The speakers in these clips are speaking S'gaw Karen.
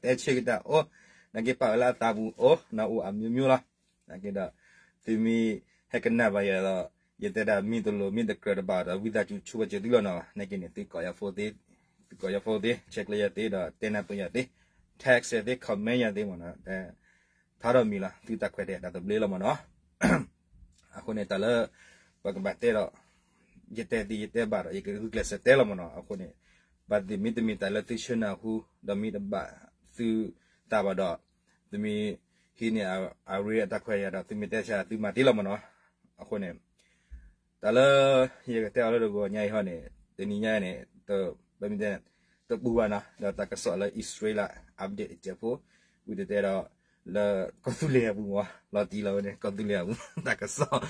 အဲၣ်ဆၢက့ၤတၢ်အိၣ်, နာ်က့ပာ်ဝဲလၢအသးပူၤအိၣ်နီၤ အိၣ်အမျိုးမျိုးလီၤ. နာ်က့ဒီး သုမ့ၢ်ဟဲကနၣ်ဘၣ်ယၤဒီး ယတဲဒၣ်မ့ၢ်တလိၤမ့ၢ်တကြၢးတဘၣ်ဒီး ဝံသးစူၤဆိကမိၣ်စၢၤသုလီၤနီၤ. နာ်က့န့ၣ် သုကိးယၤ phone သ့, သုကိးယၤ phone သ့, check လၢယၤသ့ဒီး တဲနၢ်ပၢၢ်ယၤသ့, text ယၤသ့, comment ယၤသ့မ့ၢ်နီၤ. ဖျါထီၣ်မံၤလီၤ သုတၢ်ခွဲးတၢ်ယာ်တၢ်သဘျ့လီၤမ့ၢ်နီၤ. အဃိန့ၣ် တၢ်လၢ ပကဘၣ်တဲဒီး ယတဲသ့ယတဲဘၣ်ဒီး ယကဂုာ်ကျဲးစၢးတဲလီၤမ့ၢ်နီၤ. အဃိန့ၣ် ဘၣ်သ့ၣ်မ့တမ့ၢ်တၢ်လၢသုဆၢနၢ်ဟူ ဒီးမ့ၢ်တဘၣ်သုသးဘၣ်ဒီး သုမ့ၢ်ဟံးန့ၢ်အရ့အတၢ်ခွဲးတၢ်ယာ်ဒီး သုမ့ၢ်တဲဆါသုမၤတ့ၢ်လီၤမ့ၢ်နီၤ. အဃိန့ၣ် တၢ်လၢ ယကတဲအီၤလၢတဂီၤညါအံၤဟီန့ၣ် တနံၤညါန့ၣ် ပမ့ၢ်တဲ တပူၤဘၣ်နီၤ ဒီးတၢ်ကစီၣ်လၢအံၣ်စရ့လး update တစဲးဖိ ဝံၤတတဲဒီး လၢကီၢ်သူလ့ၤအပူၤမ့ၢ် လီၤတံၢ်လီၤဝဲန့ၣ် ကီၢ်သူလ့ၤအပူၤ တၢ်ကစီၣ်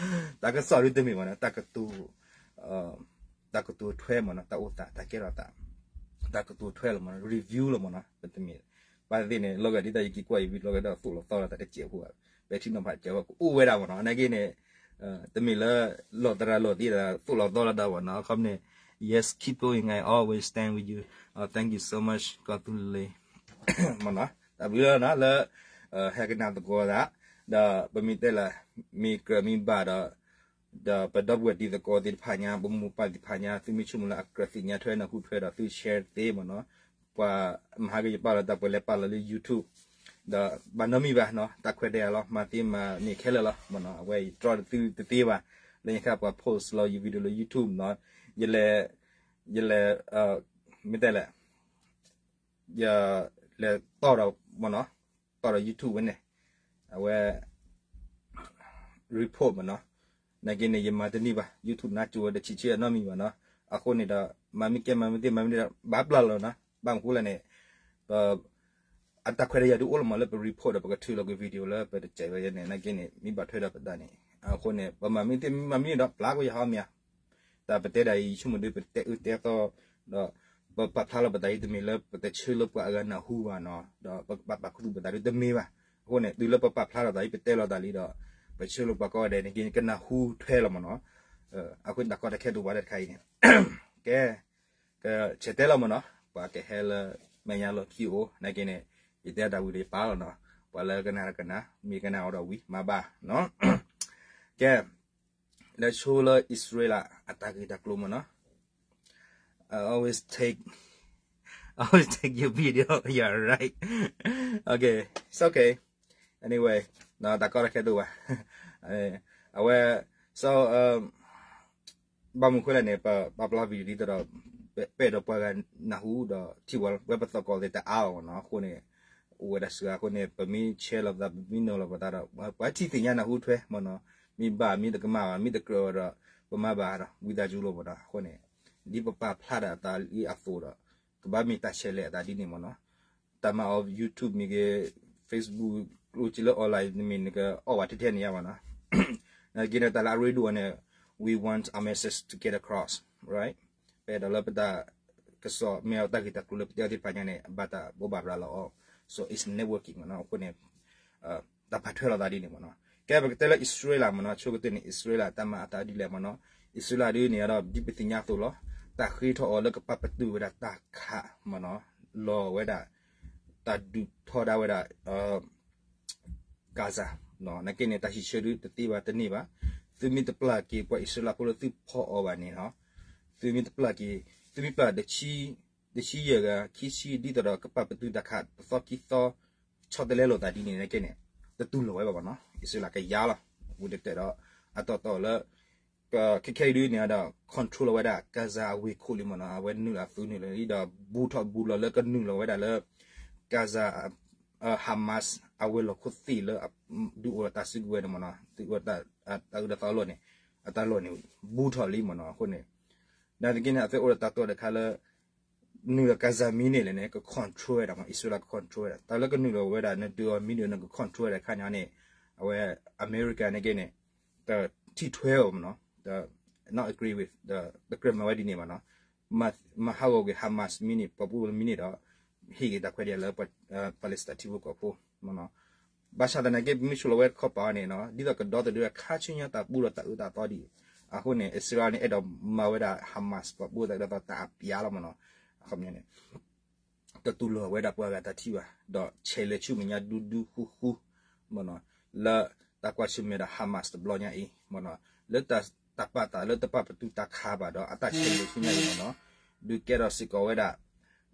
တၢ်ကစီၣ်ဒ်တမ့ၢ်မ့ၢ်နီၤ တၢ်ကတိၤ တၢ်ကတိၤထွဲမ့ၢ်နီၤ တၢ်အိၣ်သး တၢ်ကဲထီၣ်သး တၢ်ကတိၤထွဲလီၤမ့ၢ်နီၤ review လီၤမ့ၢ်နီၤ ပတမ့ၢ် ဘၣ်သ့ၣ်န့ၣ် လီၤဂာ်ဒ်တၢ်ယက့ၤကွၢ်အံၤ video လီၤဂာ်ဒီးသိၣ်လီၤသီလီၤတၢ်တစဲးဖိ ပဲာ်ထံနီၤဖးတစဲးဖိ ကအိၣ်ဝဲဒၣ်မ့ၢ်နီၤ နာ်က့န့ၣ် တမ့ၢ်လၢ လီၤသရၣ်လီၤသ့ဒီး သိၣ်လီၤသီလီၤတၢ်မ့ၢ်နီၤ ခီမ့ၢ်န့ၣ် yes keep going I always stand with you thank you so much ကီၢ်သူလ့ၤ မ့ၢ်နီၤ တၢ်ဘျုးလီၤနီၤလၢ ဟဲကနၣ်သကိးသး ဒီးပမ့ၢ်တဲလၢ မ့ၢ်ကြၢးမ့ၢ်ဘၣ်ဒီး ဒီးပဒီပုၢ်ဝဲၢ်တံၤသကိးသ့ၣ်တဖၣ်ညါ ပမိၢ်ပၢ်သ့ၣ်တဖၣ်ညါ သုမ့ၢ်ဆိကမိၣ်လၢအကြၢးသ့ၣ်ညါထွဲနၢ်ဟူထွဲဒီးသု share သ့မ့ၢ်နီၤ ပှၤမဟါကယပာ်လီၤတၢ်ပှဲၤလဲၣ်ပာ်လီၤလၢ YouTube ဒီးဘၣ်နီတမံၤဘၣ်နီၤ တၢ်ခွဲးတၢ်ယာ်လီၤ မၤသ့မၤန့ၢ်ခဲလၢာ်လီၤမ့ၢ်နီၤ အဝဲယတြီသုတသ့ဘၣ် လၢညါခါပှၤ post လီၤယ video လၢ YouTube နီၤ ယလဲၤ ယလဲၤ မ့ၢ်တဲလဲၣ် ယလဲၤတီၢ်ဒီးမ့ၢ်နီၤ တီၢ်ဒီး YouTube ဝဲန့ၣ် အဝဲ report မ့ၢ်နီၤ နာ်က့န့ၣ် ယမၤတန့ၢ်ဘၣ် YouTube နါကၠိဝဲတဆံးဆံးအနီတမံၤဘၣ်နီၤ အဃိန့ၣ်ဒီး မၤမ့ၢ်ကဲမၤမ့ၢ်သ့မၤမ့ၢ်ဒီး ဘၣ်ပျၢ်လီၤနီၤ ဘၣ်မနုၤဃိလဲၣ်န့ၣ် ပ အတၢ်ခွဲးတၢ်ယာ်ဒုးအိၣ်လီၤမ့ၢ်လၢပ report ဒီးပကထုးလီၤက့ၤ video လၢပတစဲးဝဲန့ၣ် နာ်က့န့ၣ် မ့ၢ်ဘၣ်ထွဲဒီးပတၢ်န့ၣ် အဃိန့ၣ် ပမၤမ့ၢ်သ့မ့ၢ်မၤမ့ၢ်ဒီး ပျၢ်ကွံာ်ယဟီမ့ၢ်ဧါ တၢ်ပတဲဒၣ်အံၤ ယဆိကမိၣ်ဒုး ပတဲအၢတဲသီ ဒီး ပပာ်ဖျါလီၤပသးအံၤ တမ့ၢ်လၢပတဆၢလၢပှၤအဂၤနၢ်ဟူဘၣ်နီၤ ဒီးပကဘၣ်ပာ်ခူသူၣ်ပသးဒုးတမ့ၢ်ဘၣ်. အဃိန့ၣ် တုၤလၢပပာ်ဖျါထီၣ်သးအံၤ ပတဲလီၤသးလံဒီး ပဆၢလၢပှၤကိးဂၤဒဲးန့ၣ် ကနၢ်ဟူထွဲလီၤမ့ၢ်နီၤ. အဃိန့ၣ် တၢ်ကီတၢ်ခဲတအိၣ်ဘၣ်လၢတခါအံၤန့ၣ် ကဲ ကဆဲးတဲလီၤမ့ၢ်နီၤ ပှၤကဟဲလၢမဲာ်ညါလီၢ်ခံအိၣ် နာ်က့န့ၣ် ယတဲတၢ်ဝံၤဒီးယပာ်လီၤနီၤ ပှၤလၢကနၣ်ဒီးကနၣ် မ့ၢ်ကနၣ်အီၤဒီးဝံၤ မၤဘၣ်နီၤ ကဲ လဲၤဆိလၢအံၣ်စရ့လးအတၢ်ဂ့ၢ်တၢ်ကျိၤမ့ၢ်နီၤ I always take I always take your video. You're right. Okay, it's okay. Anyway, တၢ်ကီတၢ်ခဲတအိၣ်ဘၣ်. အဝဲ so ဘၣ်မနုၤဃိလဲၣ်န့ၣ် ပပာ်ဖျါ video ဒ်သိးဒီး ပအဲၣ်ဒိးပှၤဂၤနၢ်ဟူဒီးထံၣ်ဝဲ ဝဲပသကိးသ့ၣ်တအါအီၤနီၤ. အဃိန့ၣ် အိၣ်ဝဲဒၣ်စှၤအဃိန့ၣ် ပမ့ၢ် share လီၤပသး ပမ့ၢ်နီၤလီၤပသးဒီး ပှၤထံၣ်သ့ၣ်ညါနၢ်ဟူထွဲမ့ၢ်နီၤ. မ့ၢ်ဘၣ်မ့ၢ်တကမၣ်ဘၣ် မ့ၢ်တကြၢးဒီး ပမၤဘၣ်ဒီး ဝံသးစူၤလိာ်ပဒီး အဃိန့ၣ် ဒ်ပပာ်ဖျါဒၣ်အသးလံအသိးဒီး ကဘၣ်မ့ၢ်တၢ်ဆဲးလဲၤအသးဒ်န့ၣ်မ့ၢ်နီၤ. တၢ်မၤအီၤ YouTube မ့ၢ်ဂ့ၤ Facebook ကျိၣ်စ့လၢ online မ့ၢ်နကအီၣ်ဝဲထဲထဲန့ၣ်ယါဘၣ်နီၤ. နာ်က့န့ၣ် တၢ်လၢအရ့ဒိၣ်န့ၣ် we want our message to get across, right? ပအဲၣ်ဒိးလၢပတၢ်ကစီၣ်မ့ၢ်အတၢ်ဂ့ၢ်တၢ်ကျိၤလၢပတဲအီၤသ့ၣ်တဖၣ်ညါန့ၣ် အဘၣ်တၢ်ဘိးဘၣ်ရၤလီၤအီၤ so it's networking မ့ၢ်နီၤ. အဃိန့ၣ် တၢ်ပာ်ထွဲလိာ်သးဒ်န့ၣ်မ့ၢ်နီၤ. ကဲ ပကတဲလၢအံၣ်စရ့လးမ့ၢ်နီၤ ဆိကတၢၢ်န့ၣ် အံၣ်စရ့လးတၢ်မၤအသးဒ်လဲၣ်မ့ၢ်နီၤ. အံၣ်စရ့လးဒ်န့ၣ်ဒီး ဒ်ပသ့ၣ်ညါအသိးလီၤ. တၢ်ဃ့ထီၣ်အီၤလၢကပာ်ပတုာ်ဝဲဒၣ်တၢ်ခးမ့ၢ်နီၤ လီၤဝဲဒၣ် တၢ်ဒုးထီဒါဝဲဒၣ် Gaza နာ်က့န့ၣ် တၢ်ဟံးဆၢဒုးတသ့ဘၣ်တန့ၢ်ဘၣ်. သုမ့ၢ်တပျၢ်က့ၤပှၤအံၣ်စရ့လးဖိလၢသုဖီၣ်အီၤဘၣ်န့ၣ်နီၤ သုမ့ၢ်တပျၢ်က့ၤ သုမ့ၢ်ပျၢ်တဆံ တဆံယဲၢ်ဂၤ ခံဆံ ဒ်သိးဒီးကပာ်ပတုာ်တၢ်ခးတသီခံသီ ဆီတလဲလိာ်သးဒ်န့ၣ်နာ်က့န့ၣ် တတူၢ်လိာ်ဝဲဘၣ်မ့ၢ်နီၤ. အံၣ်စရ့လးကယါလီၤ ဝံၤတတဲဒီး အတီၢ်တီၢ်လၢ ခဲခဲအံၤဒုးန့ၣ်ဒီး control လီၤဝဲဒၣ် Gaza အဝ့ၢ်ခိၣ်လံမ့ၢ်နီၤ. အဝဲနုာ်လီၤအသုးနုာ်လီၤလံဒီး ဘူးထီၣ်ဘူးလီၤလၢကနုာ်လီၤဝဲဒၣ်လၢ Gaza Hamas အဝဲၤလီၢ်ခိၣ်သ့ၣ်လၢ ဒုးအိၣ်ဒီးတၢ်စုကဝဲၤန့ၣ်မ့ၢ်နီၤ ဒုးအိၣ်ဒီးတၢ်အုးဒီးသီအလီၢ်န့ၣ် အတၢ်လီၢ်န့ၣ် ဘူးထီၣ်လံမ့ၢ်နီၤ. အဃိန့ၣ် နာ်သက့န့ၣ် အသုအိၣ်ဒီးတၢ်တိာ်တခါလၢ နုာ်လီၤ Gaza မံန့ၣ်လဲၣ်န့ၣ် က control ဝဲဒၣ်မ့ၢ် အံၣ်စရ့လး က control ဝဲဒၣ် တၢ်လၢကနုာ်လီၤဝဲဒၣ် နဒုးအီၤမံဒီး နက control ဝဲဒၣ်ခါညါန့ၣ် အဝဲ America နာ်က့န့ၣ် တထံၣ်ထွဲအီၤမ့ၢ်နီၤ not agree with ဒီးတကြၢးမၤဝဲဒ်န့ၣ်ဘၣ်နီၤ. မၤဟးဂီၤကွံာ် Hamas မံန့ၣ် ပှၤပူၤမံန့ၣ်ဒီး ဟ့ၣ်က့ၤတၢ်ခွဲးတၢ်ယာ်လၢ Palestine ထံဖိကီၢ်ဖိမ့ၢ်နီၤ. ဘၣ်ဆၣ်သနာ်က့ ပမ့ၢ်ဆိလီၤဝဲတခီပၤန့ၣ်နီၤ ဒ်သိးကဒီသဒၢခါဆူညါတၢ်ပူဒီးတၢ်အၢတၢ်သီဒ်အံၤ အဃိန့ၣ် အံၣ်စရ့လးန့ၣ် အဲၣ်ဒိးမၤဝဲဒၣ် Hamas ပှၤပူဒီးတၢ်အၢတၢ်သီတၢ်အပျးလီၤမ့ၢ်နီၤ. အခီပညီန့ၣ် တတူၢ်လိာ်ဝဲဒၣ်ပှၤဂၤတၢ်ထံၣ်ဘၣ်, ဒီးဆဲးလဲၤဆူမဲာ်ညါဒူဒူဃူဃူ မ့ၢ်နီၤ, လၢတၢ်ကွၢ်ဆၢၣ်မဲာ်ဒီး Hamas တဘျီညါအံၤ မ့ၢ်နီၤ, လၢတၢ်ပာ်သးလၢတပာ်ပတုာ်တၢ်ခးဘၣ်ဒီး အတၢ်ဆဲးလဲၤဆူညါအံၤ မ့ၢ်နီၤ, ဒုးကဲထီၣ်စ့ၢ်ကီးဝဲဒၣ်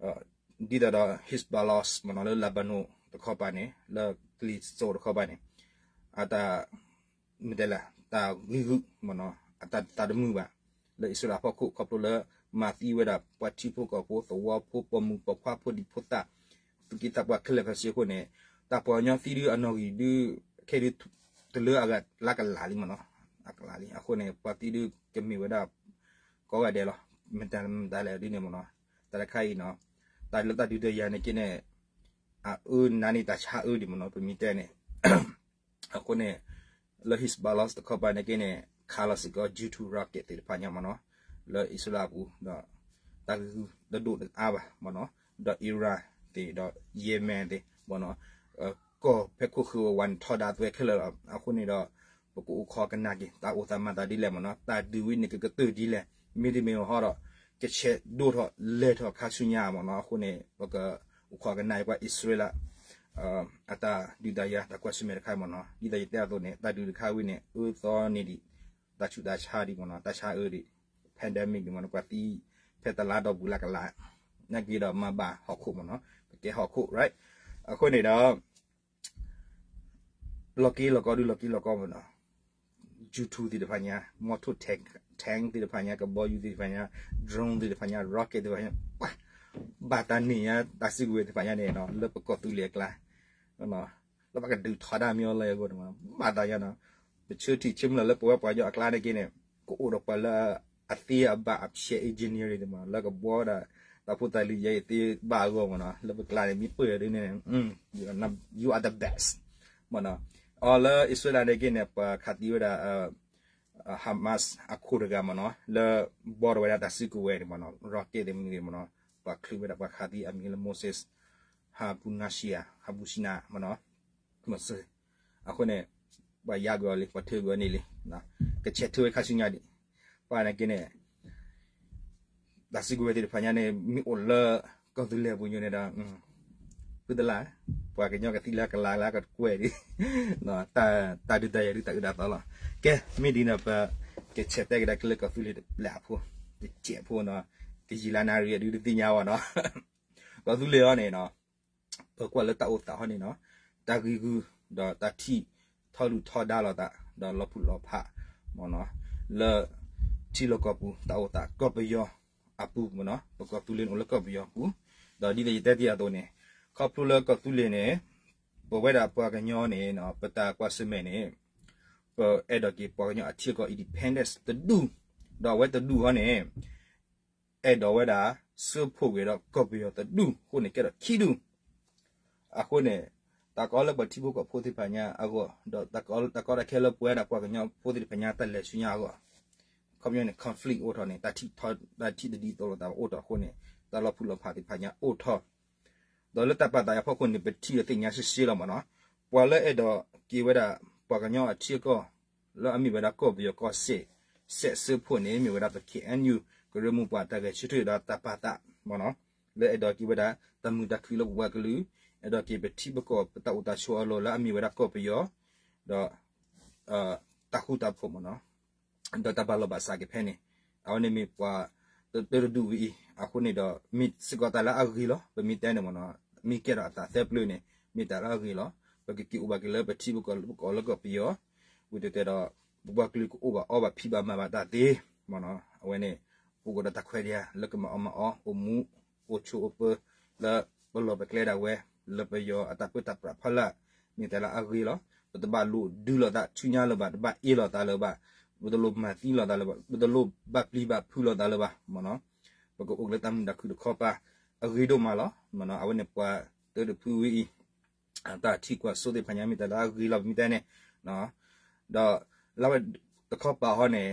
ဒ်သိးဒီး Hezbollah မ့ၢ်နီၤ, လၢ Lebanon တခီပၤန့ၣ် လၢကျံၤစိးတခီပၤန့ၣ် အတၢ် မ့ၢ်တဲလဲၣ် တၢ်ဂံၢ်ဂုာ် မ့ၢ်နီၤ, အတၢ်သးတမုာ်ဘၣ် လၢအံၣ်စရ့လးဖီခိၣ် ခီဖျိလၢမၤသံဝဲဒၣ်ပှၤထံဖိကီၢ်ဖိ သဝီဖိ ပိာ်မုၣ်ပိာ်ခွါ ဖိဒံဖိသၣ် သူၣ်က့သးပှၢ်ခဲလၢာ်ခဲဆ့အဃိန့ၣ် တၢ်ပှၤကညီသံဒုးအနီၣ်ဂံၢ်ဒုး ခဲဒုး တလၢအဂၤလၢကလးလံ မ့ၢ်နီၤ, အကလးလံ အဃိန့ၣ် ပှၤသံဒုးကမ့ၢ်ဝဲဒၣ် ကိးဂၤဒဲးလီၤ, မ့ၢ်တၢ်မတၤလဲၣ်ဒ်န့ၣ် မ့ၢ်နီၤ, တၢ်တခါအံၤနီၤ, တၢ်လၢတၢ်ဒုးတၢ်ယၤန့ၣ်က့န့ၣ် အအၢနးန့ၢ်တၢ်ဆါအၢဒံး မ့ၢ်နီၤ, ပမ့ၢ်တဲန့ၣ် အဃိန့ၣ် လၢ Hezbollah တခီပၤန့ၣ်က့န့ၣ် ခးလီၤစ့ၢ်ကီး J two rocket သ့ၣ်တဖၣ်ညါ မ့ၢ်နီၤ, လၢအံၣ်စရ့လးအပူၤ ဒီးတၢ်ဂံၢ်ဂုာ်တဒိၣ်တအါဘၣ် မ့ၢ်နီၤ, ဒီး Iran သ့ၣ် ဒီး Yemen သ့ၣ် မ့ၢ်နီၤ, ကီၢ်ဖဲခိၣ်ဃၢၤဝဲဝါန့ၣ် ထီဒါသွဲခဲလၢာ်လီၤ, အဃိန့ၣ်ဒီး ပကအိၣ်ခိးကနၣ်က့ၤ တၢ်အိၣ်သးမၤသးဒ်လဲၣ် မ့ၢ်နီၤ, တၢ်ဒုးဝဲန့ၣ်ကကတၢၢ်ဒ်လဲၣ်, မ့တမ့ၢ်ဟီဒီး ကဆဲးဒိၣ်ထီၣ်လဲၤထီၣ်ခါဆူညါ မ့ၢ်နီၤ, အဃိန့ၣ် ပကအိၣ်ခိးကနၣ်က့ၤပှၤအံၣ်စရ့လး အတၢ်ဒုးတၢ်ယၤ တၢ်ကွၢ်ဆၢၣ်မဲာ်တခါ မ့ၢ်နီၤ, ဒ်သိးယတဲအသိးန့ၣ် တၢ်ဒုးတခါဝံၤန့ၣ် အၢသီန့ၢ်ဒံး တၢ်ဆူးတၢ်ဆါဒံး မ့ၢ်နီၤ, တၢ်ဆါအၢဒံး pandemic ဒံး မ့ၢ်နီၤ, ပှၤသံဖဲတလါဒီးဘူးလၢကလး နာ်က့ဒီးမၤဘၣ်ဟီၣ်ခိၣ် မ့ၢ်နီၤ, ပကဲဟီၣ်ခိၣ် right, အဃိန့ၣ်ဒီး လီၤက့လီၤကီဒုးလီၤက့လီၤကီ မ့ၢ်နီၤ, J two သ့ၣ်တဖၣ်ညါ မီထိၣ် tank tank သ့ၣ်တဖၣ်ညါ ကဘီယူၤသ့ၣ်တဖၣ်ညါ drone သ့ၣ်တဖၣ်ညါ rocket သ့ၣ်တဖၣ်ညါ ပှၤ ဘၣ်တၢ်န့ၢ်ညါ တၢ်စုကဝဲၤသ့ၣ်တဖၣ်ညါန့ၣ်နီၤ လၢပကီၢ်သူလ့ၤအကျါ လၢပကဒုးထီဒါမ့ၢ်အီၤလၢအဂီၢ်န့ၣ်မ့ၢ်နီၤ ဘၣ်တၢ်ညါနီၤ, ပဆၢထံၣ်ဆၢမုၢ်လၢ်လၢပဝဲပှၤကညီအကျါန့ၣ်က့န့ၣ် ကအိၣ်ဒီးပှၤလၢအသ့အဘၣ်အဖျဲး engineering သ့ၣ်မ့ၢ်နီၤ လၢကဘှီဒၣ် တၢ်ဖိတၢ်လံၤယဲအံၤသ့ဘၣ်အဂီၢ်မ့ၢ်နီၤ လၢပကျါန့ၣ် မ့ၢ်ပၢၢ်ဒ်န့ၣ် you are the best မ့ၢ်နီၤ, အီၤလၢအံၣ်စရ့လးန့ၣ်က့န့ၣ် ပှၤခးသံဝဲဒၣ် Hamas အခိၣ်တဂၤမ့ၢ်နီၤ လၢဘှီထီၣ်ဝဲဒၣ်တၢ်စုကဝဲၤန့ၣ်မ့ၢ်နီၤ rocket သ့ၣ်မနုၤမ့ၢ်နီၤ ပှၤချုးဝဲဒၣ်ပှၤခးသံအမံၤလၢ Moses Habunassia Habunassia မ့ၢ်နီၤ အဃိန့ၣ် ပှၤယါကွံာ်အီၤလံ ပှၤထၢကွံာ်အီၤန့ၣ်လံ ကဆဲးထၢဝဲခါဆူညါဒံး ပှၤန့ၣ်က့န့ၣ် တၢ်စုကဝဲၤသ့ၣ်တဖၣ်ညါန့ၣ် မ့ၢ်အိၣ်လၢကီၢ်သူလ့ၤပူၤညိန့ၣ်ဒီး ဖုတလၢ် ပှၤကညီကသံလၢကလၤလၢကကွဲၢ်ဒံး တၢ်ဒုးတၢ်ယၤဒုးတၢ်အုးတၢ်သီလီၤ. ကဲ မ့ၢ်ဒ်န့ၣ် ပကဆဲးတဲကဒါက့ၤလၢကီၢ်သူလ့ၤတပျၢ်ဖိ တစဲးဖိနီၤ ကယံာ်လါနၣ်ရံၣ်အဒုးတသ့ၣ်ညါဘၣ်နီၤ ကီၢ်သူလ့ၤအံၤန့ၣ်နီၤ ပကွၢ်လၢတၢ်အိၣ်သးဟီန့ၣ်နီၤ တၢ်ဂံၢ်ဂုာ် ဒီးတၢ်ထံၣ်ထီဒုၣ်ထီဒါလိာ်သး ဒီးလီၤဖှိၣ်လီၤဖး မ့ၢ်နီၤ လၢထံလီၢ်ကီၢ်ပူၤ တၢ်အိၣ်သးကီၢ်ပယီၤအပူၤမ့ၢ်နီၤ ပကီၢ်သူလ့ၤန့ၣ်အိၣ်လၢကီၢ်ပယီၤအပူၤ ဒီးဒ်သိးယတဲတ့ၢ်အသိးန့ၣ် ခီဖျိလၢကီၢ်သူလ့ၤန့ၣ် ပဝဲဒၣ်ပှၤကညီန့ၣ်နီၤ ပတၢ်ကွၢ်ဆၢၣ်မဲာ်န့ၣ် ပအဲၣ်ဒိးက့ၤပှၤကညီအထံအကီၢ် independence တဒူၣ် ဒီးအဝဲတဒူၣ်ဟီန့ၣ် အဲၣ်ဒိးဝဲဒၣ် စၢဖှိၣ်က့ၤဒီးကီၢ်ပယီၤတဒူၣ်အဃိန့ၣ် ကဲထီၣ်ခံဒူၣ် အဃိန့ၣ် တၢ်ကီလၢပှၤထံဖိကီၢ်ဖိသ့ၣ်တဖၣ်ညါအဂီၢ် ဒီးတၢ်ကီတၢ်ခဲလၢပဝဲဒၣ်ပှၤကညီဖိသ့ၣ်တဖၣ်ညါတၢ်လဲၤဆူညါအဂီၢ် ခီပညီန့ၣ် conflict အိၣ်ထီၣ်န့ၣ် တၢ်ထံၣ်တဒ်သိးလိာ်သးအိၣ်ထီၣ်အဃိန့ၣ် တၢ်လီၤဖှိၣ်လီၤဖးသ့ၣ်တဖၣ်ညါအိၣ်ထီၣ် ဒီးလၢတၢ်ပာ်သးအဖီခိၣ်န့ၣ် ပထံၣ်ဒီးသ့ၣ်ညါရှဲရှဲလီၤမ့ၢ်နီၤ ပှၤလၢအဲၣ်ဒိးက့ၤဝဲဒၣ် ပှၤကညီအထံအကီၢ် လၢအမ့ၢ်ဝဲဒၣ်ကီၢ်ပယီၤကီၢ်စဲၣ် စဲးစၢဖှိၣ်န့ၣ် မ့ၢ်ဝဲဒၣ်ပ K N U ကရၢမိၢ်ပှၢ်တၢ်ဂဲၤဆၢထၢၣ်ဒီးတၢ်ပာ်သးမ့ၢ်နီၤ လၢအဲၣ်ဒိးက့ၤဝဲဒၣ် တၢ်မုာ်တၢ်ခုၣ်လၢပပှၤကလုာ် အဲၣ်ဒိးက့ၤပထံပကီၢ်ပတၢ်အိၣ်တၢ်ဆိးအလီၢ်လၢအမ့ၢ်ဝဲဒၣ်ကီၢ်ပယီၤ ဒီး တၢ်ဃူတၢ်ဖိးမ့ၢ်နီၤ ဒီးတၢ်ဘၣ်လီၢ်ဘၣ်စးက့ၤဖဲန့ၣ် အဝဲန့ၣ်မ့ၢ်ပှၤတတၢတဒူၣ်ဝဲအံၤ အဃိန့ၣ်ဒီး မ့ၢ်စ့ၢ်ကီးတၢ်လၢအဂ့ၤလီၤ ပမ့ၢ်တဲန့ၣ်မ့ၢ်နီၤ မ့ၢ်ကဲထီၣ်အသးသၢပျၢၤန့ၣ် မ့ၢ်တၢ်လၢအဂ့ၤလီၤ ပကက့ၤအိၣ်ဘၣ်က့ၤလၢပထံပကီၢ်လၢပကီၢ်လၢကီၢ်ပယီၤ ဝံၤတဲတဲဒီး ပပှၤကလုာ်ကအိၣ်ဘၣ်အီဘၣ်ဖံးဘၣ်မၤဘၣ်တၢ်သ့ မ့ၢ်နီၤ အဝဲန့ၣ် ပအိၣ်ကဒီးတၢ်ခွဲးတၢ်ယာ် လၢကမၤအီၣ်မၤအီ အိၣ်မူ အိၣ်ဆိးအိၣ်ပၢ လၢပလီၢ်ပကျဲဒၣ်ဝဲ လၢပယီၤအတၢ်ပၢတၢ်ပြးဖီလာ် မ့ၢ်တၢ်လၢအဂ့ၤလီၤ ပတဘၣ်လိၣ်ဒုးလိာ်သးဆူညါလၢၤဘၣ် တဘၣ်အ့ၣ်လိာ်သးလၢၤဘၣ် ပတလိၣ်မၤသံလိာ်သးလၢၤဘၣ် ပတလိၣ်ဘၣ်ပျံၤဘၣ်ဖုးလိာ်သးလၢၤဘၣ် မ့ၢ်နီၤ ပကအိၣ်က့ၤလၢတၢ်မုာ်တၢ်ခုၣ်တခီပၤ အဂ့ၤဒိၣ်မးလီၤ မ့ၢ်နီၤ အဝဲန့ၣ်ပှၤတၢတဖုဝဲအံၤ တၢ်ထံၣ်ကွၢ်စိသ့ၣ်တဖၣ်ညါ မ့ၢ်တၢ်လၢအဂ့ၤလီၤ ပမ့ၢ်တဲန့ၣ် ဒီးလၢဝဲတခီပၤဟီန့ၣ်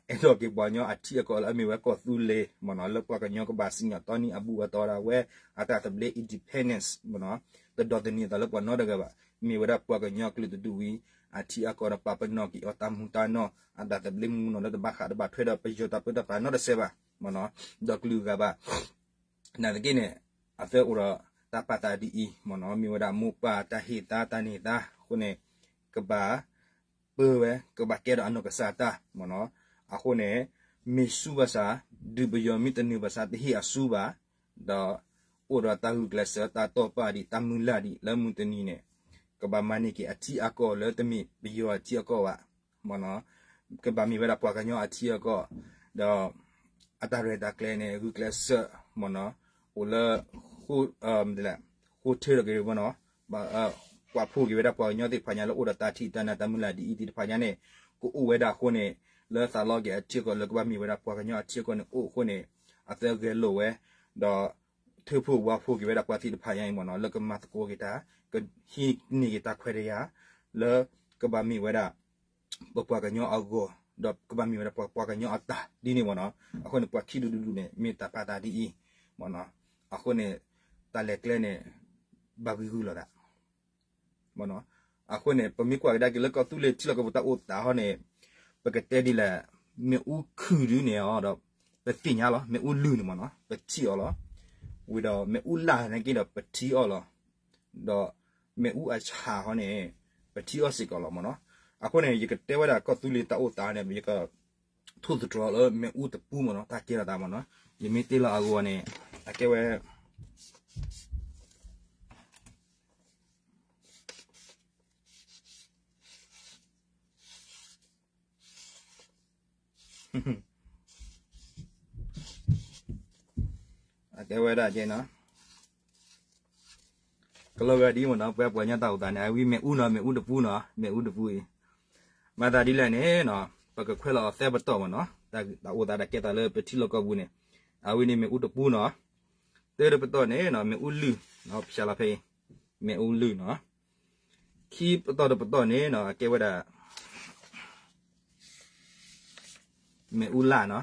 အဲၣ်ဒိးက့ၤပှၤကညီအထံအကီၢ်လၢအမ့ၢ်ဝဲကီၢ်သူလ့ၤ မ့ၢ်နီၤ လၢပှၤကညီကဘၣ်စံၣ်ညီၣ်တီနံၤအဘူၣ်အတီဒီးဝဲ အတၢ်သဘျ့ independence မ့ၢ်နီၤ တဒိးသန့ၤအသးလၢပှၤနီတဂၤဘၣ် မ့ၢ်ဝဲဒၣ်ပှၤကညီကလုာ်တဒူၣ်ဝံၤ အထံအကီၢ်ဒီးပာ်ပနီၣ်က့ၤအီၤတၢ်မူတၢ်နီၢ် အတၢ်သဘျ့မူနီၤလၢတဘၣ်ဃးတဘၣ်ထွဲဒီးပယီၤတၢ်ပၢတၢ်ပြးနီတစဲးဘၣ် မ့ၢ်နီၤ ဒီးကလုာ်ဂၤဘၣ် နာ်သက့န့ၣ် အသၢအိၣ်ဒီးတၢ်ပာ်သးဒ်အံၤမ့ၢ်နီၤ, မ့ၢ်ဝဲဒၣ်မိၢ်ပၢ်တၢ်ဟ့ၣ်သါတၢ်န့ၢ်သါအဃိန့ၣ် ကဘၣ်ပၢဝဲ ကဘၣ်ကဲဒီးအနီၢ်ကစၢ်တၢ်မ့ၢ်နီၤ. အဃိန့ၣ် မ့ၢ်စူဘၣ်ဆၣ် ဒုးပယီၤမ့ၢ်တနုာ်ဘၣ်ဆၣ် တဟ့ၣ်အစူဘၣ်, ဒီးအိၣ်ဒီးတၢ်ဂုာ်ကျဲးစၢး တၢ်တိာ်ပာ်ဒံး တၢ်မုၢ်လၢ်ဒံး လၢမုၢ်တနံၤန့ၣ် ကဘၣ်မၤန့ၢ်က့ၤအထံအကီၢ်လၢတမ့ၢ်ပယီၤအထံအကီၢ်ဘၣ်မ့ၢ်နီၤ, ကဘၣ်မ့ၢ်ဝဲဒၣ်ပှၤကညီအထံအကီၢ်, ဒီးအတၢ်ရဲၣ်တၢ်ကျဲၤန့ၣ် ဂုာ်ကျဲးစၢးမ့ၢ်နီၤ, အိၣ်လၢ ဃိထၢထီၣ်က့ၤမ့ၢ်နီၤ, ကွၢ်ဖှိၣ်က့ၤဝဲဒၣ်ပှၤကညီသ့ၣ်တဖၣ်ညါလၢအိၣ်ဒီးတၢ်ထံၣ်တၢ်နၢ်တၢ်မုၢ်လၢ်ဒ်အံၤသ့ၣ်တဖၣ်ညါန့ၣ် ကအိၣ်ဝဲဒၣ်အဃိန့ၣ် လၢသးလီက့ၤအထံအကီၢ်လၢကဘၣ်မ့ၢ်ဝဲဒၣ်ပှၤကညီအထံအကီၢ်န့ၣ်အိၣ်အဃိန့ၣ် အသၢဂဲၤလိာ်ဝဲ ဒီး ထုးဖှိၣ်ဝါဖှိၣ်က့ၤဝဲဒၣ်ပှၤသ့ၣ်တဖၣ်ညါအံၤမ့ၢ်နီၤ, လၢကမၤသကိးက့ၤတၢ် ကဟံးန့ၢ်က့ၤတၢ်ခွဲးတၢ်ယာ် လၢကဘၣ်မ့ၢ်ဝဲဒၣ် ပပှၤကညီအဂီၢ် ဒီးကဘၣ်မ့ၢ်ဝဲဒၣ်ပပှၤကညီအတၢ်ဒ်န့ၣ်မ့ၢ်နီၤ. အဃိန့ၣ် ပှၤခံဒူၣ်ဒူၣ်ဒူၣ်န့ၣ် မ့ၢ်တၢ်ပာ်သးဒ်အံၤမ့ၢ်နီၤ. အဃိန့ၣ် တၢ်လဲၤကျဲန့ၣ် ဘၣ်ဂံၤဂုာ်လိာ်သး အဃိန့ၣ် ပမ့ၢ်ကွၢ်ကဒါက့ၤလၢကီၢ်သူလ့ၤထံလီၢ်ကပူၤတၢ်အိၣ်သးဟီန့ၣ် ပကတဲဒ်လဲၣ်, မ့ၣ်အူခုၣ်ဒုန့ၣ်အီၤဒီး ပသ့ၣ်ညါလီၤ, မ့ၣ်အူလုၢ်န့ၣ်မ့ၢ်နီၤ ပထံၣ်အီၤလီၤ. ဝံၤဒီးမ့ၣ်အူလၢ်န့ၣ်က့ဒီးပထံၣ်အီၤလီၤ. ဒီးမ့ၣ်အူအဆၣ်ဟီန့ၣ် ပထံၣ်အီၤစ့ၢ်ကီးလီၤမ့ၢ်နီၤ. အဃိန့ၣ် ယကတဲဝဲဒၣ်ကီၢ်သူလ့ၤတၢ်အိၣ်သးန့ၣ် ယကထိၣ်သတြီၤလၢမ့ၣ်အူတပူမ့ၢ်နီၤ တၢ်ကဲထီၣ်သးမ့ၢ်နီၤ. ယမ့ၢ်တ့လီၤအဂီၢ်န့ၣ် အကဲဝဲ အကဲဝဲဒၣ်ကဲနီၤ ကလီၤဂာ်ဒ်မ့ၢ်နီၤ ပှၤပှၤကညီတၢ်အိၣ်သးန့ၣ် အဝံမ့ၣ်အူနီၤ မ့ၣ်အူတပူနီၤ မ့ၣ်အူတပူအံၤ မၤသးဒ်လဲၣ်န့ၣ်နီၤ ပကခွဲးလီၤအီၤသၢပတီၢ်မ့ၢ်နီၤ တၢ်အိၣ်သးတၢ်ကဲသးလၢပထံလီၢ်ကီၢ်ပူၤန့ၣ် အဝံန့ၣ်မ့ၣ်အူတပူနီၤ တၢတပတီၢ်န့ၣ်နီၤ မ့ၣ်အူလုၢ်နီၤ ဖျါလီၤဖဲအံၤ မ့ၣ်အူလုၢ်နီၤ ခံပတီၢ်တပတီၢ်န့ၣ်နီၤ အကဲဝဲဒၣ် မ့ၣ်အူလၢ်နီၤ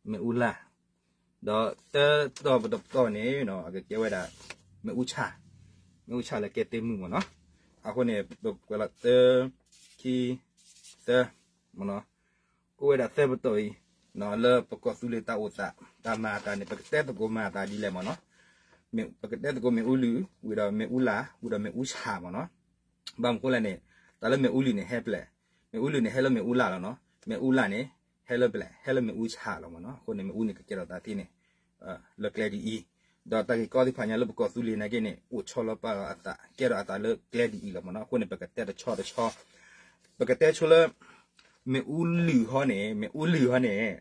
မ့ၣ်အူလၢ် ဒီးသၢတီၢ်ပတီၢ်ပတီၢ်န့ၣ်နီၤ အကကဲဝဲဒၣ် မ့ၣ်အူဆၣ် မ့ၣ်အူဆၣ်လၢကဲသ့ၣ်မုၢ်မ့ၢ်နီၤ. အဃိန့ၣ် ပကွဲးလီၤသၢ ခံ သၢ မ့ၢ်နီၤ ကအိၣ်ဝဲဒၣ်သၢပတီၢ်အံၤ လၢပကီၢ်သူလ့ၤတၢ်အိၣ်သး တၢ်မၤအသးန့ၣ် ပကတဲသကိးမၤအသးဒ်လဲၣ်မ့ၢ်နီၤ. ပကတဲသကိးမ့ၣ်အူလုၢ် ဝံၤဒီးမ့ၣ်အူလၢ် ဝံၤဒီးမ့ၣ်အူဆၣ်မ့ၢ်နီၤ. ဘၣ်မနုၤဃိလဲၣ်န့ၣ် တၢ်လၢမ့ၣ်အူလုၢ်န့ၣ် ဟဲပျဲၢ်, မ့ၣ်အူလုၢ်န့ၣ် ဟဲလၢမ့ၣ်အူလၢ်လီၤနီၤ. မ့ၣ်အူလၢ်န့ၣ် ဟဲလၢပျဲၢ် ဟဲလၢမ့ၣ်အူဆၣ်လီၤမ့ၢ်နီၤ. အဃိန့ၣ် မ့ၣ်အူန့ၣ်ကကဲထီၣ်သးသ့န့ၣ် လၢကျဲဒ်အံၤ, ဒီးတၢ်ဂ့ၢ်ကီသ့ၣ်တဖၣ်ညါလၢပကီၢ်သူလ့ၤနာ်က့န့ၣ် အိၣ်ဆီလီၤပာ်လီၤအသး ကဲထီၣ်အသးလၢကျဲဒ်အံၤလီၤမ့ၢ်နီၤ. အဃိန့ၣ် ပကတဲတဆီတဆီ ပကတဲဆိလၢ မ့ၣ်အူလုၢ်ဟီန့ၣ် မ့ၣ်အူလုၢ်ဟီန့ၣ်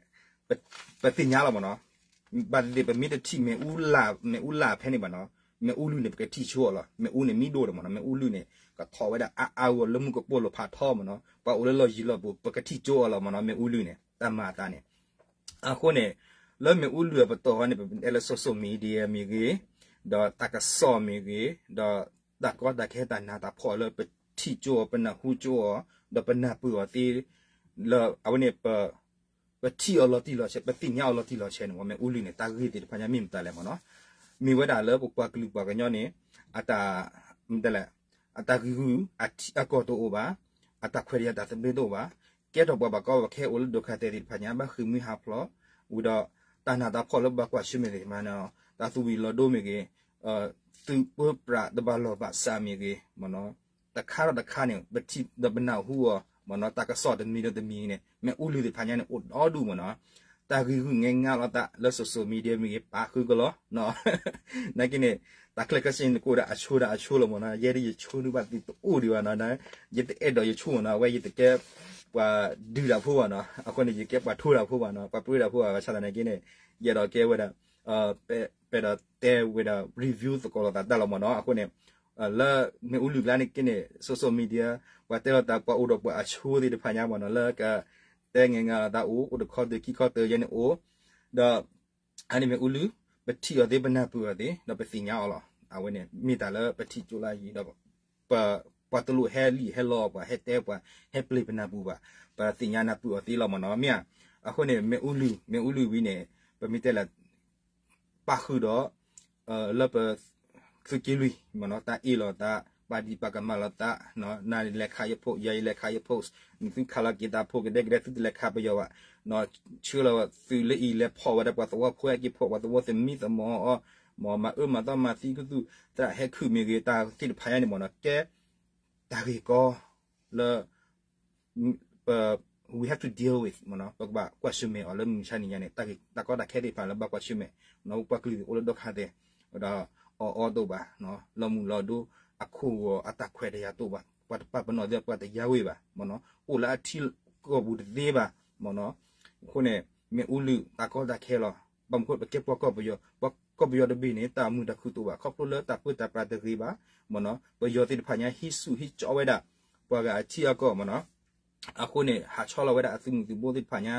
ပသ့ၣ်ညါလီၤမ့ၢ်နီၤ. ဘၣ်သ့ၣ်သ့ၣ် ပမ့ၢ်တထံၣ်မ့ၣ်အူလၢ် မ့ၣ်အူလၢ်ဖဲန့ၣ်ဘၣ်နီၤ, မ့ၣ်အူလုၢ်န့ၣ် ပကထံၣ်ဆိအီၤလီၤ. မ့ၣ်အူန့ၣ်မံၤဒိၣ်ဒီးမ့ၢ်နီၤ, မ့ၣ်အူလုၢ်န့ၣ် ကထီၣ်ဝဲဒၣ်အါအါဂီၢ်ဂီၢ်လၢမူကပိာ်လိာ်ဖးထီမ့ၢ်နီၤ, ပှၤအိၣ်လၢလီၢ်ယံၤလီၢ်ဘူး ပကထံၣ်ကၠိအီၤလီၤမ့ၢ်နီၤ, မ့ၣ်အူလုၢ်န့ၣ် တၢ်မၤအသးန့ၣ် အဃိန့ၣ် လၢမ့ၣ်အူလုၢ်အပတီၢ်ဃီန့ၣ် ပတဲလၢ social media မ့ၢ်ဂ့ၤ, ဒီးတၢ်ကစီၣ်မ့ၢ်ဂ့ၤ, ဒီးတၢ်ကီတၢ်ခဲတၢ်နးတၢ်ဖှီၣ်လၢပ ထံၣ်ကၠိအီၤ ပနၢ်ဟူကၠိအီၤ ဒီးပနၢ်ပၢၢ်အီၤသ့ လၢအဝဲန့ၣ် ပထံၣ်အီၤလီၤတံၢ်လီၤဆဲး ပသ့ၣ်ညါအီၤလီၤတံၢ်လီၤဆဲးန့ၣ် မ့ၣ်အူလုၢ်န့ၣ် တၢ်ဂ့ၢ်သ့ၣ်တဖၣ်ညါမ့ၢ်မတၤလဲၣ်မ့ၢ်နီၤ, မ့ၢ်ဝဲဒၣ်လၢပပှၤကလုာ်ပှၤကညီန့ၣ် အတၢ် မတၤလဲၣ် အတၢ်ဂံၢ်ဂူာ်အထံအကီၢ်တအိၣ်ဘၣ်, အတၢ်ခွဲးတၢ်ယာ်တၢ်သဘျ့တအိၣ်ဘၣ်, ကဲထီၣ်ပှၤဘၣ်ကီဘၣ်ခဲအိၣ်လၢဒုက္ခသည်သ့ၣ်တဖၣ်ညါ ဘၣ်ဃ့ၢ်မှံဟးဖျိး, ဝံၤဒီး တၢ်နးတၢ်ဖှီၣ်လၢဘၣ်ကွၢ်ဆၢၣ်မဲာ်သ့ၣ်တဖၣ်န့ၣ် တၢ်သူၣ်ဝံၤလီၤဒိမ့ၢ်ဂ့ၤ, သုးပၢပြးတဘၣ်လီၢ်ဘၣ်စးမ့ၢ်ဂ့ၤမ့ၢ်နီၤ, တခါဒီးတခါန့ၣ် ပထံၣ်ဒီးပနၢ်ဟူအီၤမ့ၢ်နီၤ, တၢ်ကစီၣ်တမံၤဒီးတမံၤန့ၣ် မ့ၣ်အူလုၢ်သ့ၣ်တဖၣ်ညါန့ၣ် အိၣ်ဒီဒူၣ်မ့ၢ်နီၤ, တၢ်ဂံၢ်ဂူာ်ငဲငါလီၤသးလၢ social media မ့ၢ်ဂ့ၤ ပာ်ဃုာ်ကလီၤ နာ်က့န့ၣ် တၢ်ချၢကစ့န့ၣ် ကအိၣ်ဒီးအဆိဒီးအဆိလီၤမ့ၢ်နီၤ, ယဲဒၣ်ယဆိဒုးဘၣ်သုတအိၣ်ဒံးဘၣ်နီၤ, ယတအဲၣ်ဒိးယဆိမ့ၢ်နီၤ, အဝဲယတကဲပှၤဒုးတၢ်ဖိဘၣ်နီၤ, အဃိန့ၣ် ယကဲပှၤထိတၢ်ဖိဘၣ်နီၤ, ပှၤပၢတၢ်ဖိဘၣ် ဘၣ်ဆၣ်သနာ်က့န့ၣ် ယအဲၣ်ဒိးကဲဝဲဒၣ် ပဲဒီးတဲဝဲဒၣ် review သကိးလိာ်သးတၢ်လီၤမ့ၢ်နီၤ, အဃိန့ၣ် လၢမ့ၣ်အူလုၢ်ကျါန့ၣ်က့န့ၣ် social media ပှၤတဲလိာ်သးပှၤအိၣ်ဒီးပှၤအဆိသ့ၣ်တဖၣ်ညါမ့ၢ်နီၤ, လၢကတဲငဲငါလိာ်သးအိၣ် အိၣ်တခီတၢၤခံခီတၢၤယဲန့ၣ်အိၣ်, ဒီး အန့ၣ်မ့ၣ်အူလုၢ် ပထံၣ်အီၤသ့ ပနၢ်ပၢၢ်အီၤသ့ ဒီးပသ့ၣ်ညါအီၤလီၤ, အဝဲန့ၣ် မ့ၢ်တၢ်လၢပထံၣ်ကၠိလၢအယံၤဒီး ပှၤတလိၣ်ဟဲလံာ်ဟဲလီၤပှၤ ဟဲတဲပှၤ ဟဲပျ့ၤပနၢ်ပၢၢ်ဘၣ်, ပသ့ၣ်ညါနၢ်ပၢၢ်အီၤသ့လီၤမ့ၢ်နီၤ, မ့ၢ်ဧါ, အဃိန့ၣ် မ့ၣ်အူလုၢ် မ့ၣ်အူလုၢ်ဝံၤန့ၣ် ပမ့ၢ်တဲလၢ ပာ်ဃုာ်ဒီး လၢပ သုးက့လွံၢ်မ့ၢ်နီၤ, တၢ်အ့ၣ်လိာ်သး ပာ်ဒံးပာ်ကမၣ်လိာ်သး, နၤလဲၤခးယ post ယၤလဲၤခးယ post, နသုခးလီၤက့ၤသးဖိကဒဲကဒဲ သုတလဲၤခးပယီၤဘၣ်, ဆှၢလီၤသုးလၢအံၤ လဲၤဖီၣ်ဝဲဒၣ်ပှၤသဝီဖိ ဟဲက့ၤဖီၣ်ပှၤသဝီ သမံသမိးအီၤ, မ့ၢ်မၤအၢမၤသီမၤသံကသူၣ် သရၣ်ဟဲခုၣ်မ့ၢ်ဂ့ၤ တၢ်သ့ၣ်တဖၣ်ညါန့ၣ်မ့ၢ်နီၤ ကဲတၢ်ဂ့ၢ်ကီလၢ ပ we have to deal with မ့ၢ်နီၤ ပကဘၣ်ကွၢ်ဆၢၣ်မဲာ်အီၤလၢမုၢ်မဆါနံၤညါန့ၣ် တၢ်ဂ့ၢ်တၢ်ကီတၢ်ခဲသ့ၣ်တဖၣ်လၢဘၣ်ကွၢ်ဆၢၣ်မဲာ် နီၤ ပှၤကလုာ်အိၣ်လၢဒိၣ်ခါသဲး ဒီးအီၣ်အီတအိၣ်ဘၣ် လီၤမုၢ်လီၤဒိၣ်အခိၣ်ဂီၤအတၢ်ခွဲးတၢ်ယာ်တအိၣ်ဘၣ် ပှၤတပာ်ပနီၣ်သ့ ပှၤတယါဝ့ၤဘၣ် မ့ၢ်နီၤ အိၣ်လၢအထံကီၢ်ပူၤတသ့ဘၣ် မ့ၢ်နီၤ အဃိန့ၣ် မ့ၣ်အူလုၢ်တၢ်ကီတၢ်ခဲလီၤ ဘၣ်မနုၤအဃိပကဲပှၤကီၢ်ပယီၤ ပှၤကီၢ်ပယီၤတဘ့ၣ်န့ၣ် တၢ်မုာ်တၢ်ခုၣ်တအိၣ်ဘၣ် ခီဖျိလၢတၢ်ပၢတၢ်ပြးတဂ့ၤဘၣ် မ့ၢ်နီၤ ပယီၤသ့ၣ်တဖၣ်ညါဟံးဆူၣ်ဟံးကၠီဝဲဒၣ် ပှၤဂၤအထံအကီၢ် မ့ၢ်နီၤ အဃိန့ၣ် ဟးဆီလီၤဝဲဒၣ်အသုးမုၢ်သုးဘိသ့ၣ်တဖၣ်ညါ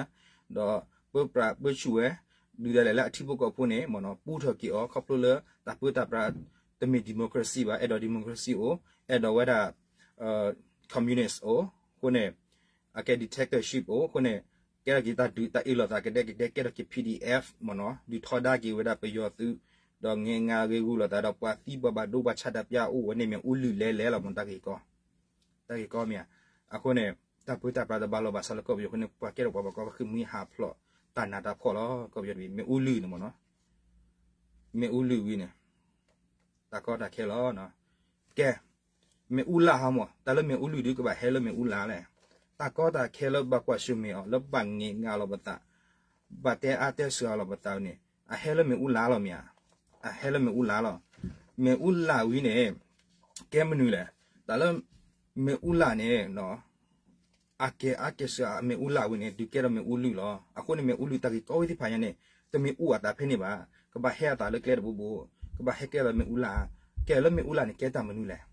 ဒီးပၢပြးပၢဆူၣ်ဝဲ ဒုးဒၣ်လဲာ်လၢအထံဖိကီၢ်ဖိန့ၣ် မ့ၢ်နီၤ ပူထီၣ်က့ၤအီၤ ခီဖျိလၢတၢ်ပၢတၢ်ပြး တမ့ၢ် democracy ဘၣ် အဲၣ်ဒိး democracy အိၣ် အဲၣ်ဒိးဝဲဒၣ် communist အိၣ် အဃိန့ၣ် အကဲ dictatorship အိၣ် အဃိန့ၣ် ကဲထီၣ်က့ၤတၢ်ဒုးတၢ်အ့ၣ်လိာ်သးကဒဲကဒဲ ကဲထီၣ်က့ၤ P D F မ့ၢ်နီၤ ဒုးထီဒါက့ၤဝဲဒၣ်ပယီၤသုး ဒီးငဲငါဂ့ၢ်ဂူာ်လိာ်သးဒီးပှၤသံပှၤဘၣ်ဒိပှၤဆါတၢ်ပျၢ်အိၣ်ဝဲန့ၣ်မ့ၢ်အူလုၢ်လဲၤလဲၤလီၤ မ့ၢ်တၢ်ဂ့ၢ်ကီ တၢ်ဂ့ၢ်ကီမ့ၢ်ဧါ အဃိန့ၣ် တၢ်ပၢတၢ်ပြးတဘၣ်လိာ်ဘၣ်စးလၢကီၢ်ပယီၤအဃိန့ၣ် ပှၤကဲထီၣ်ပှၤဘၣ်ကီဘၣ်ခဲမုၢ်ဟးဖျိးတၢ်နးတၢ်ဖှီၣ်လီၤ ကီၢ်ပယီၤတဘ့ၣ် မ့ၣ်အူလုၢ်န့ၣ်မ့ၢ်နီၤ မ့ၣ်အူလုၢ်ဝံၤန့ၣ် တၢ်ကီတၢ်ခဲလီၤ ကဲ မ့ၣ်အူလၢ်ဟီမ့ၢ် တၢ်လၢမ့ၣ်အူလုၢ်ဒုးကဘၣ်ဟဲလၢမ့ၣ်အူလၢ်လဲၣ် တၢ်ကီတၢ်ခဲလၢဘၣ်ကွၢ်ဆၢၣ်မဲာ်အီၤ လၢဘၣ်ငဲးငါလီၤပသး ဘၣ်တဲအါတဲစှၤလီၤပသးန့ၣ် အဟဲလၢမ့ၣ်အူလၢ်လီၤမ့ၢ်ဧါ အဟဲလၢမ့ၣ်အူလၢ်လီၤ မ့ၣ်အူလၢ်ဝံၤန့ၣ် ကဲမနုၤလဲၣ် တၢ်လၢ မ့ၣ်အူလၢ်န့ၣ် အကဲအါကဲစှၤမ့ၣ်အူလၢ်ဝံၤန့ၣ် ဒုးကဲထီၣ်မ့ၣ်အူလုၢ်လီၤ အဃိန့ၣ်မ့ၣ်အူလုၢ်တၢ်ဂ့ၢ်ကီဝဲသ့ၣ်တဖၣ်ညါန့ၣ် တမ့ၢ်အိၣ်အသးဖဲန့ၣ်ဘၣ် ကဘၣ်ဟဲအသးလၢကျဲတဘိဘိ ကဘၣ်ဟဲကဲထီၣ်မ့ၣ်အူလၢ် ကဲလၢမ့ၣ်အူလၢ်န့ၣ် ကဲတၢ်မနုၤလဲၣ်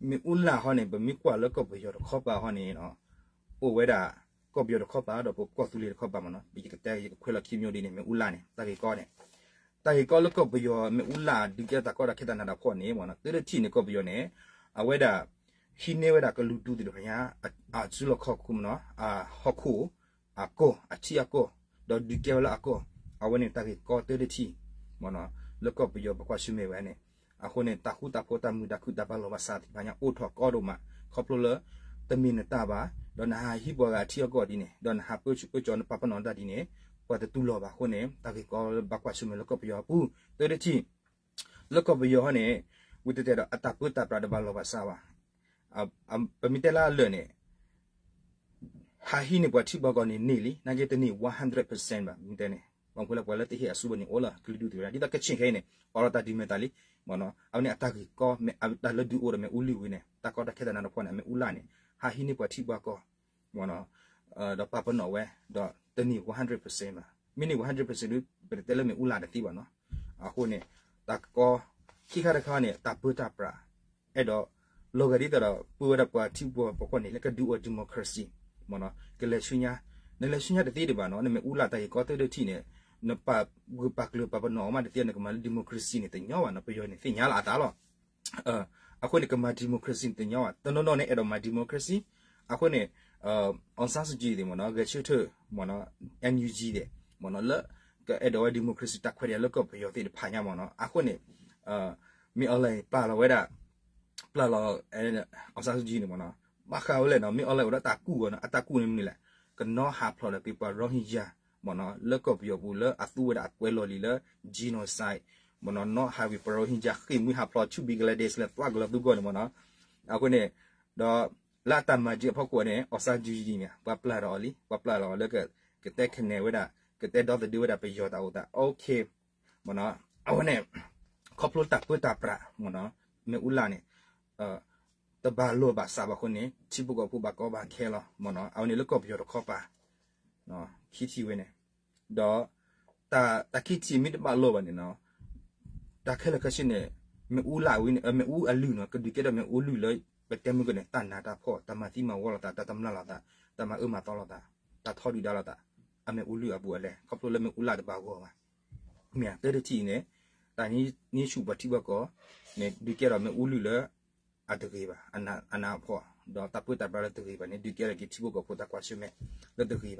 မ့ၣ်အူလၢ်ဟီန့ၣ် ပမ့ၢ်ကွၢ်လၢကီၢ်ပယီၤတခီပၤဟီန့ၣ် အိၣ်ဝဲဒၣ် ကီၢ်ပယီၤတခီပၤဒီးပကီၢ်သူလ့ၤတခီပၤမ့ၢ်နီၤ ယကတဲယကခွဲးလီၤခံမျိုးဒ်န့ၣ် မ့ၣ်အူလၢ်န့ၣ် တၢ်ဂ့ၢ်ကီန့ၣ် တၢ်ဂ့ၢ်ကီလၢကီၢ်ပယီၤမ့ၣ်အူလၢ်ဒုးကဲတၢ်ကီတၢ်ခဲတၢ်နးတၢ်ဖှီၣ်န့ၣ်မ့ၢ်နီၤ တၢတထံၣ်န့ၣ် ကီၢ်ပယီၤန့ၣ် အဝဲဒၣ် ဟံးန့ၢ်ဝဲဒၣ်ကလုာ်ဒူၣ်သ့ၣ်တဖၣ်ညါ အစုလီၢ်ခီၣ်ခိၣ်မ့ၢ်နီၤ အဟီၣ်ခိၣ် အကီၢ် အထံအကီၢ် ဒီးဒုးကဲဝဲလၢအကီၢ် အဝဲန့ၣ်တၢ်ဂ့ၢ်ကီတၢတထံၣ် မ့ၢ်နီၤ လၢကီၢ်ပယီၤပကွၢ်ဆၢၣ်မဲာ်ဝဲန့ၣ် အဃိန့ၣ် တၢ်ဃူတၢ်ဖိးတၢ်မုာ်တၢ်ခုၣ်တၢ်ဘၣ်လိာ်ဘၣ်စးသ့ၣ်တဖၣ်ညါ အိၣ်ထီၣ်ကီဒိၣ်မး ခီဖျိလၢ တမ့ၢ်နတၢ်ဘၣ် ဒီးနဟးဟံးပှၤဂၤအထံအကီၢ်ဒ်န့ၣ် ဒီးနဟးပၢဆူၣ်ပၢကၠီနပာ်ပနီၣ်တၢ်ဒ်န့ၣ် ပှၤတတူၢ်လိာ်ဘၣ်အဃိန့ၣ် တၢ်ဂ့ၢ်ကီလၢဘၣ်ကွၢ်ဆၢၣ်မဲာ်လၢကီၢ်ပယီၤအပူၤ တၢတထံၣ် လၢကီၢ်ပယီၤဟီန့ၣ် ဝံၤတဲတဲဒီးအတၢ်ပၢတၢ်ပြးတဘၣ်လိာ်ဘၣ်စးဘၣ် ပမ့ၢ်တဲလၢအလၢာ်န့ၣ် ဟးဟံးန့ၢ်ပှၤထံပှၤကီၢ်န့ၣ်န့ၢ်လံ နာ်က့တန့ၢ် one hundred percent ဘၣ် မ့ၢ်တဲန့ၣ် ဘၣ်မနုၤဃိလၢပှၤလၢတဟ့ၣ်အစုဘၣ်န့ၣ်အိၣ်လၢကလုာ်ဒူၣ်သ့ၣ်တဖၣ် ဒ်သိးကချ့ၣ်ခဲအံၤန့ၣ် အိးထီၣ်တၢ်ဒုးမဲာ်သးလံ မ့ၢ်နီၤ အဝဲန့ၣ်အတၢ်ဂ့ၢ်ကီ မ့ၢ်တၢ်လၢဒုးအိၣ်ဒီးမ့ၣ်အူလုၢ်ဝံၤန့ၣ် တၢ်ကီတၢ်ခဲတၢ်နးတၢ်ဖှီၣ်န့ၣ် အမ့ၣ်အူလၢ်န့ၣ် ဟးဟံးန့ၢ်ပှၤထံပှၤကီၢ် မ့ၢ်နီၤ ဒီးပာ်ပနီၣ်ဝဲ ဒီးတန့ၢ် one hundred percent ဘၣ် မ့ၢ်န့ၢ် one hundred percent ဒုး ပတတဲလၢမ့ၣ်အူလၢ်တသ့ဘၣ်နီၤ အဃိန့ၣ် တၢ်ကီ ခံခါတခါန့ၣ် တၢ်ပၢတၢ်ပြး အဲၣ်ဒိး လီၤဂာ်ဒ်သိးဒီး ပၢဝဲဒၣ်ပှၤထံပှၤကီၢ်န့ၣ် လၢကဒုးအိၣ် democracy မ့ၢ်နီၤ ကလဲၤဆူညါ နလဲၤဆူညါတသ့ဒံးဘၣ်နီၤ နမ့ၣ်အူလၢ်တၢ်ဂ့ၢ်ကီတၢတထံၣ်န့ၣ် နပာ်ဂၢၢ်ပာ်ကျၢၤပာ်ပနီၣ်အီၤမးတသ့ နကမၤလၢ democracy န့ၣ် တညီဘၣ်နီၤ ပယီၤန့ၣ် သ့ၣ်ညါလီၤအသးလီၤ အဃိန့ၣ် ကမၤ democracy န့ၣ် တညီဘၣ် တနီၤနီၤန့ၣ် အဲၣ်ဒိးမၤ democracy အဃိန့ၣ် အောင်ဆန်းစုကြည် သ့ၣ်မ့ၢ်နီၤ ဂဲၤဆၢထၢၣ် မ့ၢ်နီၤ NUG သ့ၣ် မ့ၢ်နီၤ လၢ ကအဲၣ်ဒိးဝဲ democracy တၢ်ခွဲးတၢ်ယာ်လၢကီၢ်ပယီၤသ့ၣ်တဖၣ်ညါမ့ၢ်နီၤ အဃိန့ၣ် မ့ၢ်အီၤလဲၣ် ပာ်လီၤဝဲဒၣ် ပာ်လီၤ အောင်ဆန်းစုကြည် န့ၣ်မ့ၢ်နီၤ ဘၣ်ဃးဝဲလဲၣ်နီၤ မ့ၢ်အီၤလဲၣ်အိၣ်ဒီးတၢ်ကူၣ်အီၤနီၤ အတၢ်ကူၣ်န့ၣ်မနုၤလဲၣ် ကနီၤဟးဖျိးဒီးက့ၤပှၤ Rohingya မ့ၢ်နီၤ လၢကီၢ်ပယီၤပူၤလၢအသူဝဲဒၣ်အကွဲးလီၤလံာ်လၢ genocide မ့ၢ်နီၤ နီၤဟးဝံၤပှၤ Rohingya ဃ့ၢ်မှံဟးဖျိးဆူ Bangladesh လဲၤသွးကလီၤသူကီၢ်န့ၣ်မ့ၢ်နီၤ အဃိန့ၣ် ဒီး လၢအတၢ်မၤဒံးအဖီခိၣ်န့ၣ် အောင်ဆန်းစုကြည် န့ၣ် ပှၤပျၢ်ဒီးအီၤလံ ပှၤပျၢ်ဒီးအီၤလၢ ကတဲခဲနဲၣ်ဝဲဒၣ် ကတဲဒီသဒၢဝဲဒၣ်ပယီၤတၢ်အိၣ်သး okay မ့ၢ်နီၤ အဝဲန့ၣ် ခီဖျိတၢ်ပၢတၢ်ပြး မ့ၢ်နီၤ မ့ၣ်အူလၢ်န့ၣ် တဘၣ်လိာ်ဘၣ်စးဘၣ်အဃိန့ၣ် ထံဖိကီၢ်ဖိဘၣ်ကီဘၣ်ခဲလီၤ မ့ၢ်နီၤ အဝဲန့ၣ်လၢကီၢ်ပယီၤတခီပၤ ခံထံၣ်ဝဲန့ၣ် ဒီး တၢ်ခံထံၣ်မ့ၢ်တဘၣ်လိာ်ဘၣ်န့ၣ်နီၤ တၢ်ခဲလၢာ်ခဲဆ့န့ၣ် မ့ၣ်အူလၢ်ဝံၤန့ၣ် မ့ၣ်အူအလုၢ်နီၤ ကဒုးကဲထီၣ်မ့ၣ်အူလုၢ်လၢ ပတဲမုၢ်ကန့ၣ် တၢ်နးတၢ်ဖှီၣ် တၢ်မၤသံမၤဝီလိာ်သး တၢ်တမျၢ်လိာ်သး တၢ်မၤအၢမၤသီလိာ်သး တၢ်ထီဒုၣ်ဒါလိာ်သး အမ့ၣ်အူလုၢ်အဘူးအလဲ ခီဖျိလၢမ့ၣ်အူလၢ်တဘၣ်ဂီၢ်ဘၣ် မ့ၢ်တၢ်တထံၣ်အံၤန့ၣ် တၢ်န့ၢ်ဆူၣ်ပှၤထံပှၤကီၢ်န့ၣ် ဒုးကဲထီၣ်မ့ၣ်အူလုၢ်လၢ အတဂ့ၤဘၣ် အနးအဖှီၣ် ဒီးတၢ်ပၢတၢ်ပြးလၢတဂ့ၤဘၣ်န့ၣ် ဒုးကဲထီၣ်က့ၤထံဖိကီၢ်ဖိတၢ်ကွၢ်ဆၢၣ်မဲာ်လၢတဂ့ၤဘၣ် ဒီး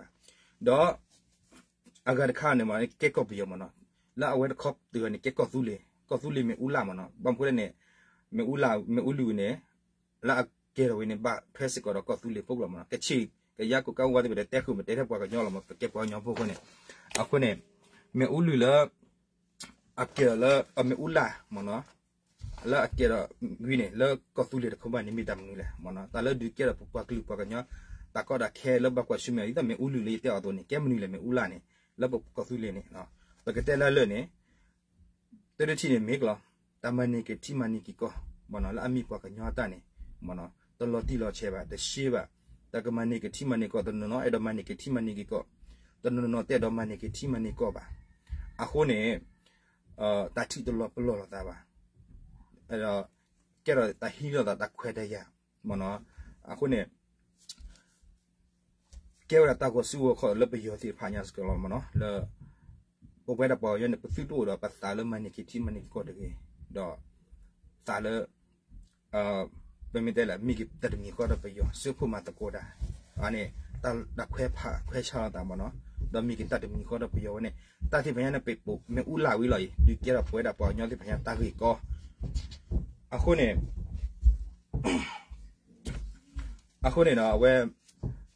အဂၤတခါန့ၣ်မ့ၢ် ကဲကီၢ်ပယီၤမ့ၢ်နီၤ လၢအဝဲတခီတဂၤန့ၣ် ကဲကီၢ်သူလ့ၤ ကီၢ်သူလ့ၤမ့ၣ်အူလၢ်မ့ၢ်နီၤ ဘၣ်မနုၤဃိလဲၣ်န့ၣ် မ့ၣ်အူလၢ် မ့ၣ်အူလုၢ်န့ၣ် လၢအကဲထီၣ်ဝဲန့ၣ် ဘၣ်ထွဲစ့ၢ်ကီးဒီးကီၢ်သူလ့ၤဖိကျိာ်မ့ၢ်နီၤ ကချ့ၣ် ကယါကိးကါဝါသ့ၣ်တဖၣ် တဲဃုာ်မ့ၢ်တဲထဲပှၤကညီလီၤမ့ၢ် ပကဲပှၤကညီဖိအဃိန့ၣ် အဃိန့ၣ် မ့ၣ်အူလုၢ်လၢ အကဲဒီးလၢအမ့ၣ်အူလၢ်မ့ၢ်နီၤ, လၢအကဲဒီးဝံၤန့ၣ် လၢကီၢ်သူလ့ၤတခီဘၣ်န့ၣ် မ့ၢ်တၢ်မနုၤလဲၣ်မ့ၢ်နီၤ, တၢ်လၢဒုးကဲထီၣ်ပပှၤကလုာ်ပှၤကညီ တၢ်ကီတၢ်ခဲလၢဘၣ်ကွၢ်ဆၢၣ်မဲာ် ဒ်သိးမ့ၣ်အူလုၢ်လၢယတဲအီၤအသိးန့ၣ် ကဲမနုၤလဲၣ် မ့ၣ်အူလၢ်န့ၣ် လၢပကီၢ်သူလ့ၤန့ၣ်, ပကတဲလၢလၢာ်န့ၣ် တၢ်တထံၣ်န့ၣ်မ့ၢ်ကလီၤ, တၢ်မၤန့ၢ်က့ၤထံမၤန့ၢ်က့ၤကီၢ်မ့ၢ်နီၤ, လၢအမ့ၢ်ပှၤကညီအတၢ်န့ၣ်မ့ၢ်နီၤ, တလီၤတံၢ်လီၤဆဲးဘၣ်, တရှဲဘၣ်, တၢ်ကမၤန့ၢ်က့ၤထံမၤန့ၢ်ကီၢ်, တနီၤနီၤအဲၣ်ဒိးမၤန့ၢ်က့ၤထံမၤန့ၢ်က့ၤကီၢ်, တနီၤနီၤတအဲၣ်ဒိးမၤန့ၢ်က့ၤထံမၤန့ၢ်ကီၢ်ဘၣ်. အဃိန့ၣ် တၢ်ထံၣ်တလီၤပလိာ်လိာ်သးဘၣ်, အဲၣ်ဒိး ကဲထီၣ်တၢ်ဟံးလိာ်သးတၢ်ခွဲးတၢ်ယာ်မ့ၢ်နီၤ, အဃိန့ၣ် ကဲဝဲဒၣ်တၢ်ဂီၤစုဂီၤခီၣ်လၢပယီၤသ့ၣ်တဖၣ်ညါစ့ၢ်ကီးလီၤမ့ၢ်နီၤ, လၢ ပဝဲဒၣ်ပှၤကညီန့ၣ် ပသုတအိၣ်ဒီးပသးလၢမၤန့ၢ်က့ၤထံမၤန့ၢ်က့ၤကီၢ်တဂ့ၤ, ဒီး သးလၢ ပမ့ၢ်တဲလၢ မ့ၢ်က့ၤတၢ်တမံၤဃီဒီးပယီၤ စၢဖှိၣ်မၤသကိးတၢ်, အန့ၣ် တၢ်ခွဲးဖးခွဲးဆါလိာ်သးမ့ၢ်နီၤ, ဒီးမ့ၢ်က့ၤတၢ်တမံၤဃီဒီးပယီၤဝဲန့ၣ် တၢ်သ့ၣ်တဖၣ်ညါန့ၣ် ပမ့ၣ်အူလၢ်ဝံၤလီၤအံၤ ဒုးကဲထီၣ်ပဝဲဒၣ်ပှၤကညီသ့ၣ်တဖၣ်ညါတၢ်ဂ့ၢ်ကီ အဃိန့ၣ် အဃိန့ၣ်ဒီး အဝဲ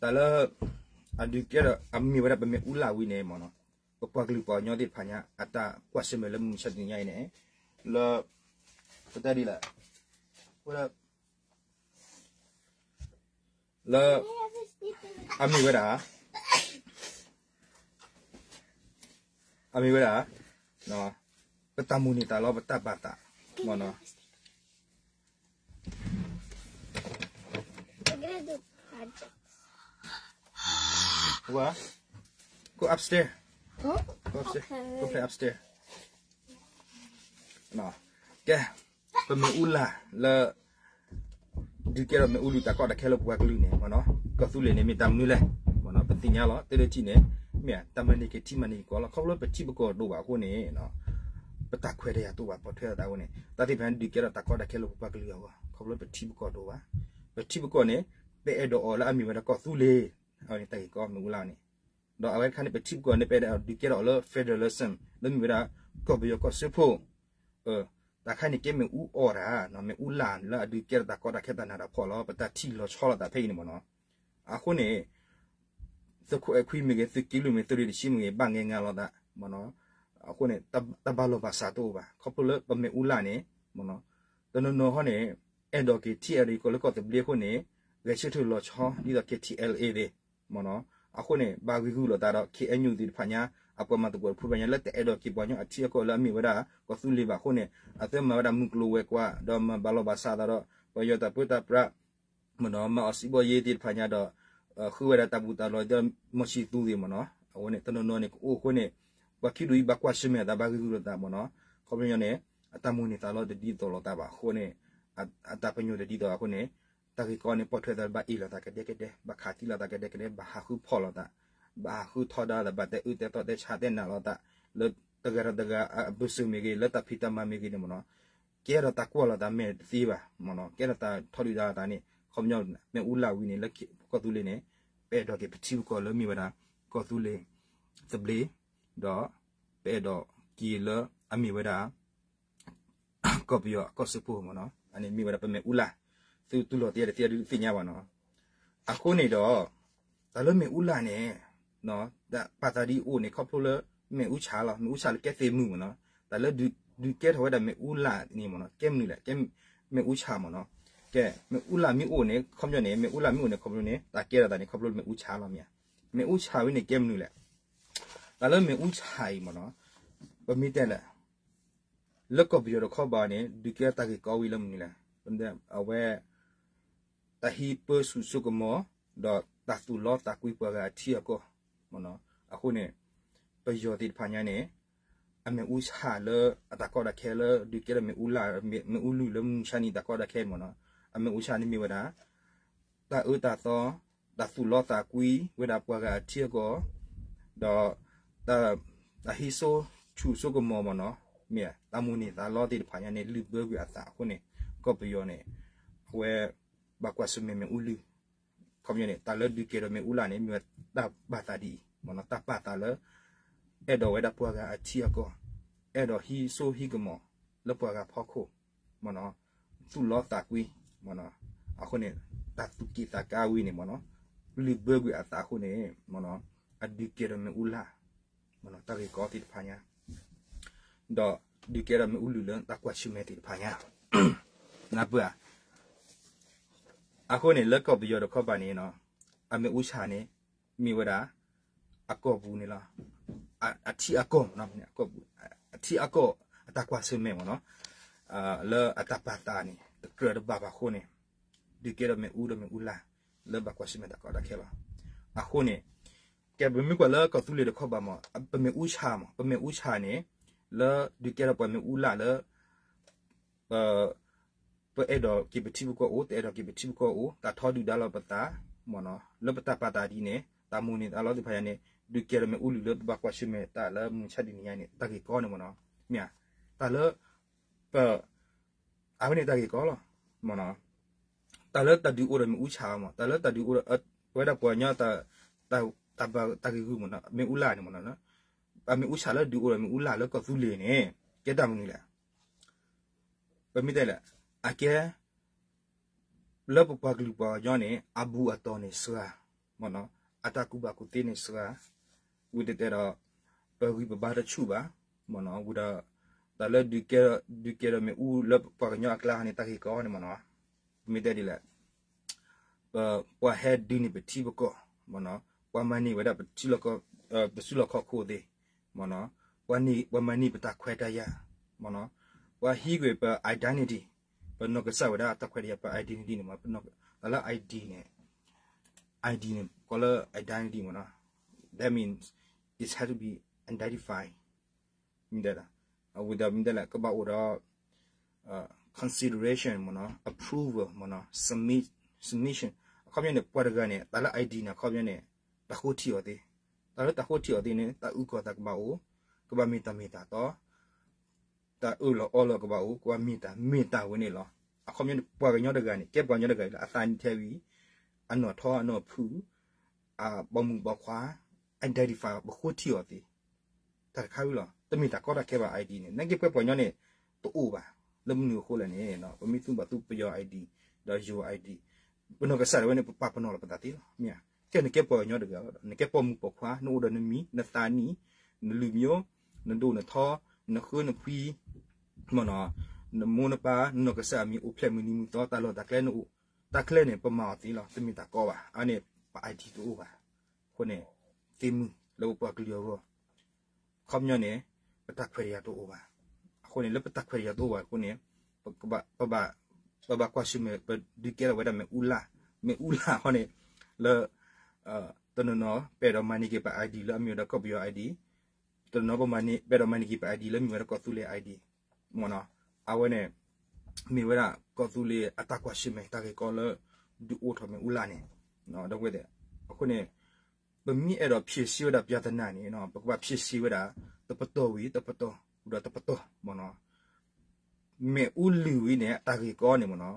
တၢ်လၢ အဒုးကဲထီၣ် အမ့ၢ်ဝဲဒၣ်ပမ့ၣ်အူလၢ်ဝံၤန့ၣ်မ့ၢ်နီၤ, ပပှၤကလုာ်ပှၤကညီသ့ၣ်တဖၣ်ညါ အတၢ်ကွၢ်ဆၢၣ်မဲာ်လၢမုၢ်မဆါတနံၤညါအံၤန့ၣ် လၢ ပတၢ်ဒ်လဲၣ် လၢ အမ့ၢ်ဝဲဒၣ် အမ့ၢ်ဝဲဒၣ် ပတၢ်မိၣ်န့ၢ်သးလီ ပတၢ်ဘၣ်သး မ့ၢ်နီၤ Go upstairs. Go upstairs. Go play upstairs. ကဲ ပမ့ၣ်အူလၢ်လၢ ဒုးကဲထီၣ်မ့ၣ်အူလုၢ်တၢ်ကီတၢ်ခဲလၢပပှၤကလုာ်န့ၣ် မ့ၢ်နီၤ ကီၢ်သူလ့ၤန့ၣ် မ့ၢ်တၢ်မနုၤလဲၣ် မ့ၢ်နီၤ ပသ့ၣ်ညါလီၤ တၢ်တထံၣ်န့ၣ် မ့ၢ်တၢ်မၤန့ၢ်က့ၤထံမၤန့ၢ်က့ၤကီၢ်လီၤ ခီဖျိပထံပကီၢ်တအိၣ်ဘၣ်အဃိန့ၣ် ပတၢ်ခွဲးတၢ်ယာ်တအိၣ်ဘၣ် ပိာ်ထွဲအသးအဃိန့ၣ် တၢ်သ့ၣ်တဖၣ်န့ၣ် ဒုးကဲထီၣ်တၢ်ကီတၢ်ခဲလၢပပှၤကလုာ်အဂီၢ် ခီဖျိပထံပကီၢ်တအိၣ်ဘၣ် ပထံပကီၢ်န့ၣ် ပအဲၣ်ဒိးအီၤလၢအမ့ၢ်ဝဲဒၣ်ကီၢ်သူလ့ၤ အန့ၣ်တၢ်ဂ့ၢ်ကီမ့ၣ်အူလၢ်န့ၣ် ဒီးအဝဲတခါန့ၣ် ပထံပကီၢ်န့ၣ် ပအဲၣ်ဒိးဒုးကဲထီၣ်အီၤလၢ federalism လၢမ့ၢ်ဝဲဒၣ် ကီၢ်ပယီၤကီၢ်စၢဖှိၣ် တၢ်ခါန့ၣ်ကဲမ့ၣ်အူအီၣ်တၢ် မ့ၣ်အူလၢ်လၢအဒုးကဲထီၣ်တၢ်ကီတၢ်ခဲတၢ်နးတၢ်ဖှီၣ်လီၤ ပတၢ်ထံၣ်လီၤဆီလိာ်သးဖဲအံၤန့ၣ်မ့ၢ်နီၤ အဃိန့ၣ် သုးခိၣ်အဲၣ်ခွံမ့ၢ်ဂ့ၤ သုးက့လွံၢ်မ့ၢ် သုးရ့ၣ်တဆံမ့ၢ်ဂ့ၤ ဘၣ်ငဲငါလိာ်သးမ့ၢ်နီၤ အဃိန့ၣ် တၢ်ဘၣ်လိာ်ဘၣ်စးတအိၣ်ဘၣ် ခီဖျိလၢပမ့ၣ်အူလၢ်န့ၣ်မ့ၢ်နီၤ တနီၤနီၤဟီန့ၣ် အဲၣ်ဒိးက့ၤထံအဲၣ်ဒိးက့ၤကီၢ်လၢကီၢ်သဘျ့အဃိန့ၣ် ဂဲၤဆၢထၢၣ်လီၤဆီဒ်သိး K T L A သ့ၣ် မ့ၢ်နီၤ အဃိန့ၣ် ဘၣ်ဂ့ၢ်ဂူာ်လိာ်သးဒီး K N U သ့ၣ်တဖၣ်ညါ အပှၤမၤသကိးတဖုဘၣ်ညါ လၢတအဲၣ်ဒိးက့ၤပှၤကညီအထံအကီၢ်လၢအမ့ၢ်ဝဲဒၣ် ကီၢ်သူလ့ၤဘၣ်အဃိန့ၣ် အသ့မၤဝဲဒၣ်မုၢ်ကျိၤဝဲၤကွာ် ဒီးမၤဘၣ်လိာ်ဘၣ်စးသးဒီး ပယီၤတၢ်ပၢတၢ်ပြး မ့ၢ်နီၤ မၤအီၣ်စံးဘီယ့သ့ၣ်တဖၣ်ညါဒီး ဃုဝဲဒၣ်တၢ်ဘူၣ်တၢ်လီၢ်ဒီး မီၢ်ဆံၣ်သူသ့ၣ်မ့ၢ်နီၤ အဝဲန့ၣ် တနီၤနီၤန့ၣ် ကအိၣ်အဃိန့ၣ် ပှၤခံဒူၣ်အံၤ ဘၣ်ကွၢ်ဆၢၣ်မဲာ်အသးဘၣ်ဂ့ၢ်ဂူာ်လိာ်သးမ့ၢ်နီၤ ခီဖျိန့ၣ် အတၢ်မိၣ်န့ၢ်သးလီတဒ်သိးလိာ်သးဘၣ်အဃိန့ၣ် အတၢ်ပညိၣ်တဒ်သိးအဃိန့ၣ် တၢ်ဂ့ၢ်ကီန့ၣ် ပိာ်ထွဲသးဘၣ်အ့ၣ်လိာ်သးကဒဲကဒဲ ဘၣ်ခးသံလိာ်သးကဒဲကဒဲ ဘၣ်ဟးဃုဖီၣ်လိာ်သး ဘၣ်ဟးဃုထီဒါသး ဘၣ်တဲအၢတဲသီတဲဆါတဲနးလိာ်သး လၢတဂၤဒီးတဂၤအဘၢၣ်စၢၤမ့ၢ်ဂ့ၤ လၢတၢ်ဖံးတၢ်မၤမ့ၢ်ဂ့ၤန့ၣ်မ့ၢ်နီၤ ကဲထီၣ်တၢ်ကွၢ်လိာ်သးမဲာ်တသ့ဘၣ်မ့ၢ်နီၤ ကဲထီၣ်တၢ်ထီဒုၣ်ဒါသးန့ၣ် ခီပညီ မ့ၣ်အူလၢ်ဝံၤန့ၣ် လၢကီၢ်သူလ့ၤန့ၣ် ပအဲၣ်ဒိးက့ၤပထံပကီၢ်လၢမ့ၢ်ဝဲဒၣ် ကီၢ်သူလ့ၤ သဘျ့ ဒီး ပအဲၣ်ဒိးက့ၤလၢအမ့ၢ်ဝဲဒၣ် ကီၢ်ပယီၤအကီၢ်စၢဖှိၣ်မ့ၢ်နီၤ အန့ၣ်မ့ၢ်ဝဲဒၣ်ပမ့ၣ်အူလၢ် သုတူၢ်လိာ်တယဲၢ်တသ့ၣ်ညါဘၣ်နီၤ အဃိန့ၣ်ဒီး တၢ်လၢမ့ၣ်အူလၢ်န့ၣ် ပာ်သးဒ်အံၤအိၣ်န့ၣ် ခီဖျိလၢ မ့ၣ်အူဆၣ်လီၤ မ့ၣ်အူဆၣ်လၢကဲသ့ၣ်မုၢ်မ့ၢ်နီၤ တၢ်လၢဒုးကဲထီၣ်ဝဲဒၣ်မ့ၣ်အူလၢ်န့ၣ်မ့ၢ်နီၤ ကဲမနုၤလဲၣ် ကဲမ့ၣ်အူဆၣ်မ့ၢ်နီၤ ကဲ မ့ၣ်အူလၢ်မ့ၢ်အိၣ်န့ၣ် ခီပညီန့ၣ် မ့ၣ်အူလၢ်မ့ၢ်အိၣ်န့ၣ် ခီဖျိန့ၣ် တၢ်ကဲထီၣ်သးန့ၣ် ခီဖျိလၢမ့ၣ်အူဆၣ်လီၤမ့ၢ်ဧါ မ့ၣ်အူဆၣ်ဝဲန့ၣ်ကဲမနုၤလဲၣ် တၢ်လၢမ့ၣ်အူဆၣ်အံၤမ့ၢ်နီၤ ပမ့ၢ်တဲလဲၣ် လၢကီၢ်ပယီၤတခီဘၣ်န့ၣ် ဒုးကဲတၢ်ဂ့ၢ်ကီဝံၤလၢမနုၤလဲၣ် အဝဲ တၢ်ဟံးပၢဆူၣ်စိကမီၤ ဒီးတၢ်သူၣ်လီသးကွံပှၤဂၤအထံအကီၢ် အဃိန့ၣ် ပယီၤသ့ၣ်တဖၣ်ညါန့ၣ် အမ့ၣ်အူဆၣ်လၢအတၢ်ကီတၢ်ခဲလၢ ဒုးကဲထီၣ်မ့ၣ်အူလၢ် မ့ၣ်အူလုၢ်လၢမုၢ်မဆါနံၤတၢ်ကီတၢ်ခဲမ့ၢ်နီၤ အမ့ၣ်အူဆၣ်န့ၣ်မ့ၢ်ဝဲဒၣ် တၢ်အၢတၢ်သီ တၢ်သူၣ်လီသးကွံဝဲဒၣ်ပှၤဂၤအထံအကီၢ် ဒီး တၢ်ဟံးစိဆူၣ်စိကမီၤမ့ၢ်နီၤ မ့ၢ်တၢ်မိၣ်န့ၢ်သးလီသ့ၣ်တဖၣ်ညါန့ၣ် လုၢ်ဘၢကွံာ်အသးအဃိန့ၣ် ကီၢ်ပယီၤန့ၣ် အဝဲ ဘၣ်ကွၢ်ဆၢၣ်မဲာ်မ့ၣ်အူလုၢ် ခီပညီန့ၣ် တၢ်လၢဒုးကဲထီၣ်မ့ၣ်အူလၢ်န့ၣ် မ့ၢ်ဝဲတၢ်ပာ်သးဒ်အံၤမ့ၢ်နီၤ တၢ်ပာ်သးလၢ အဲၣ်ဒိးဝဲဒၣ်ပှၤဂၤအထံအကီၢ် အဲၣ်ဒိးဟံးစိဟံးကမီၤ လၢပှၤဂၤဖီခိၣ် မ့ၢ်နီၤ သူၣ်လီသးကွံ မ့ၢ်နီၤ အဃိန့ၣ် တၢ်သူၣ်က့ၣ်သးကါဝံၤန့ၣ်မ့ၢ်နီၤ လုၢ်ဘၢကွံာ်အသးအဃိန့ၣ် မ့ၢ်နီၤ အဒုးကဲထီၣ်မ့ၣ်အူလၢ် မ့ၢ်နီၤ တၢ်ဂ့ၢ်ကီသ့ၣ်တဖၣ်ညါ ဒီး ဒုးကဲထီၣ်မ့ၣ်အူလုၢ်လၢတၢ်ကွၢ်ဆၢၣ်မဲာ်သ့ၣ်တဖၣ်ညါ, နၢ်ပၢၢ်ဧါ. အဃိန့ၣ် လၢကီၢ်ပယီၤတခီပၤန့ၣ် အမ့ၣ်အူဆၣ်န့ၣ် မ့ၢ်ဝဲဒၣ် အကီၢ်ပူၤန့ၣ်လီၤ. အထံအကီၢ်မ့ၢ်နီၤ, အထံအကီၢ် အတၢ်ကွၢ်ဆၢၣ်မဲာ်မ့ၢ်နီၤ, လၢအတၢ်ပာ်သးန့ၣ် တကြၢးတဘၣ်ဘၣ်အဃိန့ၣ် ဒုးကဲထီၣ်မ့ၣ်အူဒီးမ့ၣ်အူလၢ် လၢဘၣ်ကွၢ်ဆၢၣ်မဲာ်တၢ်ကီတၢ်ခဲလီၤ. အဃိန့ၣ် ကဲပမ့ၢ်ကွၢ်လၢကီၢ်သူလ့ၤတခီပၤမ့ၢ် ပမ့ၣ်အူဆၣ်မ့ၢ် ပမ့ၣ်အူဆၣ်န့ၣ် လၢဒုးကဲထီၣ်ပှၤမ့ၣ်အူလၢ်လၢ ပအဲၣ်ဒိးက့ၤပထံပကီၢ်အိၣ် တအဲၣ်ဒိးက့ၤပထံပကီၢ်အိၣ် တၢ်ထီဒုၣ်ဒါလီၤပသးမ့ၢ်နီၤ, လၢပတၢ်ပာ်သးဒ်န့ၣ် တၢ်မိၣ်န့ၢ်သးလီသ့ၣ်တဖၣ်ညါန့ၣ် ဒုးကဲထီၣ်မ့ၣ်အူလုၢ်လၢပဘၣ်ကွၢ်ဆၢၣ်မဲာ်တၢ်လၢမုၢ်ဆါတနံၤညါန့ၣ် တၢ်ဂ့ၢ်ကီန့ၣ်မ့ၢ်နီၤ, မ့ၢ်ဧါ, တၢ်လၢ ပ အဝဲန့ၣ်တၢ်ဂ့ၢ်ကီလီၤ မ့ၢ်နီၤ, တၢ်လၢတၢ်ဒုးအိၣ်ဒီးမ့ၣ်အူဆၣ်မ့ၢ် တၢ်လၢတၢ်ဒုးအိၣ်ဒီး ပဝဲဒၣ်ပှၤကညီ တၢ်ဘၣ်တၢ်ဂ့ၢ်ဂုာ်မ့ၢ်နီၤ မ့ၣ်အူလၢ်န့ၣ်မ့ၢ်နီၤ, အမ့ၣ်အူဆၣ်လၢဒုးအိၣ်ဒီးမ့ၣ်အူလၢ်လၢကီၢ်သူလ့ၤန့ၣ် ကဲတၢ်မနုၤလဲၣ်, ပမ့ၢ်တဲလဲၣ်, အကဲ လၢပပှၤကလုာ်ပှၤကညီန့ၣ် အဘူးအတီၢ်န့ၣ်စှၤ, မ့ၢ်နီၤ, အတၢ်ကူၣ်ဘၣ်ကူၣ်သ့န့ၣ်စှၤ, ဝံၤတဲတဲဒီး ပဂံၢ်ပဘါတဆူၣ်ဘၣ်, မ့ၢ်နီၤ, ဝံၤဒီး တၢ်လၢဒုးကဲ ဒုးကဲဒီးမ့ၣ်အူလၢပှၤကညီအကျါန့ၣ် တၢ်ဂ့ၢ်ကီန့ၣ်မ့ၢ်နီၤ, ပမ့ၢ်တဲဒ်လဲၣ် ပ ပှၤဟဲဒုးန့ၢ်ပထံပကီၢ်, မ့ၢ်နီၤ, ပှၤမၤန့ၢ်ဝဲဒၣ်ပထံလီၢ်ကီၢ် ပစုလီၢ်ခီၣ်ခိၣ်သ့ၣ်, မ့ၢ်နီၤ, ပှၤမၤန့ၢ်ပတၢ်ခွဲးတၢ်ယာ်, မ့ၢ်နီၤ, ပှၤဟံးကွံာ်ပ identity, ပနီၢ်ကစၢ်ဝဲဒၣ်တၢ်ခွဲးတၢ်ယာ် ပ identity န့ၣ်မ့ၢ်, တၢ်လၢ ID န့ၣ် ID န့ၣ် ကီးလၢ identity မ့ၢ်နီၤ, that means it has to be identified, မ့ၢ်တဲဒၣ်, အဝံၤဒီးမ့ၢ်တဲလဲၣ် ကဘၣ်အိၣ်ဒီး consideration မ့ၢ်နီၤ, approval မ့ၢ်နီၤ, submit, submission, အခီပညီန့ၣ် ပှၤတဂၤန့ၣ် တၢ်လၢ ID န့ၣ် အခီပညီန့ၣ် တၢ်ဃိထံအီၤသ့, တၢ်လၢတၢ်ဃိထံအီၤသ့န့ၣ် တၢ်အုၣ်ကီၤသးကဘၣ်အိၣ်, ကဘၣ်မ့ၢ်တၢ်မ့ၢ်တၢ်တီ တၢ်အၢၣ်လီၤအီလီၤကဘၣ်အိၣ်, ကဘၣ်မ့ၢ်တၢ်မ့ၢ်တၢ်ဝဲန့ၣ်လီၤ. အခီပညီန့ၣ် ပှၤကညီတဂၤန့ၣ် ကဲပှၤကညီတဂၤလၢအသးနံၣ်ထဲဝံၤ အနီၢ်ထီအနီၢ်ဖုၣ် အပိာ်မုၣ်ပိာ်ခွါ identify ပဃိထံအီၤသ့, တၢ်တခါဝံၤလီၤ. တမ့ၢ်တၢ်ကီတၢ်ခဲဘၣ် ID န့ၣ် နာ်က့ပှၤကညီန့ၣ် တအိၣ်ဘၣ်. လၢမနုၤအဃိလဲၣ်န့ၣ် ပမ့ၢ်သူဘၣ်သူပယီၤ ID ဒီးယိၤ ID, ပနီၢ်ကစၢ်ဒၣ်ဝဲန့ၣ် ပပာ်ပနီၣ်လီၤပသးသ့လီၤ. မ့ၢ်ဧါ, ကဲနကဲပှၤကညီတဂၤလီၤ, နကဲပိာ်မုၣ်ပိာ်ခွါ, နအိၣ်ဒီးနမံၤ နသးနံၣ် နလုၢ်မံၤ, နဒိၣ်နထီ နဃၢနဖှံ မ့ၢ်နီၤ, နမိၢ်နပၢ် နနီၢ်ကစၢ်အမံၤအိၣ်ဖျဲၣ်မုၢ်နံၤမုၢ်သီ တၢ်လီၢ်တၢ်ကျဲနအိၣ်, တၢ်ကျဲန့ၣ် ပမၤအီၤသ့လီၤ, တမ့ၢ်တၢ်ကီဘၣ်. အန့ၣ် ပ ID တအိၣ်ဘၣ်. အဃိန့ၣ် သ့မုၢ်လၢပပှၤကလုာ်အဂီၢ် ခီပညီန့ၣ် ပတၢ်ခွဲးတၢ်ယာ်တအိၣ်ဘၣ်. အဃိန့ၣ် လၢပတၢ်ခွဲးတၢ်ယာ်တအိၣ်ဘၣ်အဃိန့ၣ် ပဘၣ် ပဘၣ်ကွၢ်ဆၢၣ်မဲာ် ပဒုးကဲထီၣ်ဝဲဒၣ်မ့ၣ်အူလၢ်, မ့ၣ်အူလၢ်အဃိန့ၣ် လၢ တနီၤနီၤ ပအဲၣ်ဒိးမၤန့ၢ်က့ၤပ ID လၢအမ့ၢ်ဝဲဒၣ်ကီၢ်ပယီၤ ID, တနီၤနီၤ ပမၤန့ၢ် ပအဲၣ်ဒိးမၤန့ၢ်က့ၤပ ID လၢမ့ၢ်ဝဲဒၣ်ကီၢ်သူလ့ၤ ID မ့ၢ်နီၤ. အဝဲန့ၣ် မ့ၢ်ဝဲဒၣ်ကီၢ်သူလ့ၤအတၢ်ကွၢ်ဆၢၣ်မဲာ်တၢ်ဂ့ၢ်ကီလၢ ဒုးအိၣ်ထီၣ်မ့ၣ်အူလၢ်န့ၣ် ဒီပုၢ်ဝဲၢ်သ့ၣ်. အဃိန့ၣ် ပမ့ၢ်အဲၣ်ဒိးဖြေရှင်းဝဲဒၣ် ပြဿနာ န့ၣ် ပကဘၣ်ဖြေရှင်းဝဲဒၣ် တပတီၢ်ဝံၤတပတီၢ် ဒီးတပတီၢ်မ့ၢ်နီၤ. မ့ၣ်အူလုၢ်ဝံၤန့ၣ် အတၢ်ဂ့ၢ်ကီန့ၣ်မ့ၢ်နီၤ,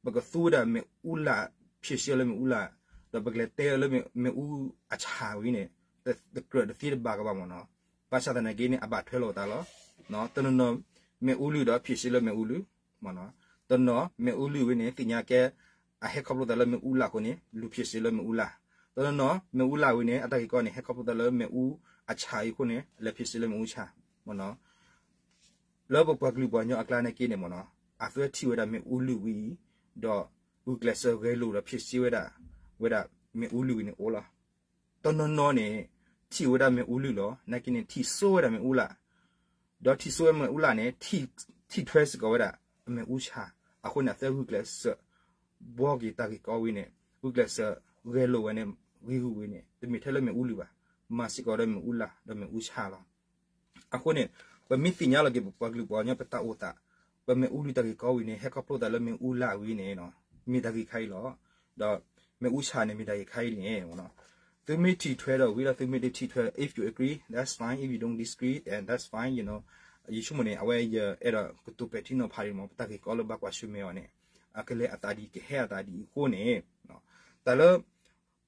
ပကသူဝဲဒၣ်မ့ၣ်အူလၢ် ဖြေရှင်းလၢမ့ၣ်အူလၢ်, ဒီးပကလဲၤတဲလၢမ့ၣ်အူအဆၣ်ဝံၤန့ၣ် တကြၢးတသ့တဘၣ်ကဘၣ်မ့ၢ်နီၤ. ဘၣ်ဆၣ်သနာ်က့န့ၣ် အဘၣ်ထွဲလိာ်သးလီၤ. တနီၤနီၤ မ့ၣ်အူလုၢ်ဒီး ဖြေရှင်းလၢမ့ၣ်အူလုၢ် မ့ၢ်နီၤ. တနီၤ မ့ၣ်အူလုၢ်ဝံၤန့ၣ် သ့ၣ်ညါကဲ အဟဲခီဖျိသးလၢမ့ၣ်အူလၢ်အဃိန့ၣ် လူၤဖြေရှင်းလၢမ့ၣ်အူလၢ်. တနီၤနီၤ မ့ၣ်အူလၢ်ဝံၤန့ၣ် အတၢ်ဂ့ၢ်ကီန့ၣ် ဟဲခီဖျိသးလၢမ့ၣ်အူအဆၣ်အံၤအဃိန့ၣ် လဲၤဖြေရှင်းလၢမ့ၣ်အူဆၣ် မ့ၢ်နီၤ. လၢပပှၤကလုာ်ပှၤကညီအကျါနာ်က့န့ၣ်မ့ၢ်နီၤ, အသုထံၣ်ဝဲဒၣ်မ့ၣ်အူလုၢ်ဝံၤအံၤ, ဒီးဂုာ်ကျဲးစၢးဂဲၤလိာ်ဒီးဖြေရှင်းဝဲဒၣ်, ဝဲဒၣ်မ့ၣ်အူလုၢ်ဝံၤန့ၣ်အိၣ်လီၤ. တနီၤနီၤန့ၣ် ထံၣ်ဝဲဒၣ်မ့ၣ်အူလုၢ်လီၤ, နာ်က့န့ၣ် ထံၣ်စိဝဲဒၣ်မ့ၣ်အူလၢ် ဒီးထံၣ်စိဝဲမ့ၣ်အူလၢ်န့ၣ် ထံၣ်ထွဲစ့ၢ်ကီးဝဲဒၣ် အမ့ၣ်အူဆၣ်, အဃိန့ၣ် အသုဂုာ်ကျဲးစၢး ဘှီက့ၤတၢ်ဂ့ၢ်ကီဝံၤန့ၣ် ဂုာ်ကျဲးစၢးဂဲၤလိာ်ဝဲန့ၣ် ဂ့ၤဂုာ်ဝံၤန့ၣ် တမ့ၢ်ထဲလၢမ့ၣ်အူလုၢ်ဘၣ်, မၤစ့ၢ်ကီးဒီးမ့ၣ်အူလၢ် ဒီးမ့ၣ်အူဆၣ်လီၤ. အဃိန့ၣ် ပမ့ၢ်သ့ၣ်ညါလီၤက့ၤပပှၤကလုာ်ပှၤကညီပတၢ်အိၣ်သး, ပမ့ၣ်အူလုၢ်တၢ်ဂ့ၢ်ကီဝံၤန့ၣ် ဟဲခီဖျိသးလၢမ့ၣ်အူလၢ်ဝံၤန့ၣ် မ့ၢ်တၢ်ဂ့ၢ်ခါအံၤလီၤ. ဒီးမ့ၣ်အူဆၣ်န့ၣ် မ့ၢ်တၢ်ဂ့ၢ်ခါအံၤန့ၣ် သုမ့ၢ်ထံၣ်ထွဲဒီးဝံၤလီၤ, သုမ့ၢ်တထံၣ်ထွဲ if you agree, that's fine, if you don't disagree, then that's fine, you know. ယဆိကမိၣ်န့ၣ် အဝဲယအဲၣ်ဒိးကတိၤပဲာ်ထံနီၤဖးဒံးမ့ၢ် ပတၢ်ဂ့ၢ်ကီလၢဘၣ်ကွၢ်ဆၢၣ်မဲာ်အီၤန့ၣ် အကလဲၤအသးဒ် ကဟဲအသးဒ်အံၤအဃိန့ၣ် တၢ်လၢ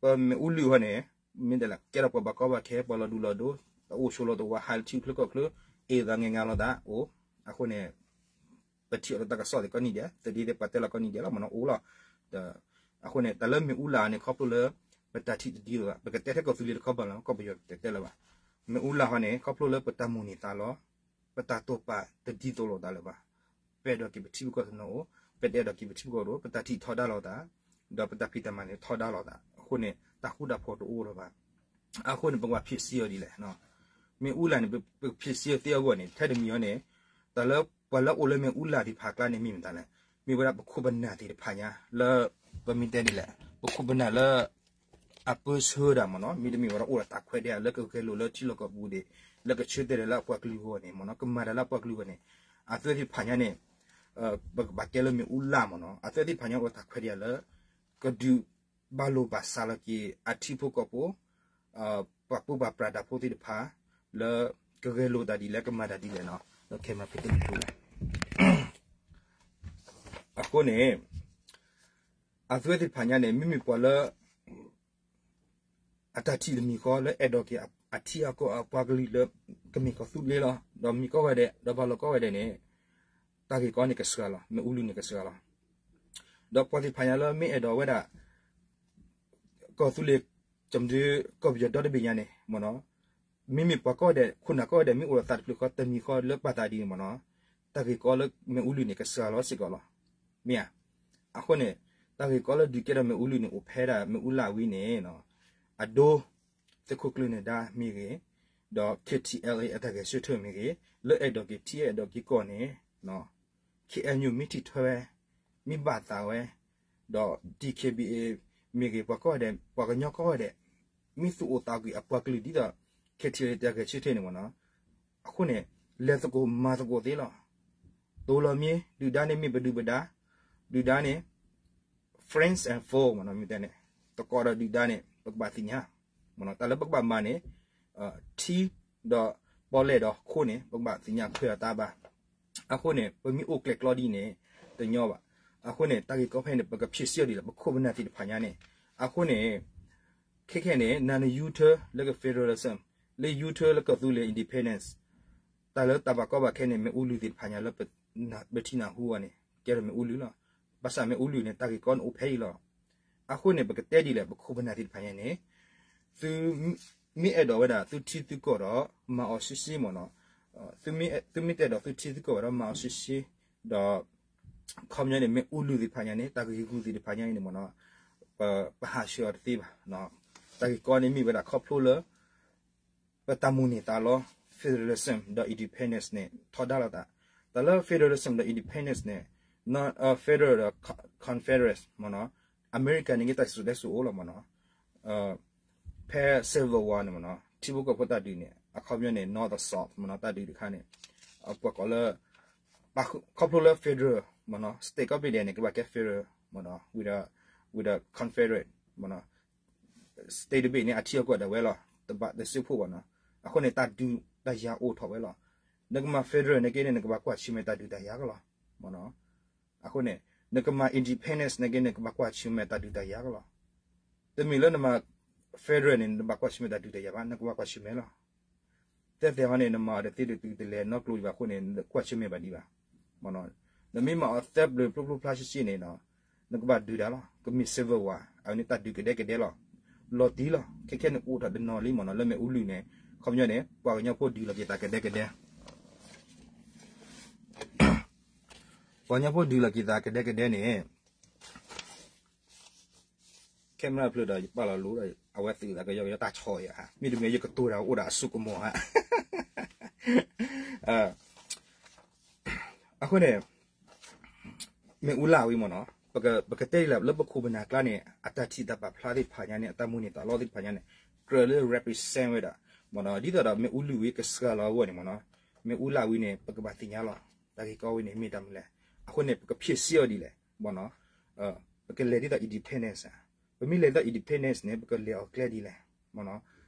ပမ့ၣ်အူလုၢ်အဃိန့ၣ် မ့ၢ်ဒၣ်လၢကဲထီၣ်ပှၤဘၣ်ကီဘၣ်ခဲ ပှၤလီၤဒူလီၤဒိ တၢ်အိၣ်ဆိးလီၤတဝါ ဟးလၢထံချၢကီၢ်ချၢ အ့ၣ်သးငဲၤငါလိာ်သးအိၣ်, အဃိန့ၣ် ပထံၣ်အီၤလၢတၢ်ကစီၣ်သ့ၣ်ကိးနံၣ်ဒဲး သဒ့သ့ၣ်ပှၤတဲလီၤကိးနံၣ်ဒဲးလီၤ မ့ၢ်နီၤအိၣ်လီၤ. အဃိန့ၣ် တၢ်လၢမ့ၣ်အူလၢ်န့ၣ် ခီဖျိလၢ ပတၢ်ထံၣ်တဒ်သိးဘၣ် ပကတဲထဲကီၢ်သူလ့ၤတခီပၤလီၤ ကီၢ်ပယီၤတဲတဲလၢၤဘၣ်. မ့ၣ်အူလၢ်ဃိန့ၣ် ခီဖျိလၢပတၢ်မိၣ်န့ၢ်သးလီၤ. ပတၢ်တိာ်ပာ်တဒ်သိးလိာ်သးလၢၤဘၣ်. ပအဲၣ်ဒိးက့ၤပထံပကီၢ်တနီၤအိၣ်, ပတအဲၣ်ဒိးက့ၤပထံပကီၢ်တအိၣ်, ပတၢ်ထံၣ်ထီဒါလိာ်သး, ဒီးပတၢ်ဖံးတၢ်မၤန့ၣ်ထီဒါလိာ်သး. အဃိန့ၣ် တၢ်ဃူတၢ်ဖိးတအိၣ်လၢၤဘၣ်. အဃိန့ၣ် ပကဘၣ်ဖံးဆံးအီၤဒ်လဲၣ်. မ့ၣ်အူလၢ်န့ၣ် ပဖံးဆံးအီၤသ့အဂီၢ်န့ၣ် ထဲတမံၤအံၤန့ၣ် တၢ်လၢပှၤလၢအအိၣ်လၢမ့ၣ်အူလၢ်သ့ၣ်တဖၣ်အကျါန့ၣ်မ့ၢ်မတၤလဲၣ်. မ့ၢ်ဝဲဒၣ်ပခိၣ်ပနၢ်သ့ၣ်တဖၣ်ညါလၢ ပမ့ၢ်တဲဒ်လဲၣ် ပခိၣ်ပနၢ်လၢ အပၢဆှၢဒၣ်မ့ၢ်နီၤ, မ့တမ့ၢ်ဝဲဒၣ်အိၣ်ဒီးတၢ်ခွဲးတၢ်ယာ်လၢကဂဲၤလိာ်လၢထံလီၢ်ကီၢ်ပူၤဒၣ်, လၢကဆၢတဲာ်ဒီးလၢအပှၤကလုာ်အဂီၢ်န့ၣ်မ့ၢ်နီၤ, ကမၤတၢ်လၢအပှၤကလုာ်အဂီၢ်န့ၣ်, အဝဲသ့ၣ်တဖၣ်ညါန့ၣ် ပကဘၣ်ကဲလၢမ့ၣ်အူလၢ်မ့ၢ်နီၤ, အဝဲသ့ၣ်တဖၣ်ညါအိၣ်ဒီးတၢ်ခွဲးတၢ်ယာ်လၢ ကဒုးဘၣ်လိာ်ဘၣ်စးလီၤက့ၤ အထံဖိကီၢ်ဖိ ပှၤပၢပှၤပြးတၢ်ဖိသ့ၣ်တဖၣ် လၢကဂဲၤလိာ်တၢ်ဒ်လဲၣ် ကမၤတၢ်ဒ်လဲၣ်နီၤ, ဒီးခဲမၤဖဲတမံၤပူၤလဲၣ်. အဃိန့ၣ် အဝဲသ့ၣ်တဖၣ်ညါန့ၣ် မ့မ့ၢ်ပှၤလၢ အတၢ်ထံၣ်တမံၤဃီလၢအဲၣ်ဒိးက့ၤအထံအကီၢ်အပှၤကလုာ်လၢ ကမ့ၢ်ကီၢ်သူလ့ၤလီၤ, ဒီးမံၤကိးဂၤဒဲး ဒီးပှၤလီၢ်ကိးဂၤဒဲးန့ၣ် တၢ်ဂ့ၢ်ကီန့ၣ်ကစှၤလီၤ, မ့ၣ်အူလုၢ်န့ၣ်ကစှၤလီၤ. ဒီးပှၤသ့ၣ်တဖၣ်ညါလၢမ့ၢ်အဲၣ်ဒိးဝဲဒၣ် ကီၢ်သူလ့ၤ ကီၢ်ပယီၤဒီတဘ့ၣ်ညါန့ၣ်မ့ၢ်နီၤ, မ့မ့ၢ်ပှၤကိးဂၤဒဲး ခိၣ်နၢ်ကိးဂၤဒဲး မ့ၢ်အိၣ်ဒီးသးတဖျၢၣ်ဃီတမံၤဃီလၢပာ်သးဒ်န့ၣ်မ့ၢ်နီၤ, တၢ်ဂ့ၢ်ကီလၢမ့ၣ်အူလုၢ်န့ၣ် ကစှၤလီၤစ့ၢ်ကီးလီၤ. မ့ၢ်ဧါ. အဃိန့ၣ် တၢ်ဂ့ၢ်ကီလၢဒုးကဲထီၣ်မ့ၣ်အူလုၢ်န့ၣ် အိၣ်ဖဲဒၣ်မ့ၣ်အူလၢ်ဝံၤန့ၣ် အဒိ သုးခိၣ်ကျၢၢ်နၢၤဒါမ့ၢ်ဂ့ၤ, ဒီး K T L A အတၢ်ဂဲၤဆၢထၢၣ်မ့ၢ်ဂ့ၤ, လၢအဲၣ်ဒိးက့ၤထံအဲၣ်ဒိးက့ၤကီၢ်န့ၣ် K N U မ့ၢ်ထံၣ်ထွဲဝဲ, မ့ၢ်ဘၣ်သးဝဲ, ဒီး D K B A မ့ၢ်ဂ့ၤ ပှၤကိးဂၤဒဲး ပှၤကညီကိးဂၤဒဲး မ့ၢ်သူၣ်အိၣ်သးကွံာ်အပှၤကလုာ်ဒ်သိး K T L A တၢ်ဂဲၤဆၢထၢၣ်န့ၣ်မ့ၢ်နီၤ, အဃိန့ၣ် လဲၤသကိးမၤသကိးသ့လီၤ. တိၤလီၤမ့ၢ် ဒုၣ်ဒါန့ၣ်မ့ၢ်ပဒုၣ်ပဒါ, ဒုၣ်ဒါန့ၣ် friends and foe မ့ၢ်တဲန့ၣ် သကိးဒီးဒုၣ်ဒါန့ၣ် ပကဘၣ်သ့ၣ်ညါ, တၢ်လၢပကဘၣ်မၤန့ၣ် ထံဒီးပီၣ်လဲၣ်ဒီးခိၣ်န့ၣ် ပကဘၣ်သ့ၣ်ညါခွဲးအသးဘၣ်. အဃိန့ၣ် ပမ့ၢ်အိၣ်ကျဲၣ်ကျီဒ်န့ၣ် တညီဘၣ်. အဃိန့ၣ် တၢ်ဂ့ၢ်ကီဖဲန့ၣ် ပကဖံးဆံးအီၤဒ်လဲၣ် ပခိၣ်ပနၢ်သ့ၣ်တဖၣ်ညါန့ၣ်, အဃိန့ၣ် ခဲခဲန့ၣ် နၤနယူထၢလၢက federalism လၢယူထၢလၢကီၢ်သူလ့ၤ independence တၢ်လၢတၢ်ဘၣ်ကီဘၣ်ခဲန့ၣ် မ့ၣ်အူလုၢ်သ့ၣ်တဖၣ်ညါလၢ ပထံၣ်နၢ်ဟူအီၤန့ၣ် ကဲထီၣ်မ့ၣ်အူလုၢ်လီၤ. ဘၣ်ဆၣ်မ့ၣ်အူလုၢ်န့ၣ် တၢ်ဂ့ၢ်ကီန့ၣ်အိၣ်ဖဲအံၤလီၤ. အဃိန့ၣ် ပကတဲဒ်လဲၣ် ပခိၣ်ပနၢ်သ့ၣ်တဖၣ်ညါန့ၣ် သုမ့ၢ်အဲၣ်ဒိးဝဲဒၣ် သုထံသုကီၢ်ဒီး မၤအီၤရှဲရှဲမ့ၢ်နီၤ, သုမ့ၢ်တအဲၣ်ဒိးသုထံသုကီၢ်ဘၣ်ဒီး မၤအီၤရှဲရှဲ, ဒီး ခီပညီန့ၣ် မ့ၣ်အူလုၢ်သ့ၣ်တဖၣ်ညါန့ၣ် တၢ်ဂ့ၢ်ဂီၢ်သ့ၣ်တဖၣ်ညါအံၤန့ၣ်မ့ၢ်နီၤ, ပဟးဆှဲးအီၤတသ့ဘၣ်. တၢ်ဂ့ၢ်ကီန့ၣ်မ့ၢ်ဝဲဒၣ်ခီဖျိလၢ ပတၢ်မိၣ်န့ၢ်သးလီ federalism ဒီး independence န့ၣ် ထီဒါလိာ်သး. တၢ်လၢ federalism ဒီး independence န့ၣ် federal ဒီး confederate မ့ၢ်နီၤ, အမဲရကၤန့ၣ်က့ တၢ်စံၣ်စိၤတဲစိၤအိၣ်လီၤမ့ၢ်နီၤ, ဖဲ Civil War န့ၣ်မ့ၢ်နီၤ ထံဖိကီၢ်ဖိတၢ်ဒုးန့ၣ် အခီပညီန့ၣ် North ဒီး South မ့ၢ်နီၤ တၢ်ဒုးတခါန့ၣ် ပှၤကိးလၢ ခီဖျိလၢ federal မ့ၢ်နီၤ state ကိးဘ့ၣ်ဒဲးန့ၣ် ကဘၣ်ကဲ federal မ့ၢ်နီၤ ဝံၤဒီး confederate မ့ၢ်နီၤ state တဘ့ၣ်န့ၣ် အထံအကီၢ်ဒၣ်ဝဲလီၤ တဘၣ်တစံးဖှိၣ်ဘၣ်နီၤ. အဃိန့ၣ် တၢ်ဒုးတၢ်ယၤအိၣ်ထီၣ်ဝဲလီၤ. နကမၤ federal န့ၣ်က့န့ၣ် နကဘၣ်ကွၢ်ဆၢၣ်မဲာ်တၢ်ဒုးတၢ်ယၤကလီၤ မ့ၢ်နီၤ. အဃိန့ၣ် နကမၤ independence န့ၣ်က့န့ၣ် နကဘၣ်ကွၢ်ဆၢၣ်မဲာ်တၢ်ဒုးတၢ်ယၤကလီၤ. တမ့ၢ်လၢနမၤ federal န့ၣ် နဘၣ်ကွၢ်ဆၢၣ်မဲာ်တၢ်ဒုးတၢ်ယၤဘၣ် နကဘၣ်ကွၢ်ဆၢၣ်မဲာ်လီၤ. တဲသ့ဟီန့ၣ် နမၤအီၤတသ့ဒ်သုတလဲၤနီကျိၤဘၣ်အဃိန့ၣ် နကွၢ်ဆၢၣ်မဲာ်ဘၣ်ဒံးဘၣ် မ့ၢ်နီၤ. နမ့ၢ်မၤအီၤသၢပျၢၤဖျိဖျိဖျါရှဲရှဲန့ၣ် နကဘၣ်ဒုးတၢ်လီၤ. ကမ့ၢ် civil war အဝဲန့ၣ်တၢ်ဒုးကဒဲကဒဲလီၤ. လီၤတံၢ်လီၤ. ခဲခဲန့ၣ်အိၣ်ထီၣ်တနီၤလံမ့ၢ်နီၤ လၢမ့ၣ်အူလုၢ်န့ၣ် ခီပညီန့ၣ် ပှၤကညီဖိဒုးလီၤက့ၤသးကဒဲကဒဲ ပှၤကညီဖိဒုးလီၤက့ၤသးကဒဲကဒဲန့ၣ် camera ဖျၢၣ်ဒီးယပာ်လီၤလိဒီး အဝဲသုးသးကယီကယီတၢ်ဆီအံၤဧါ မ့တမ့ၢ်ယကတိၤတၢ်အိၣ်ဒီးအစိကမီၤဧါ. အဃိန့ၣ် မ့ၣ်အူလၢ်ဝံၤမ့ၢ်နီၤ ပကတဲဒ်လဲၣ် လၢပခိၣ်ပနၢ်ကျါန့ၣ် အတၢ်ထံၣ်တၢ်ပာ်ဖျါသ့ၣ်တဖၣ်ညါန့ၣ် အတၢ်မိၣ်န့ၢ်သးလီသ့ၣ်တဖၣ်ညါန့ၣ် ကြၢးလၢ represent ဝဲဒၣ် မ့ၢ်နီၤ ဒ်သိးဒီးမ့ၣ်အူလုၢ်ဝံၤကစှၤလီၤအဂီၢ်န့ၣ်မ့ၢ်နီၤ မ့ၣ်အူလၢ်ဝံၤန့ၣ် ပကဘၣ်သ့ၣ်ညါလီၤ တၢ်ဂ့ၢ်ကီဝံၤန့ၣ် မ့ၢ်တၢ်မနုၤလဲၣ်. အဃိန့ၣ် ပကဖံးဆံးအီၤဒ်လဲၣ် မ့ၢ်နီၤ ပကလဲၤဒ်သိး independence ဧါ. ပမ့ၢ်လဲၤဒ်သိး independence န့ၣ် ပကလဲၤအီၤကျဲဒ်လဲၣ် မ့ၢ်နီၤ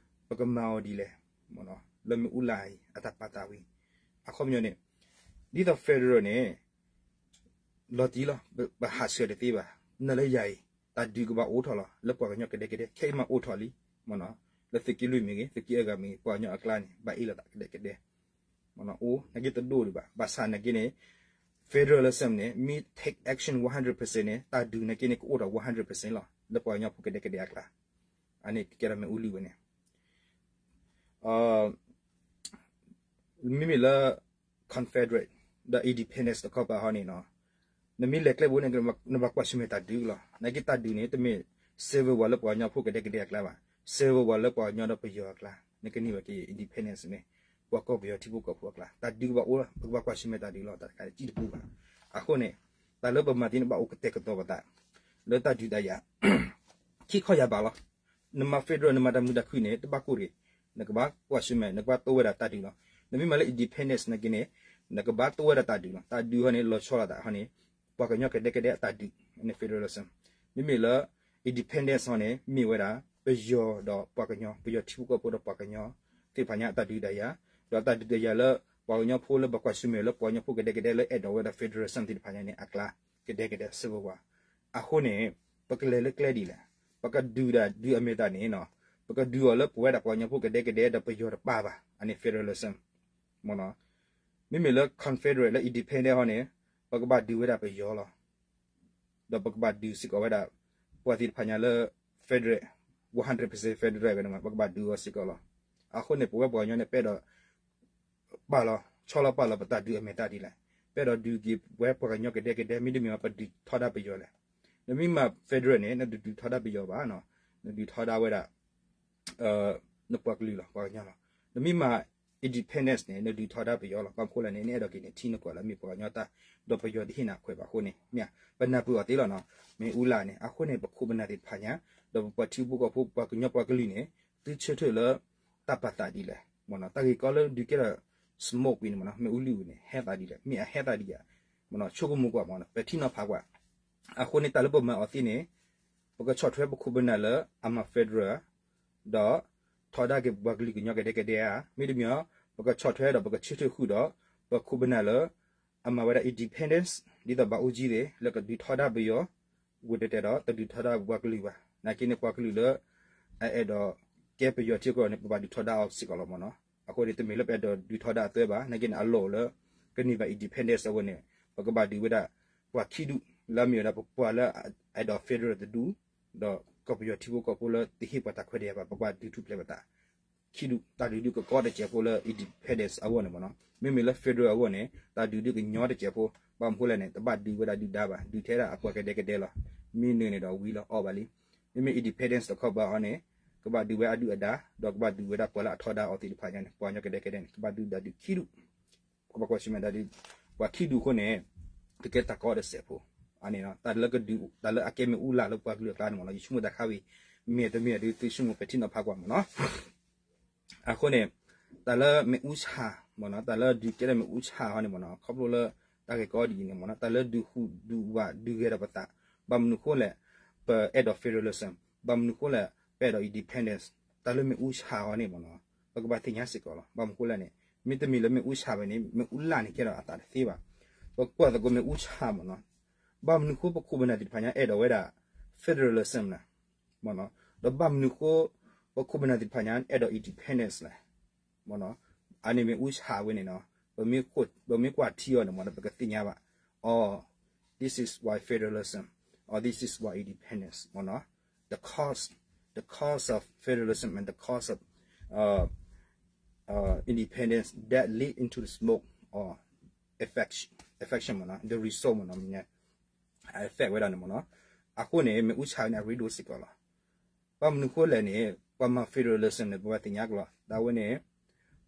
ပကမၤအီၤဒ်လဲၣ် မ့ၢ်နီၤ လၢမ့ၣ်အူလၢ်အံၤ အတၢ်ပာ်သးဝံၤ အခီပညီန့ၣ် ဒ်သိး federal န့ၣ် လီၤတံၢ်လီၤ ပဟးဆှဲးတသ့ဘၣ်. နလၢယၤအံၤ တၢ်ဒုးကဘၣ်အိၣ်ထီၣ်လီၤ လၢပှၤကညီကဒဲကဒဲ ခဲအံၤမးအိၣ်ထီၣ်လံ မ့ၢ်နီၤ လၢသုးက့လွံၢ်မ့ၢ်ဂ့ၤ သုးက့အဂၤမ့ၢ်ဂ့ၤ ပှၤကညီအကျါန့ၣ် ဘၣ်အ့ၣ်လိာ်သးကဒဲကဒဲ မ့ၢ်နီၤ အိၣ် နာ်က့တဒိၣ်ဒံးဘၣ် ဘၣ်ဆၣ်နာ်က့န့ၣ် federalism န့ၣ် မ့ၢ် take action one hundred percent န့ၣ် တၢ်ဒုးနာ်က့န့ၣ် ကအိၣ်ဒီး one hundred percent လီၤ လၢပှၤကညီဖိကဒဲကဒဲအကျါ အန့ၣ်ကကဲထီၣ်မ့ၣ်အူလုၢ်ဝဲန့ၣ် မ့မ့ၢ်လၢ confederate ဒီး independence တခီပၤဟီန့ၣ်နီၤ, နမ့ၢ်လဲၤကျဲဘိန့ၣ် နဘၣ်ကွၢ်ဆၢၣ်မဲာ်တၢ်ဒုးလီၤ. နာ်က့တၢ်ဒုးန့ၣ် တမ့ၢ် civil war လၢပှၤကညီဖိကဒဲကဒဲအကျါဘၣ်, civil war လၢပှၤကညီဒီးပယီၤအကျါ, နကန့ၢ်ဝဲက့ၤ independence န့ၣ် ပှၤကီၢ်ပယီၤထံဖိကီၢ်ဖိအကျါ, တၢ်ဒုးကဘၣ်အိၣ်လီၤ, ပကဘၣ်ကွၢ်ဆၢၣ်မဲာ်တၢ်ဒုးလီၤ, တၢ်တခါန့ၣ် ကံၣ်တပူၤဘၣ်. အဃိန့ၣ် တၢ်လၢပမၤသ့န့ၣ် ဘၣ်အိၣ်ကတဲာ်ကတီၤပသး လၢတၢ်ဒုးတၢ်ယၤ ခံခီယၤဘၣ်လီၤ. နမၤ federal နမၤတၢ်မုာ်တၢ်ခုၣ်န့ၣ် တဘၣ်ကိၢ်တဂ့ၤ, နကဘၣ်ကွၢ်ဆၢၣ်မဲာ် နကဘၣ်တိဝဲဒၣ်တၢ်ဒုးလီၤ. နမ့ၢ်မၤလၢ independence နာ်က့န့ၣ် နကဘၣ်တိဝဲဒၣ်တၢ်ဒုးလီၤ. တၢ်ဒုးဟီန့ၣ် လီၤဆီလိာ်သးဟီန့ၣ် ပှၤကညီကဒဲကဒဲအတၢ်ဒုးန့ၣ် federalism. မ့မ့ၢ်လၢ independence ဟီန့ၣ် မ့ၢ်ဝဲဒၣ် ပယီၤဒီးပှၤကညီ, ပယီၤထံဖိကီၢ်ဖိဒီးပှၤကညီသ့ၣ်တဖၣ်ညါအတၢ်ဒုးတၢ်ယၤ, ဒီးတၢ်ဒုးတၢ်ယၤလၢ ပှၤကညီဖိလၢဘၣ်ကွၢ်ဆၢၣ်မဲာ်လၢပှၤကညီဖိကဒဲကဒဲလၢအဲၣ်ဒိးဝဲဒၣ် federalism သ့ၣ်တဖၣ်ညါန့ၣ် အကျါ ကဒဲကဒဲ civil war. အဃိန့ၣ် ပကလဲၤလၢကျဲဒ်လဲၣ်, ပကဒုးဒၣ်ဒုးအမဲာ်တၢ်န့ၣ်နီၤ, ပကဒုးအီၤလၢပဝဲဒၣ်ပှၤကညီဖိကဒဲကဒဲဒီးပယီၤတပၢ်ဘၣ်, အန့ၣ် federalism မ့ၢ်နီၤ. မ့မ့ၢ်လၢ confederate လၢ independent ဟီန့ၣ် ပကဘၣ်ဒုးဝဲဒၣ်ပယီၤလီၤ. ဒီးပကဘၣ်ဒုးစ့ၢ်ကီးဝဲဒၣ် ပှၤသ့ၣ်တဖၣ်ညါလၢ federal, one hundred percent federal ဝဲန့ၣ်မး ပကဘၣ်ဒုးအီၤစ့ၢ်ကီးလီၤ. အဃိန့ၣ် ပဝဲပှၤကညီန့ၣ် ပအဲၣ်ဒိး ပာ်လီၤ ဆီလီၤပာ်လီၤပတၢ်ဒုးအမဲာ်တၢ်ဒ်လဲၣ်, ပအဲၣ်ဒိးဒုးက့ၤပဝဲပှၤကညီကဒဲကဒဲ မ့တမ့ၢ်ပဒုးထီဒါပယီၤလဲၣ်. နမ့ၢ်မၤ federal န့ၣ် နတဒုးထီဒါပယီၤဘၣ်, နဒုးထီဒါဝဲဒၣ် နပှၤကလုာ်လီၤ, ပှၤကညီလီၤ. နမ့ၢ်မၤ independence န့ၣ် နဒုးထီဒါပယီၤလီၤ. ဘၣ်မနုၤဃိလဲၣ်န့ၣ် နအဲၣ်ဒိးက့ၤန့ၣ် ထံနကွၢ်လၢမ့ၢ်ပှၤကညီတၢ်, ဒီးပယီၤတဟ့ၣ်နၤခွဲးဘၣ်အဃိန့ၣ် မ့ၢ်ဧါ, ပနၢ်ပၢၢ်အီၤသ့လီၤနီၤ. မ့ၣ်အူလၢ်န့ၣ် အဃိန့ၣ် ပခိၣ်ပနၢ်သ့ၣ်တဖၣ်ညါ ဒီးပပှၤထံဖိကီၢ်ဖိ ပှၤကညီပှၤကလုာ်န့ၣ် သုဆၢထၢၣ်လၢ တၢ်ပာ်သးဒ်လဲၣ်, မ့ၢ်နီၤ. တၢ်ဂ့ၢ်ကီလၢဒုးကဲထီၣ် smoke ဝံၤန့ၣ် မ့ၢ်နီၤ, မ့ၣ်အူလုၢ်ဝံၤန့ၣ် ဟဲသးဒ်လဲၣ်, မ့ၢ်အဟဲသးဒ်ယၤ, မ့ၢ်နီၤ, ဆိကမိၣ်ကွၢ် မ့ၢ်နီၤ, ပထံၣ်နီၤဖးကွၢ်. အဃိန့ၣ် တၢ်လၢပမၤအီၤသ့န့ၣ် ပကဆီၣ်ထွဲပခိၣ်ပနၢ်လၢအမၤ federal ဒီး ထီဒါက့ၤပပှၤကလုာ်ကညီကဒဲကဒဲဧါ, မ့တမ့ၢ် ပကဆီၣ်ထွဲဒီးပကဆၢထၢၣ်ဃုာ်ဒီး ပခိၣ်ပနၢ်လၢ အမၤဝဲဒၣ် independence ဒ်သိးဘၣ်အူကၠံသ့ၣ် လၢကဒုးထီဒါပယီၤ, ဝံၤတဲတဲဒီး တဒုးထီဒါပပှၤကလုာ်ဘၣ်. နာ်က့န့ၣ် ပှၤကလုာ်လၢ အအဲၣ်ဒိးကဲပယီၤထံကီၢ်န့ၣ် ပဘၣ်ဒုးထီဒါအီၤစ့ၢ်ကီးလီၤ မ့ၢ်နီၤ. အဃိန့ၣ် တမ့ၢ်လၢပအဲၣ်ဒိးဒုးထီဒါအသွဲဘၣ်. နာ်က့န့ၣ် အလီၢ်အိၣ်လၢ ကန့ၢ်ဘၣ် independence အဂီၢ်န့ၣ် ပကဘၣ်ဒုးဝဲဒၣ် ပှၤခံဒူၣ် လၢအမ့ၢ်ဝဲဒၣ်ပပှၤလၢအအဲၣ်ဒိး federal တဒူၣ်, ဒီးကီၢ်ပယီၤထံဖိကီၢ်ဖိလၢတဟ့ၣ်ပှၤတၢ်ခွဲးတၢ်ယာ်ဘၣ် ပကဘၣ်ဒုးထူၣ်ဖျဲးပသး ခံဒူၣ်, တၢ်ဒုးဒုးကကီတစဲးဖိလၢ independence အဂီၢ်န့ၣ် မ့ၢ်နီၤ. မ့မ့ၢ်လၢ federal အဂီၢ်န့ၣ် တၢ်ဒုးဒုးကညီတစဲးဖိ, ဘၣ်မနုၤဃိလဲၣ်န့ၣ် တဘၣ်ဒုးဝဲဒၣ်ဒုၣ်ဒါဘၣ်, ဒုးထဲဒၣ်အပှၤကဒဲကဒဲလီၤ. မ့ၢ်နုၤန့ၣ်ဒီးဝံၤလီၤ အီၣ်ဘၣ်လံ. မ့မ့ၢ် independence တခီပၤအီၤန့ၣ် ကဘၣ်ဒုးဝဲအဒုၣ်အဒါ, ဒီးကဘၣ်ဒုးဝဲဒၣ်ပှၤလၢအထီဒါအီၤသ့ၣ်တဖၣ်ညါန့ၣ် ပှၤကညီကဒဲကဒဲန့ၣ် ကဘၣ်ဒုးဒၣ်ဒုးခံဒူၣ် ကဘၣ်ကွၢ်ဆၢၣ်မဲာ်ဒၣ်ဒုး ပှၤခံဒူၣ်အဃိန့ၣ် ကကဲတၢ်ကီတစဲးဖိ, အန့ၣ် တၢ်လၢကဒုး တၢ်လၢအကဲမ့ၣ်အူလၢ်လၢပှၤကလုာ်အကျါန့ၣ် မ့ၢ်နီၤ. ယဆိကမိၣ်တၢ်ခါဝံၤ မ့ၢ်တမ့ၢ်ဒုး သုဆိကမိၣ် ပထံၣ်နီၤဖးကွၢ် မ့ၢ်နီၤ. အဃိန့ၣ် တၢ်လၢမ့ၣ်အူဆၣ် မ့ၢ်နီၤ, တၢ်လၢဒုးကဲထီၣ်မ့ၣ်အူဆၣ်အီၤန့ၣ် မ့ၢ်နီၤ, ခီဖျိလၢတၢ်ဂ့ၢ်ကီဒ်အံၤန့ၣ် မ့ၢ်နီၤ, တၢ်လၢဒုးဟူးဒုးဝးဒုးဂဲၤဒီးပသး, ဘၣ်မနုၤဃိလဲၣ် ပအဲၣ်ဒိး federalism, ဘၣ်မနုၤဃိလဲၣ် ပအဲၣ်ဒိး independence, တၢ်လၢမ့ၣ်အူဆၣ်အီၤန့ၣ် မ့ၢ်နီၤ, ပကဘၣ်သ့ၣ်ညါစ့ၢ်ကီးလီၤ. ဘၣ်မနုၤဃိလဲၣ်န့ၣ် မ့တမ့ၢ်လၢမ့ၣ်အူဆၣ်ဝဲန့ၣ် မ့ၣ်အူလၢ်န့ၣ်ကဲထီၣ်အသးတသ့ဘၣ်. ပကွၢ်သကိးမ့ၣ်အူဆၣ် မ့ၢ်နီၤ, ဘၣ်မနုၤဃိပခိၣ်ပနၢ်သ့ၣ်တဖၣ်ညါအဲၣ်ဒိးဝဲဒၣ် federalism လဲၣ်, မ့ၢ်နီၤ, ဒီးဘၣ်မနုၤဃိ ပခိၣ်ပနၢ်သ့ၣ်တဖၣ်ညါအဲၣ်ဒိး independence လဲၣ်, မ့ၢ်နီၤ, အန့ၣ်မ့ၣ်အူဆၣ်ဝဲန့ၣ်နီၤ, ပမ့ၢ်ကွၢ်ထံအီၤန့ၣ် မ့ၢ်နီၤ, ပကသ့ၣ်ညါဘၣ်, အီၤ this is why federalism or this is why independence, မ့ၢ်နီၤ, the cause, the cause of federalism and the cause of uh, uh, independence that lead into the smoke or affection, affection မ့ၢ်နီၤ, the result မ့ၢ်နီၤ, affect ဝဲဒၣ်န့ၣ် မ့ၢ်နီၤ. အဃိန့ၣ် မ့ၣ်အူဆၣ်ဝဲန့ၣ် အရ့ဒိၣ်စ့ၢ်ကီးလီၤ. ဘၣ်မနုၤဃိလဲၣ်န့ၣ် ပှၤမၤ federalism န့ၣ် ပဘၣ်သ့ၣ်ညါကလီၤ. တၢ်ဝဲန့ၣ်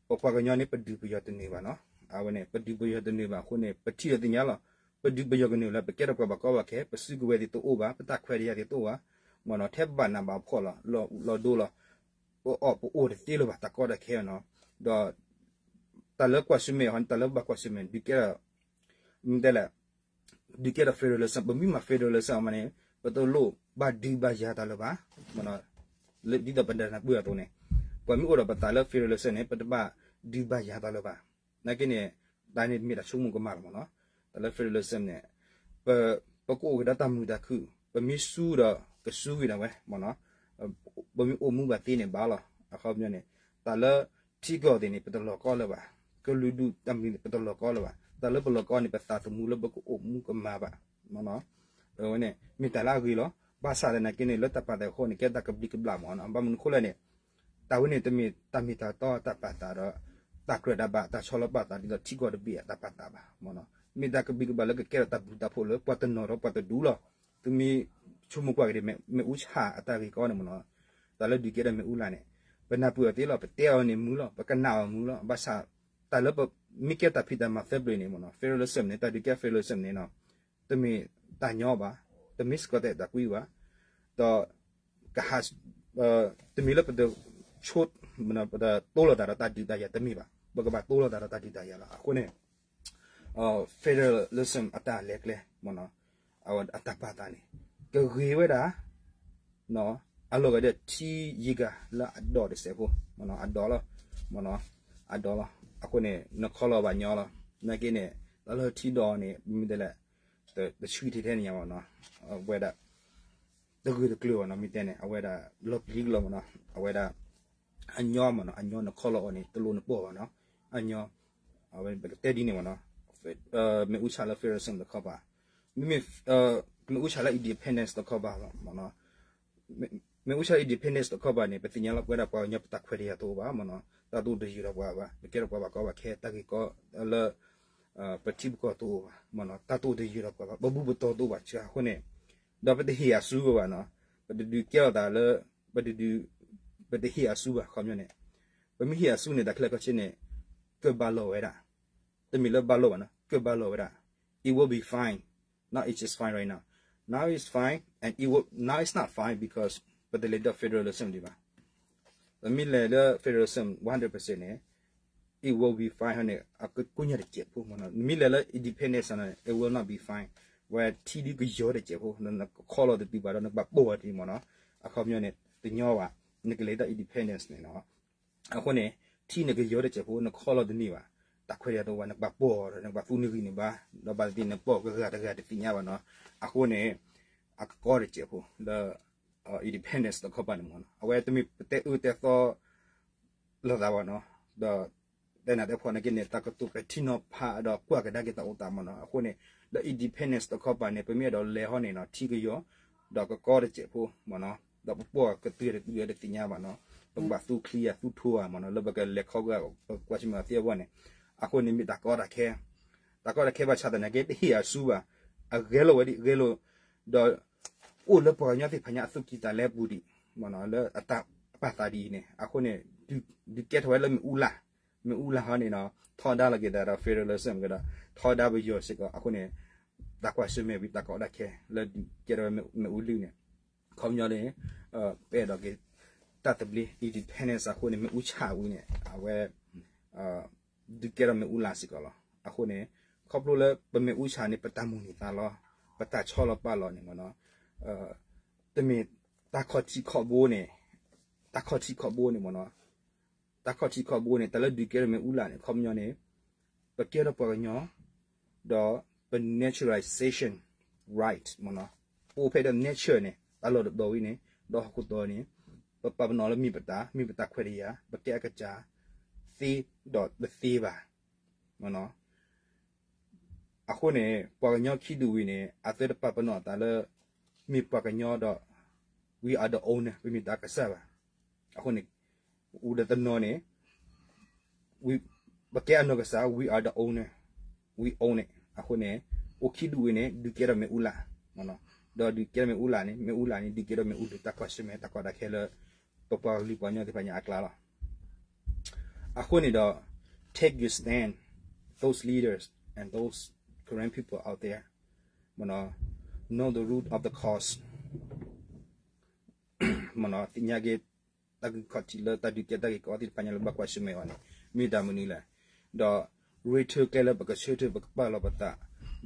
ပပှၤကညီန့ၣ် ပဒုးပယီၤတနုာ်ဘၣ်နီၤ. အဝဲန့ၣ် ပဒုးပယီၤတနုာ်ဘၣ်အဃိန့ၣ် ပထံၣ်ဒီးသ့ၣ်ညါလီၤ. ပဒုးပယီၤကနုာ်လၢ ပကဲထီၣ်ပှၤဘၣ်ကီဘၣ်ခဲ, ပစုကဝဲၤသ့ၣ်တအိၣ်ဘၣ်, ပတၢ်ခွဲးတၢ်ယာ်သ့ၣ်တအိၣ်ဘၣ်, မ့ၢ်နီၤ, ထဲပဘၣ်နးဘၣ်ဖှီၣ်လီၤ, လီၤဒိလီၤ, ပအီၣ်ပအိၣ်တသ့လၢၤဘၣ် တၢ်ကီတၢ်ခဲနီၤ. ဒီး တၢ်လၢကွၢ်ဆၢၣ်မဲာ်ဟီန့ၣ် တၢ်လၢပဘၣ်ကွၢ်ဆၢၣ်မဲာ် ဒုးကဲထီၣ် မ့ၢ်တဲလဲၣ် ဒုးကဲထီၣ် federalism, ပမ့ၢ်မၤ federalism အီၤမးန့ၣ် ပတလိၣ်ဘၣ်ဒုးဘၣ်ယၤတၢ်လၢၤဘၣ်, မ့ၢ်နီၤ, ဒ်သိးပတနၢ်ပၢၢ်အသိးန့ၣ်, ပှၤမ့ၢ်အိၣ်ဒီးပသးလၢ federalism န့ၣ် ပတဘၣ်ဒုးဘၣ်ယၤတၢ်လၢၤဘၣ်. နာ်က့န့ၣ် တၢ်န့ၣ်မ့ၢ်တၢ်ဆိကမိၣ်ကမၣ်လီၤ မ့ၢ်နီၤ. တၢ်လၢ federalism န့ၣ် ပ ပကအိၣ်က့ၤဒီးတၢ်မုာ်တၢ်ခုၣ်, ပမ့ၢ်စူဒီးကစူဝံၤဒၣ်ဝဲ မ့ၢ်နီၤ, ပမ့ၢ်အိၣ်မူဘၣ်သ့န့ၣ်ဘၣ်လီၤ. အခီပညီန့ၣ် တၢ်လၢထံကီၢ်သ့ၣ်န့ၣ် ပတလီၤကီလၢၤဘၣ်, ကလုာ်ဒူၣ်တၢ်မနုၤန့ၣ် ပတလီၤကီလၢၤဘၣ်, တၢ်လၢပလီၤကီန့ၣ် ပသးသမူလၢပကအိၣ်မူကမၤဘၣ် မ့ၢ်နီၤ. အဝဲန့ၣ် မ့ၢ်တၢ်လၢအဂ့ၤလီၤ. ဘၣ်ဆၣ်သနာ်က့န့ၣ် လၢတၢ်ပာ်သးအဃိန့ၣ် ကဲတၢ်ကဘျံးကဘျၣ်မ့ၢ်နီၤ. ဘၣ်မနုၤအဃိလဲၣ်န့ၣ် တၢ်ဝဲန့ၣ်တမ့ၢ်တၢ်မ့ၢ်တၢ်တီတၢ်ပာ်သးဒီး တၢ်ကြၢးတၢ်ဘၣ် တၢ်ဆီလီၤပာ်သးဒ်သိးထံကီၢ်တဘ့ၣ်အတၢ်ပာ်သးဘၣ်မ့ၢ်နီၤ. မ့ၢ်တၢ်ကဘံၣ်ကဘၣ်လၢကကဲထီၣ်တၢ်ဘျုးတၢ်ဖှိၣ်လၢပှၤတနီၤဒီးပှၤတဒူလီၤ. သုမ့ၢ်ဆိကမိၣ်ကွၢ်က့ၤဒ် မ့ၣ်အူဆၣ်အတၢ်ဂ့ၢ်ကီန့ၣ်မ့ၢ်နီၤ, တၢ်လၢဒုးကဲထီၣ်မ့ၣ်အူလာ်န့ၣ် ပနၢ်ပၢၢ်အီၤသ့လီၤ, ပတဲအီၤန့ၣ်မုာ်လီၤ, ပကနၣ်အီၤမုာ်လီၤ. ဘၣ်ဆၣ် တၢ်လၢပမ့ၢ်ကဲတၢ်ဖံးတၢ်မၤသၢပျၢၤန့ၣ်မ့ၢ်နီၤ, federalism န့ၣ် တၢ်ဒုးကဲ federalism န့ၣ်နီၤ, တမ့ၢ်တၢ်ညီဘၣ်, တမ့ၢ်စ့ၢ်ကီးတၢ်အဲၣ်တၢ်ကွံဘၣ်, ဒီး ကဟး တမ့ၢ်လၢပတဆိ ပတတိလိာ်သးဒီးတၢ်ဒုးတၢ်ယၤတမ့ၢ်ဘၣ်, ပကဘၣ်တိလိာ်သးဒီးတၢ်ဒုးတၢ်ယၤလီၤ. အဃိန့ၣ် federalism အတၢ်လဲၤကျဲမ့ၢ်နီၤ, အတၢ်ပာ်သးန့ၣ် ကဂ့ၤဝဲဒၣ် အလီၢ်ဂၤဒၣ်ထံယံၤဂၤလၢအဒိးတစဲးဖိ, အဒိးလီၤ, အဒိးလီၤ. အဃိန့ၣ် နခီလီၤဘၣ်ညီလီၤ. နာ်က့န့ၣ် တၢ်လၢထံဒိးန့ၣ် မ့ၢ်တဲလဲၣ် တဆှံထဲထဲန့ၣ်ညါမ့ၢ်နီၤ, အဝဲဒၣ် တဂၢၢ်တကျၢၤဘၣ်နီၤ, မ့ၢ်တဲန့ၣ် အဝဲဒၣ်လီၤပျံၤကလီၤမ့ၢ်နီၤ, အဝဲဒၣ် အညီမ့ၢ်နီၤ, အညီနခီလီၤအီၤန့ၣ် တလိၣ်နပိာ်ဘၣ်နီၤ, အညီ အဝဲပကတဲဒ်န့ၣ်မ့ၢ်နီၤ, မ့ၣ်အူဆၣ်လၢ federalism တခီပၤ, မ့မ့ၢ် မ့ၣ်အူဆၣ်လၢ independence တခီပၤမ့ၢ်နီၤ, မ့ၣ်အူဆၣ်လၢ independence တခီပၤန့ၣ် ပသ့ၣ်ညါလီၤပဝဲဒၣ်ပှၤကညီပတၢ်ခွဲးတၢ်ယာ်တအိၣ်ဘၣ်မ့ၢ်နီၤ, တၢ်တအိၣ်တယၢၤဒီးပှၤဘၣ်, ပကဲထီၣ်ပှၤဘၣ်ကီဘၣ်ခဲ တၢ်ဂ့ၢ်ကီလၢ ပထံပကီၢ်တအိၣ်ဘၣ်မ့ၢ်နီၤ, တၢ်တအိၣ်တယၢၤဒီးပှၤဘၣ်, ပဘူၣ်ပတီၢ်တအိၣ်ဘၣ်ဆၢအဃိန့ၣ်, ဒီးပတဟ့ၣ်အစုကဘၣ်နီၤ, ပတဒုးကဲထီၣ်သးလၢ ပတဒုး ပတဟ့ၣ်အစုဘၣ် ခီပညီန့ၣ်, ပမ့ၢ်ဟ့ၣ်အစုန့ၣ် တၢ်ခဲလၢာ်ခဲဆ့န့ၣ် ကဘၣ်လီၤဝဲဒၣ်, တမ့ၢ်လၢဘၣ်လီၤဘၣ်နီၤ, ကဘၣ်လီၤဝဲဒၣ်, it will be fine, now it's just fine right now, now it's fine and it will, now it's not fine because ပတလဲၤဒီး federalism ဒံးဘၣ်, ပမ့ၢ်လဲၤလၢ federalism one hundred percent န့ၣ် it will be fine န့ၣ် အကကိညါတစဲးဖိမ့ၢ်နီၤ, နမ့ၢ်လဲၤလၢ independence န့ၣ် it will not be fine, ဝဲထံဒုကယီတစဲးဖိ, နကခီလီၤတတုၤဘၣ်ဒီး နကဘၣ်ပိာ်အီၤတမ့ၢ်နီၤ, အခီပညီန့ၣ် တညီဘၣ်, နကလဲၤဒီး independence န့ၣ်နီၤ, အဃိန့ၣ် ထံနကယီတစဲးဖိ နခီလီၤတန့ၢ်ဘၣ်, တၢ်ခွဲးတၢ်ယာ်တအိၣ်ဘၣ်, နကဘၣ်ပိာ်အီၤဒီး နကဘၣ်သူနဂံၢ်န့ၣ်ဘၣ်, ဒီးဘၣ်သ့ၣ်သ့ၣ်နပိာ်ကဂၤတဂၤတသ့ၣ်ညါဘၣ်နီၤ, အဃိန့ၣ် အကကီတစဲးဖိ လၢ independence တခီပၤန့ၣ်မ့ၢ်နီၤ, အဝဲတမ့ၢ်ပတဲအၢတဲသီ လိာ်သးဘၣ်နီၤ, ဒီး တဲနၤတဲဖှီၣ်နာ်က့န့ၣ် တၢ်ကတိၤပဲာ်ထံနီၤဖးဒီးကွၢ်ကဒါက့ၤတၢ်အိၣ်သးမ့ၢ်နီၤ, အဃိန့ၣ် လၢ independence တခီပၤန့ၣ် ပမ့ၢ်အဲၣ်ဒိးလဲၤဟီန့ၣ်နီၤ ထံကယီၤ ဒီးကကီတစဲးဖိမ့ၢ်နီၤ, ဒီးပပိာ်ကတုၤတတုၤတသ့ၣ်ညါဘၣ်နီၤ, ပကဘၣ်သူချံယၤသူထိဧါမ့ၢ်နီၤ, လၢပကလဲၤခီက ပကွၢ်ဆၢၣ်မဲာ်အီၤသ့အဂီၢ်န့ၣ်, အဃိန့ၣ်မ့ၢ်တၢ်ကီတၢ်ခဲ, တၢ်ကီတၢ်ခဲဘၣ်ဆၣ်သနာ်က့ တဟ့ၣ်အစုဘၣ်, အဂဲၤလိာ်ဝဲဒ်အဂဲၤလိာ်, ဒီး အိၣ်လၢပှၤကညီသ့ၣ်တဖၣ်ညါအသူၣ်ကံၢ်သးလဲပူၤဒံးမ့ၢ်နီၤ, လၢအတၢ်ပာ်သးဒ်အံၤန့ၣ်, အဃိန့ၣ် ဒုးကဲထီၣ်ဝဲလၢမ့ၣ်အူလာ်, မ့ၣ်အူလာ်ဟီန့ၣ်နီၤ ထီဒါလိာ်က့ၤသးဒီး federalism ကဒီး ထီဒါပယီၤစ့ၢ်ကီး, အဃိန့ၣ် တၢ်ကွၢ်ဆၢၣ်မဲာ်ဝံၤ တၢ်ကီတၢ်ခဲလၢဒုးကဲထီၣ်ဝဲမ့ၣ်အူလုၢ်န့ၣ်, ခီပညီန့ၣ် ပအဲၣ်ဒိးက့ၤ တၢ်သဘျ့ independence အဃိန့ၣ် မ့ၣ်အူဆၣ်ဝံၤန့ၣ် အဝဲ ဒုးကဲထီၣ်မ့ၣ်အူလာ်စ့ၢ်ကီးလီၤ. အဃိန့ၣ် ခီဖျိလၢပမ့ၣ်အူဆၣ်န့ၣ် ပတၢ်မိၣ်န့ၢ်သးလီၤ, ပတၢ်ဆီလီၤပာ်လီၤန့ၣ်မ့ၢ်နီၤ, တမ့ၢ်တၢ်ခီၣ်ထံးခီၣ်ဘိန့ၣ်, တၢ်ခီၣ်ထံးခီၣ်ဘိန့ၣ်မ့ၢ်နီၤ, တၢ်ခီၣ်ထံးခီၣ်ဘိန့ၣ် တၢ်လၢဒုးကဲထီၣ်မ့ၣ်အူလာ်န့ၣ် ခီပညီန့ၣ် ပကဲထီၣ်ပှၤကညီ ဒီးပ naturalization right မ့ၢ်နီၤ, ပအိၣ်ဖဲဒီး nature န့ၣ် တၢ်လီၢ်တတီၤဝံၤန့ၣ်, ဒီးဟီၣ်ခိၣ်တီၤန့ၣ် ပပာ်ပနီၣ်လၢမ့ၢ်ပတၢ်, မ့ၢ်ပတၢ်ခွဲးတၢ်ယာ်, ပကဲအကစၢ် သ့ဒီးတသ့ဘၣ်. အဃိန့ၣ် ပှၤကညီခံဒူၣ်ဝံၤန့ၣ် အသုတပာ်ပနီၣ်အသးလၢ မ့ၢ်ပှၤကညီဒီး we are the owner, ပမ့ၢ်တၢ်ကစၢ်ဘၣ်. အဃိန့ၣ် အိၣ်ဒီးတနီၤန့ၣ် ပကဲအနီၢ်ကစၢ်, we are the owner, we own it. အဃိန့ၣ် အိၣ်ခံဒူၣ်ဝံၤန့ၣ် ဒုးကဲထီၣ်မ့ၣ်အူလာ်, ဒီးဒုးကဲထီၣ်မ့ၣ်အူလာ်န့ၣ် မ့ၣ်အူလာ်န့ၣ် ဒုးကဲထီၣ်မ့ၣ်အူလုၢ် တၢ်ကွၢ်ဆၢၣ်မဲာ် တၢ်ကီတၢ်ခဲလၢ ပပှၤကလုာ်ပှၤကညီသ့ၣ်တဖၣ်ညါအကျါလီၤ. အဃိန့ၣ်ဒီး take your stand, those leaders and those Karen people out there, မ့ၢ်နီၤ, know the root of the cause, မ့ၢ်နီၤ, သ့ၣ်ညါက့ၤ တၢ်ဂုၢ်ခီၣ်ထံးလၢတၢ်ဒုးကဲတၢ်ဂ့ၢ်ကီသ့ၣ်တဖၣ်ညါလၢဘၣ်ကွၢ်ဆၢၣ်မဲာ်အီၤန့ၣ် မ့ၢ်တၢ်မနုၤလဲၣ်, ဒီး ရ့ထၢၣ်ကျဲလၢပကဆၢထၢၣ် ပကပာ်လီၤပသး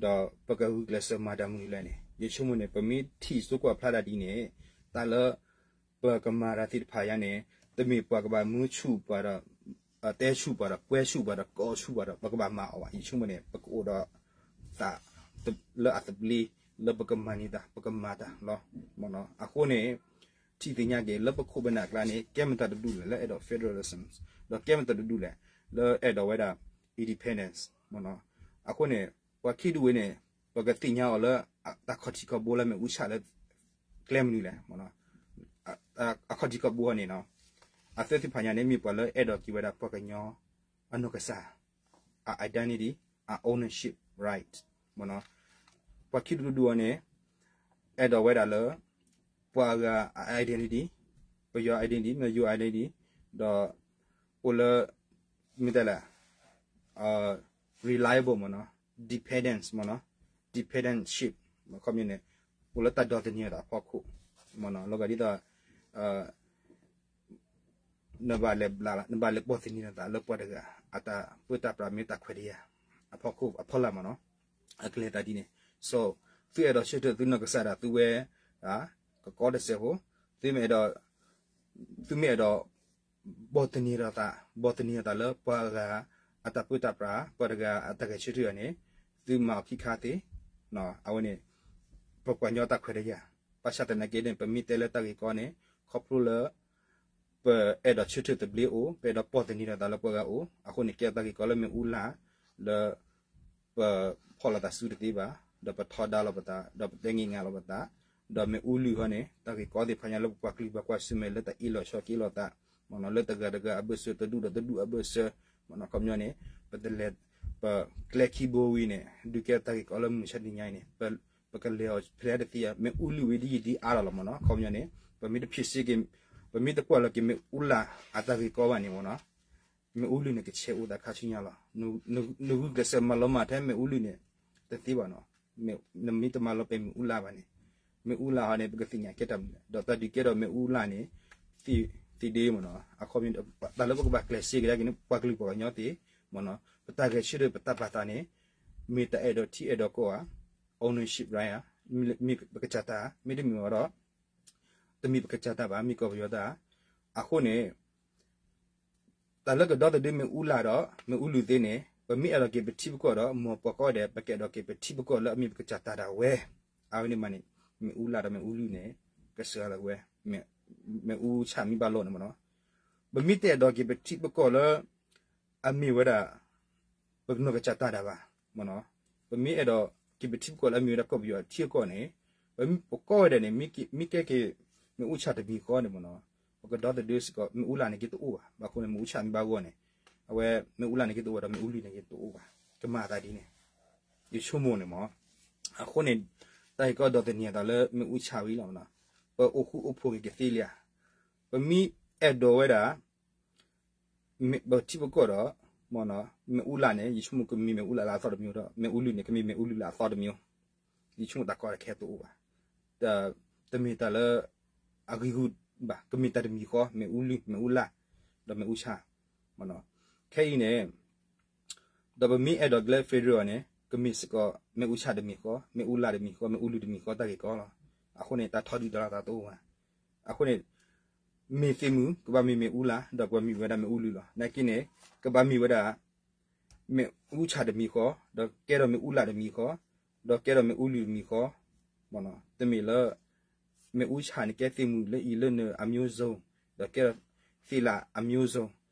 ဒီးပကဂုာ်ကျဲးစၢးမၤတၢ်မနုၤလဲၣ်န့ၣ် ယဆိကမိၣ်န့ၣ် ပမ့ၢ်ထံၣ်ဆိကွၢ်ဖျါတၢ်ဒ်န့ၣ် တၢ်လၢ ပကမၤတၢ်သ့ၣ်တဖၣ်ညါန့ၣ် တမ့ၢ်ပှၤကဘၣ်မၢဆူၣ်ပှၤဒီး တဲဆူၣ်ပှၤဒီး ကွဲဆူၣ်ပှၤဒီး ကိးဆူၣ်ပှၤဒီး ပကဘၣ်မၤအီၤဘၣ်. ယဆိကမိၣ်န့ၣ် ပကအိၣ်ဒီးသးလၢအသဘျ့ လၢပကမၤန့ၢ်တၢ် ပကမၤတၢ်လီၤ. အဃိန့ၣ် ထံၣ်သ့ၣ်ညါက့ၤ လၢပခိၣ်ပနၢ်အကျါန့ၣ် ကဲမတၤတဒူၣ်လဲၣ် လၢအဲၣ်ဒိး federalism ဒီးကဲမတၤတဒူၣ်လဲၣ် လၢအဲၣ်ဒိးဝဲဒၣ် independence မ့ၢ်နီၤ. အဃိန့ၣ် ပှၤခံဒူၣ်ဝဲန့ၣ် ပကသ့ၣ်ညါအီၤလၢ တၢ်ခီၣ်ထံးခီၣ်ဘိလၢမ့ၣ်အူဆၣ်လၢ ကျဲမနုၤလဲၣ် အခီၣ်ထံးခီၣ်ဘိန့ၣ်နီၤ အသ့ၣ်တဖၣ်ညါန့ၣ် မ့ၢ်ပှၤလၢအဲၣ်ဒိးက့ၤဝဲဒၣ်ပှၤကညီ အနီၢ်ကစၢ် အ identity, အ ownership right မ့ၢ်နီၤ. ပှၤခံဒူၣ်တဒူၣ်အံၤန့ၣ် အဲၣ်ဒိးဝဲဒၣ်လၢ ပှၤအဂၤအ identity, ပယီၤ identity မ့ၢ်ယိၤ identity ဒီး အိၣ်လၢ မ့ၢ်တဲလဲၣ် reliable မ့ၢ်နီၤ, dependence မ့ၢ်နီၤ, dependentship ခီပညီန့ၣ် အိၣ်လၢတၢ်ဒီသန့ၤအသးအဖီခိၣ် မ့ၢ်နီၤ, လီၤဂာ်ဒ်သိး နဘၣ်လဲၤဘျး, နဘၣ်လဲၤပိာ်သန့ၤနသးလၢပှၤတဂၤ အတၢ်ပၢတၢ်ပြးမ့ၢ်တၢ်ခွဲးတၢ်ယာ် အဖီခိၣ်အဖီလာ်မ့ၢ်နီၤ, အကလဲၤသးဒ်န့ၣ်. So သုအဲၣ်ဒိးဆၢထၢၣ်သုနီၢ်ကစၢ်ဒၣ်သုဝဲ ကကီတစဲးဖိ, သုမ့ၢ်အဲၣ်ဒိး သုမ့ၢ်အဲၣ်ဒိး ဘီသန့ၤဒီးသး, ဘီသန့ၤဒီးသးလၢပှၤဂၤအတၢ်ပၢတၢ်ပြး, ပှၤတဂၤအတၢ်ဂဲၤဆၢထၢၣ်အံၤန့ၣ် သုမၤအီၤခံခါသ့, အဝဲန့ၣ် ပပှၤကညီတၢ်ခွဲးတၢ်ယာ်, ဘၣ်ဆၣ်သနာ်က့န့ၣ် ပမ့ၢ်တဲလၢတၢ်ဂ့ၢ်ကီန့ၣ် ခီဖျိလၢ ပအဲၣ်ဒိးဆၢထၢၣ်သဘျ့အိၣ်, ပအဲၣ်ဒိးဘီသန့ၤဒီးသးလၢပှၤဂၤအိၣ်, အဃိန့ၣ် ကဲတၢ်ဂ့ၢ်ကီလၢမ့ၣ်အူလၢ် လၢ ပဖီၣ်လိာ်သးဆူတသ့ဘၣ်, ဒီးပထီဒါလိာ်ပသး, ဒီးပတဲငဲးငါလိာ်ပသး, ဒီးမ့ၣ်အူလုၢ်ဃီန့ၣ် တၢ်ဂ့ၢ်ကီသ့ၣ်တဖၣ်ညါလၢပပှၤကလုာ်ဘၣ်ကွၢ်ဆၢၣ်မဲာ်လၢတၢ်အ့ၣ်လိာ်ဆိးက့လိာ်သး, မ့ၢ်နီၤ, လၢတဂၤတဂၤအဘၢၣ်စၢၤ တဒူၣ်ဒီးတဒူၣ်အဘၢၣ်စၢၤ, မ့ၢ်နီၤ, ခီပညီန့ၣ် ပတလဲၤ ပကျဲခံဘိဝံၤန့ၣ် ဒုးကဲတၢ်ဂ့ၢ်ကီလၢမုၢ်မဆါတနံၤညါအံၤန့ၣ် ပကလဲၤအီၤဖဲလဲၣ်တသ့ဧါ, မ့ၣ်အူလုၢ်ဝံၤဒ်ယံာ်ဒ်အါလီၤလီၤ မ့ၢ်နီၤ, ခီပညီန့ၣ် ပမ့ၢ်တဖံးစ့က့ၤ, ပမ့ၢ်တကွၢ်လီၤက့ၤမ့ၣ်အူလၢ်အတၢ်ဂ့ၢ်ကီဘၣ်န့ၣ် မ့ၢ်နီၤ မ့ၣ်အူလုၢ်န့ၣ် ကဆဲးအိၣ်သးခါဆူညါလီၤ. နဂုာ်ကျဲးစၢးမၤလီၤမၢ်ထဲမ့ၣ်အူလုၢ်န့ၣ် တသ့ဘၣ်နီၤ. နမ့ၢ်တမၤလီၤပဲာ်မ့ၣ်အူလၢ်ဘၣ်န့ၣ်, မ့ၣ်အူလၢ်ဟီန့ၣ် ပကသ့ၣ်ညါကဲတၢ်မနုၤလဲၣ်, ဒီးတၢ်ဒုးကဲထီၣ်မ့ၣ်အူလၢ်န့ၣ် သ့ဒ့မ့ၢ်နီၤ. အခီပညီ တၢ်လၢပကဘၣ်ကျဲးစၢးကဒါက့ၤန့ၣ် ပှၤကလုာ်ပှၤကညီသ့ၣ်မ့ၢ်နီၤ, ပတၢ်ဂဲၤဆၢထၢၣ်ပတၢ်ပာ်သးန့ၣ် မ့ၢ်တၢ်အဲၣ်ဒိးထံအဲၣ်ဒိးကီၢ်ဧါ, ownership right ဧါ, မ့ၢ်ပကစၢ်တၢ်, မ့တမ့ၢ်ဘၣ်ဒီး တမ့ၢ်ပကစၢ်တၢ်ဘၣ်, မ့ၢ်ကီၢ်ပယီၤတၢ်. အဃိန့ၣ် တၢ်လၢကဒီသဒၢမ့ၣ်အူလၢ်ဒီး မ့ၣ်အူလုၢ်သ့န့ၣ် ပမ့ၢ်အဲၣ်ဒိးက့ၤပထံပကီၢ်ဒီး မ်ပှၤကိးဂၤဒဲး ပကအဲၣ်ဒိးက့ၤပထံပကီၢ်လၢအမ့ၢ်ပကစၢ်တၢ်ဒၣ်ဝဲ, အဝဲန့ၣ်မးန့ၣ် မ့ၣ်အူလၢ်ဒီးမ့ၣ်အူလုၢ်န့ၣ် ကစှၤလီၤဝဲ, မ့ၣ်အူဆၣ်မ့ၢ်ဘၣ်လိာ်န့ၣ်မ့ၢ်နီၤ, ပမ့ၢ်တအဲၣ်ဒိးက့ၤပထံပကီၢ်လၢ အမ့ၢ်ဝဲဒၣ် ပနီၢ်ကစၢ်တၢ်ဒၣ်ဘၣ်မ့ၢ်နီၤ, ပမ့ၢ်အဲၣ်ဒိးက့ၤပထံပကီၢ်လၢအမ့ၢ်ဝဲဒၣ်ကီၢ်ပယီၤအထံအကီၢ်န့ၣ်, ပမ့ၢ်ပကိးဂၤဒဲးန့ၣ် မ့ၢ်ကဲက့ၤ မ့ၣ်အူဆၣ်တမံၤဃီန့ၣ်မ့ၢ်နီၤ, ပကဒီသဒၢစ့ၢ်ကီး မ့ၣ်အူလၢ်န့ၣ်က့ၤတအိၣ်ဘၣ်, ဘၣ်အဃိန့ၣ် မ့ၣ်အူဆၣ်မ့ၢ်ဘၣ်ဂီၢ်န့ၣ်, အဝဲမ့ၣ်အူလၢ်န့ၣ်က့ၤတအိၣ်ဘၣ်ဒီး မ့ၣ်အူလုၢ်န့ၣ်က့ၤတအိၣ်ဘၣ်, ကမၤအသးဒ်န့ၣ်, ယဆိကမိၣ်န့ၣ်မ့ၢ်, အဃိန့ၣ် တၢ်ဂ့ၢ်ကီဒီသန့ၤအသးလၢမ့ၣ်အူဆၣ်ဝံၤလီၤမ့ၢ်နီၤ, ပအိၣ်ဃူအိၣ်ဖိးက့ၤကသ့လံဧါ, ပမ့ၢ်အဲၣ်ဒိးဝဲဒၣ် ပထံပကီၢ်ဒီး မ့ၣ်အူလၢ်န့ၣ် ယဆိကမိၣ်ကမ့ၢ်မ့ၣ်အူလၢ်လၢအသီတမံၤဒီး မ့ၣ်အူလုၢ်န့ၣ် ကမ့ၢ်မ့ၣ်အူလုၢ်လၢအသီတမံၤ, ယဆိကမိၣ်တၢ်ကီတၢ်ခဲတအိၣ်ဘၣ်, တမ့ၢ်တၢ်လၢ အဂ့ၤဂူာ်ဘၣ်, ကမ့ၢ်တၢ်တမံၤဃီ, မ့ၣ်အူလုၢ်, မ့ၣ်အူလၢ်, ဒီးမ့ၣ်အူဆၣ်, ခဲအံၤန့ၣ် ဒီးပမ့ၢ်အဲၣ်ဒိးက့ၤလၢ federal န့ၣ် ကမ့ၢ်စ့ၢ်ကီး မ့ၣ်အူဆၣ်တမံၤဃီ, မ့ၣ်အူလၢ်တမံၤဃီ, မ့ၣ်အူလုၢ်တမံၤဃီ တၢ်ဂ့ၢ်ကီလီၤ. အဃိန့ၣ် တၢ်ထီဒုၣ်တၢ်လၢ်သးတအိၣ်ဘၣ်. အဃိန့ၣ် မ့ၢ်သ့ၣ်မုၢ် ကဘၣ်မ့ၢ်မ့ၣ်အူလၢ် ဒီးပှၤမ့ၢ်ဝဲဒၣ်မ့ၣ်အူလုၢ်လီၤ. နာ်က့န့ၣ် ကဘၣ်မ့ၢ်ဝဲဒၣ် မ့ၣ်အူဆၣ်တမံၤဃီ, ဒီးကဲထီၣ်မ့ၣ်အူလၢ်တမံၤဃီ, ဒီးကဲထီၣ်မ့ၣ်အူလုၢ်တမံၤဃီ, တမ့ၢ်လၢ မ့ၣ်အူဆၣ်န့ၣ် ကဲသ့ၣ်မုၢ်လၢအံၤလၢနၢၤ အမျိုးစုံ, ဒီးကဲထီၣ်သ့ၣ်လၣ် အမျိုးစုံ,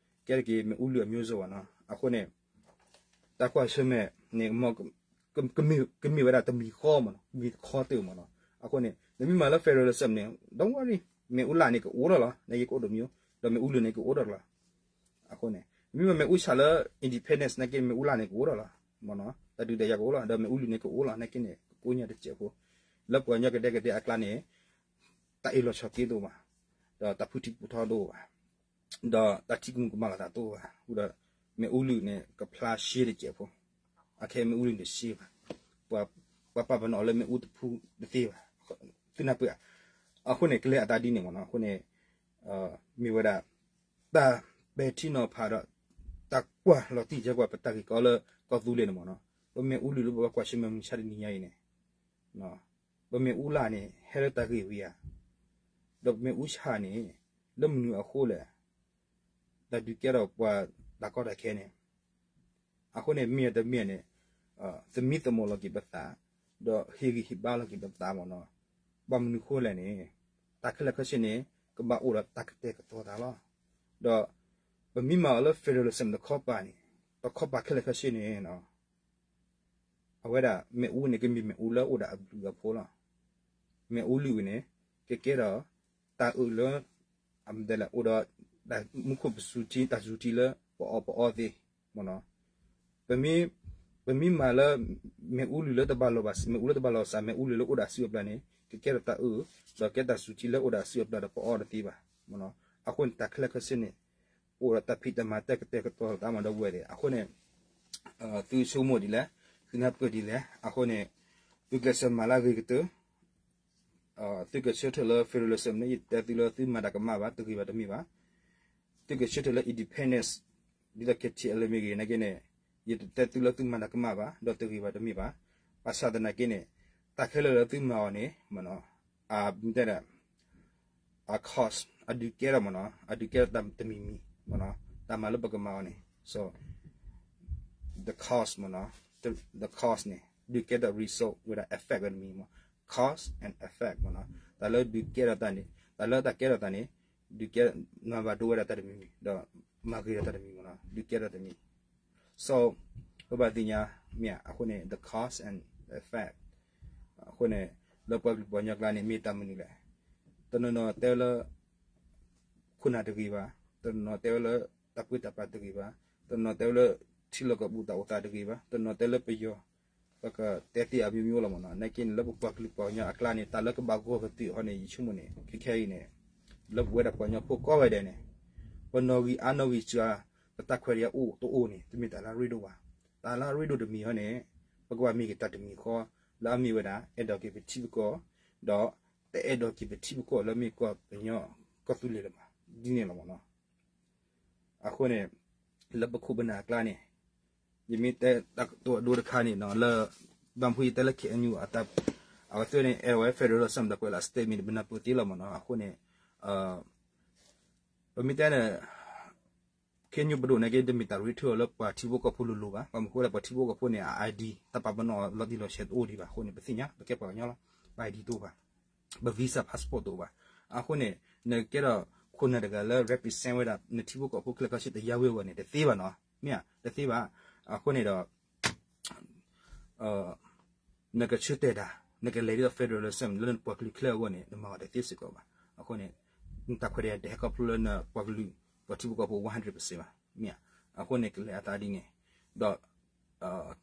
ကဲထီၣ်က့ၤမ့ၣ်အူလုၢ် အမျိုးစုံ ဘၣ်နီၤ. အဃိန့ၣ် တၢ်ကွၢ်ဆၢၣ်မဲာ်န့ၣ် ကမ့ၢ်ဝဲဒၣ်တမံၤဃီမ့ၢ်နီၤ, မ့ၢ်တခီတၢၢ်မ့ၢ်နီၤ. အဃိန့ၣ် နမ့ၢ်မၤလၢ federalism န့ၣ် don't worry, မ့ၣ်အူလၢ်န့ၣ်ကအိၣ်ထီၣ်လီၤ, နာ်က့ကအိၣ်တမျိုး, ဒီးမ့ၣ်အူလုၢ်န့ၣ်ကအိၣ်ထီၣ်လီၤ. အဃိန့ၣ် မ့မ့ၢ်မ့ၣ်အူဆၣ်လၢ independence နာ်က့ မ့ၣ်အူလၢ်န့ၣ်ကအိၣ်ထီၣ်လီၤ, မ့ၢ်နီၤ, တၢ်ဒုးတၢ်ယၤကအိၣ်လီၤ, ဒီးမ့ၣ်အူလုၢ်န့ၣ်ကအိၣ်လီၤ, နာ်က့န့ၣ် ကကိးညါတစဲးဖိ, လၢပှၤကညီကဒဲကဒဲအကျါန့ၣ် တၢ်အ့ၣ်လိာ်ဆိးက့တအိၣ်ဘၣ်, ဒီးတၢ်ဖုထံဖုထီတအိၣ်ဘၣ်, ဒီးတၢ်ထံကမူၣ်ကမၤလိာ်သးတအိၣ်ဘၣ်, ဃုာ်ဒီး မ့ၣ်အူလုၢ်န့ၣ် ကဖျါရှဲတစဲးဖိ, အခဲမ့ၣ်အူလုၢ်န့ၣ်တရှဲဘၣ်, ပှၤပာ်ပနီၣ်အီၤလၢမ့ၣ်အူတဖုတသ့ဘၣ်, သုနၢ်ပၢၢ်ဧါ. အဃိန့ၣ် ကလဲၤအသးဒ်န့ၣ်မ့ၢ်နီၤ. အဃိန့ၣ် မ့ၢ်ဝဲဒၣ် တၢ်ပဲာ်ထံနီၤဖးဒီး တၢ်ကွၢ်လီၤတံၢ်ယဲၢ်ကွၢ် ပတၢ်ဂ့ၢ်ကီလၢကီၢ်သူလ့ၤန့ၣ်မ့ၢ်နီၤ, ပမ့ၣ်အူလုၢ်လၢပဘၣ်ကွၢ်ဆၢၣ်မဲာ်မုၢ်ဆါတနံၤညါအံၤန့ၣ်, ပမ့ၣ်အူလၢ်န့ၣ် ဟဲလၢတၢ်ဂ့ၢ်ဝံၤဧါ, ဒီးပမ့ၣ်အူဆၣ်န့ၣ် လၢမနုၤအဃိလဲၣ်, တၢ်ဒုးကဲထီၣ်ပှၤတၢ်ကီတၢ်ခဲန့ၣ်, အဃိန့ၣ် မ့ၢ်တမ့ၢ်န့ၣ် သမံသမိးလီၤက့ၤပသး, ဒီးဟ့ၣ်ဂံၢ်ဟ့ၣ်ဘါလီၤက့ၤပသးမ့ၢ်နီၤ. ဘၣ်မနုၤဃိလဲၣ်န့ၣ် တၢ်ခဲလၢာ်ခဲဆ့န့ၣ် ကဘၣ်အိၣ်ဒီးတၢ်ကတဲာ်ကတီၤသးလီၤ. ဒီးပမ့ၢ်မၤအီၤလၢ federalism တခီပၤန့ၣ်, တခီပၤခဲလၢာ်ခဲဆ့န့ၣ် အဝဲဒၣ်မ့ၣ်အူန့ၣ် ကမ့ၢ်မ့ၣ်အူလၢအိၣ်ဒီးအဘျုးအဖှိၣ်လီၤ. မ့ၣ်အူလုၢ်ဝံၤန့ၣ် ကကဲဒီးတၢ်အုးလၢ အမ့ၢ်တဲလဲၣ် အိၣ်ဒီးမူခိၣ်ပစူၤထံ တၢ်စူၤထံလၢပအီၣ်ပအီသ့, မ့ၢ်နီၤ. ပမ့ၢ်, ပမ့ၢ်မၤလၢ မ့ၣ်အူလုၢ်လၢတဘၣ်လီၤဘၣ်, မ့ၣ်အူလၢတဘၣ်လီၤစး, မ့ၣ်အူလုၢ်လၢအိၣ်ဒီးအစုအပျၢ်န့ၣ် ကကဲထီၣ်တၢ်အုၣ်, ဒီးကဲတၢ်စူၤထံလၢအိၣ်ဒီးအစုအပျၢ်ဒီး ပအီတသ့ဘၣ်, မ့ၢ်နီၤ. အဃိန့ၣ် တၢ်ခဲလၢာ်ခဲဆ့န့ၣ် အိၣ်ဒီးတၢ်ဖံးတၢ်မၤ တၢ်ကတဲာ်ကတီၤသးမး ဒီပုၢ်ဝဲၢ်သ့ၣ်. အဃိန့ၣ် သုဆိကမိၣ်ဒ်လဲၣ်, သုနၢ်ပၢၢ်ဒ်လဲၣ်. အဃိန့ၣ် သုကျဲးစၢးမၤလၢအဂ့ၤကတၢၢ်. သုကဆၢထၢၣ်လၢ federalism န့ၣ် ယတဲသုလၢသုမၤတၢ်ကမၣ်ဘၣ်, တဂ့ၤဘၣ်တမ့ၢ်ဘၣ်. သုကဆၢထၢၣ်လၢ independence ဒ်သိး KTLA မ့ၢ်ဂ့ၤ နာ်က့န့ၣ် ယတတဲသုလၢသုမၤတၢ်ကမၣ်ဘၣ်, ဒီးတဂ့ၤဘၣ်တမ့ၢ်ဘၣ်. ဘၣ်ဆၣ်သနာ်က့န့ၣ် တၢ်ခဲလၢာ်လၢသုမၤအီၤန့ၣ် မ့ၢ်နီၤ, အတဲဒၣ် အ cost အဒုးကဲထီၣ် မ့ၢ်နီၤ, အဒုးကဲထီၣ်တၢ်တမံၤမံၤ မ့ၢ်နီၤ, တၢ်မၤလၢပကမၤအီၤန့ၣ်. So the cost မ့ၢ်နီၤ, the cost န့ၣ် ဒုးကဲထီၣ် result ဝဲဒၣ် effect ဝဲတမံၤမ့ၢ်, cause and effect မ့ၢ်နီၤ. တၢ်လၢဒုးကဲထီၣ်တၢ်န့ၣ်, တၢ်လၢတၢ်ကဲထီၣ်တၢ်န့ၣ် ဒုးကဲ, မၤဘၣ်ဒိဝဲဒၣ်တၢ်တမံၤမံၤ ဒီးမၤဂ့ၤဒီးတၢ်တမံၤမ့ၢ်နီၤ, ဒုးကဲထီၣ်တၢ်တမံၤ. So ပဘၣ်သ့ၣ်ညါမ့ၢ်ဧါ. အဃိန့ၣ် the cause and effect အဃိန့ၣ် လၢပှၤကလုာ်ပှၤကညီအကျါန့ၣ် မ့ၢ်တၢ်မနုၤလဲၣ်. တနီၤနီၤတဲဝဲလၢ ခိၣ်နၢ်တဂ့ၤဘၣ်, တနီၤနီၤတဲဝဲလၢ တၢ်ပှ့ၤတၢ်ပာ်တဂ့ၤဘၣ်, တနီၤနီၤတဲဝဲလၢ ထံလီၢ်ကီၢ်ပူၤတၢ်အိၣ်သးတဂ့ၤဘၣ်, တနီၤနီၤတဲလၢပယီၤ, ပကတဲသ့ အမျိုးမျိုးလီၤ မ့ၢ်နီၤ. နာ်က့န့ၣ် လၢပပှၤကလုာ်ပှၤကညီအကျါန့ၣ် တၢ်လၢကဘၣ်ဂီၢ်ကတုာ်အီၤန့ၣ် ယဆိကမိၣ်န့ၣ် ခဲခဲအံၤန့ၣ် လၢပဝဲဒၣ်ပှၤကညီဖိကိးဂၤဒဲးန့ၣ် ပနီၣ်ဂံၢ်အါနီၣ်ဂံၢ်စှၤ, ပတၢ်ခွဲးတၢ်ယာ်အိၣ်တအိၣ်န့ၣ် တမ့ၢ်တၢ်လၢအရ့ဒိၣ်ဘၣ်. တၢ်လၢအရ့ဒိၣ်တမံၤဟီန့ၣ် ပကဘၣ်မ့ၢ်က့ၤတၢ်တမံၤဃီ လၢအမ့ၢ်ဝဲဒၣ် အဲၣ်ဒိးက့ၤပထံပကီၢ်, ဒီး တအဲၣ်ဒိးက့ၤပထံပကီၢ်လၢမ့ၢ်ကီၢ်ပယီၤကီၢ်သူလ့ၤလၢၤဘၣ်, ဒ်န့ၣ်လီၤ မ့ၢ်နီၤ. အဃိန့ၣ် လၢပခိၣ်ပနၢ်အကျါန့ၣ် ယမ့ၢ်တဲတၢ်ကတိၤအဒိတခါန့ၣ်နီၤ လၢ ဘၣ်မနုၤယတဲလၢ KNU အတၢ်, အဝဲသ့ၣ်န့ၣ် အဲၣ်ဒိးဝဲ federalism ဒီးကွဲးလၢ state မ့ၢ်တဘၣ်နၢ်ပၢၢ်သ့လီၤ မ့ၢ်နီၤ. အဃိန့ၣ် ပမ့ၢ်တဲန့ၣ် KNU ပဒိၣ်န့ၣ်က့ တမ့ၢ်တၢ်ရ့ထၢၣ်အီၤလၢပှၤထံဖိကီၢ်ဖိလိၤလိၤဘၣ်. ဘၣ်မနုၤအဃိလဲၣ် ပှၤထံဖိကီၢ်ဖိန့ၣ် အ ID တၢ်ပာ်ပနီၣ်အီၤလီၤတံၢ်လီၤဆဲးတအိၣ်ဒံးဘၣ်. အဃိန့ၣ် ပသ့ၣ်ညါ ပကဲပှၤကညီလီၤ, ပ ID တအိၣ်ဘၣ်, ပ visa passport တအိၣ်ဘၣ်. အဃိန့ၣ် နကဲဒီးခိၣ်နၢ်တဂၤလၢ represent ဝဲဒၣ် နထံဖိကီၢ်ဖိခဲလၢာ်ခဲဆ့ တယါဝ့ၤဝဲန့ၣ် တသ့ဘၣ်နီၤ, မ့ၢ်ဧါ, တသ့ဘၣ်. အဃိန့ၣ်ဒီး နကဆၢတဲာ်တၢ် နကလဲၤဒ်သိး federalism လၢနပှၤကလုာ်ခဲလၢာ်အဂီၢ်န့ၣ် နမၤအီၤတသ့စ့ၢ်ကီးဘၣ်. အဃိန့ၣ် နတၢ်ခွဲးတၢ်ယာ်တဟဲခီဖျိလၢနပှၤကလုာ် ပှၤထံဖိကီၢ်ဖိ one hundred percent ဘၣ်, မ့ၢ်ဧါ. အဃိန့ၣ် ကလဲၤအသးဒ်န့ၣ်, ဒီး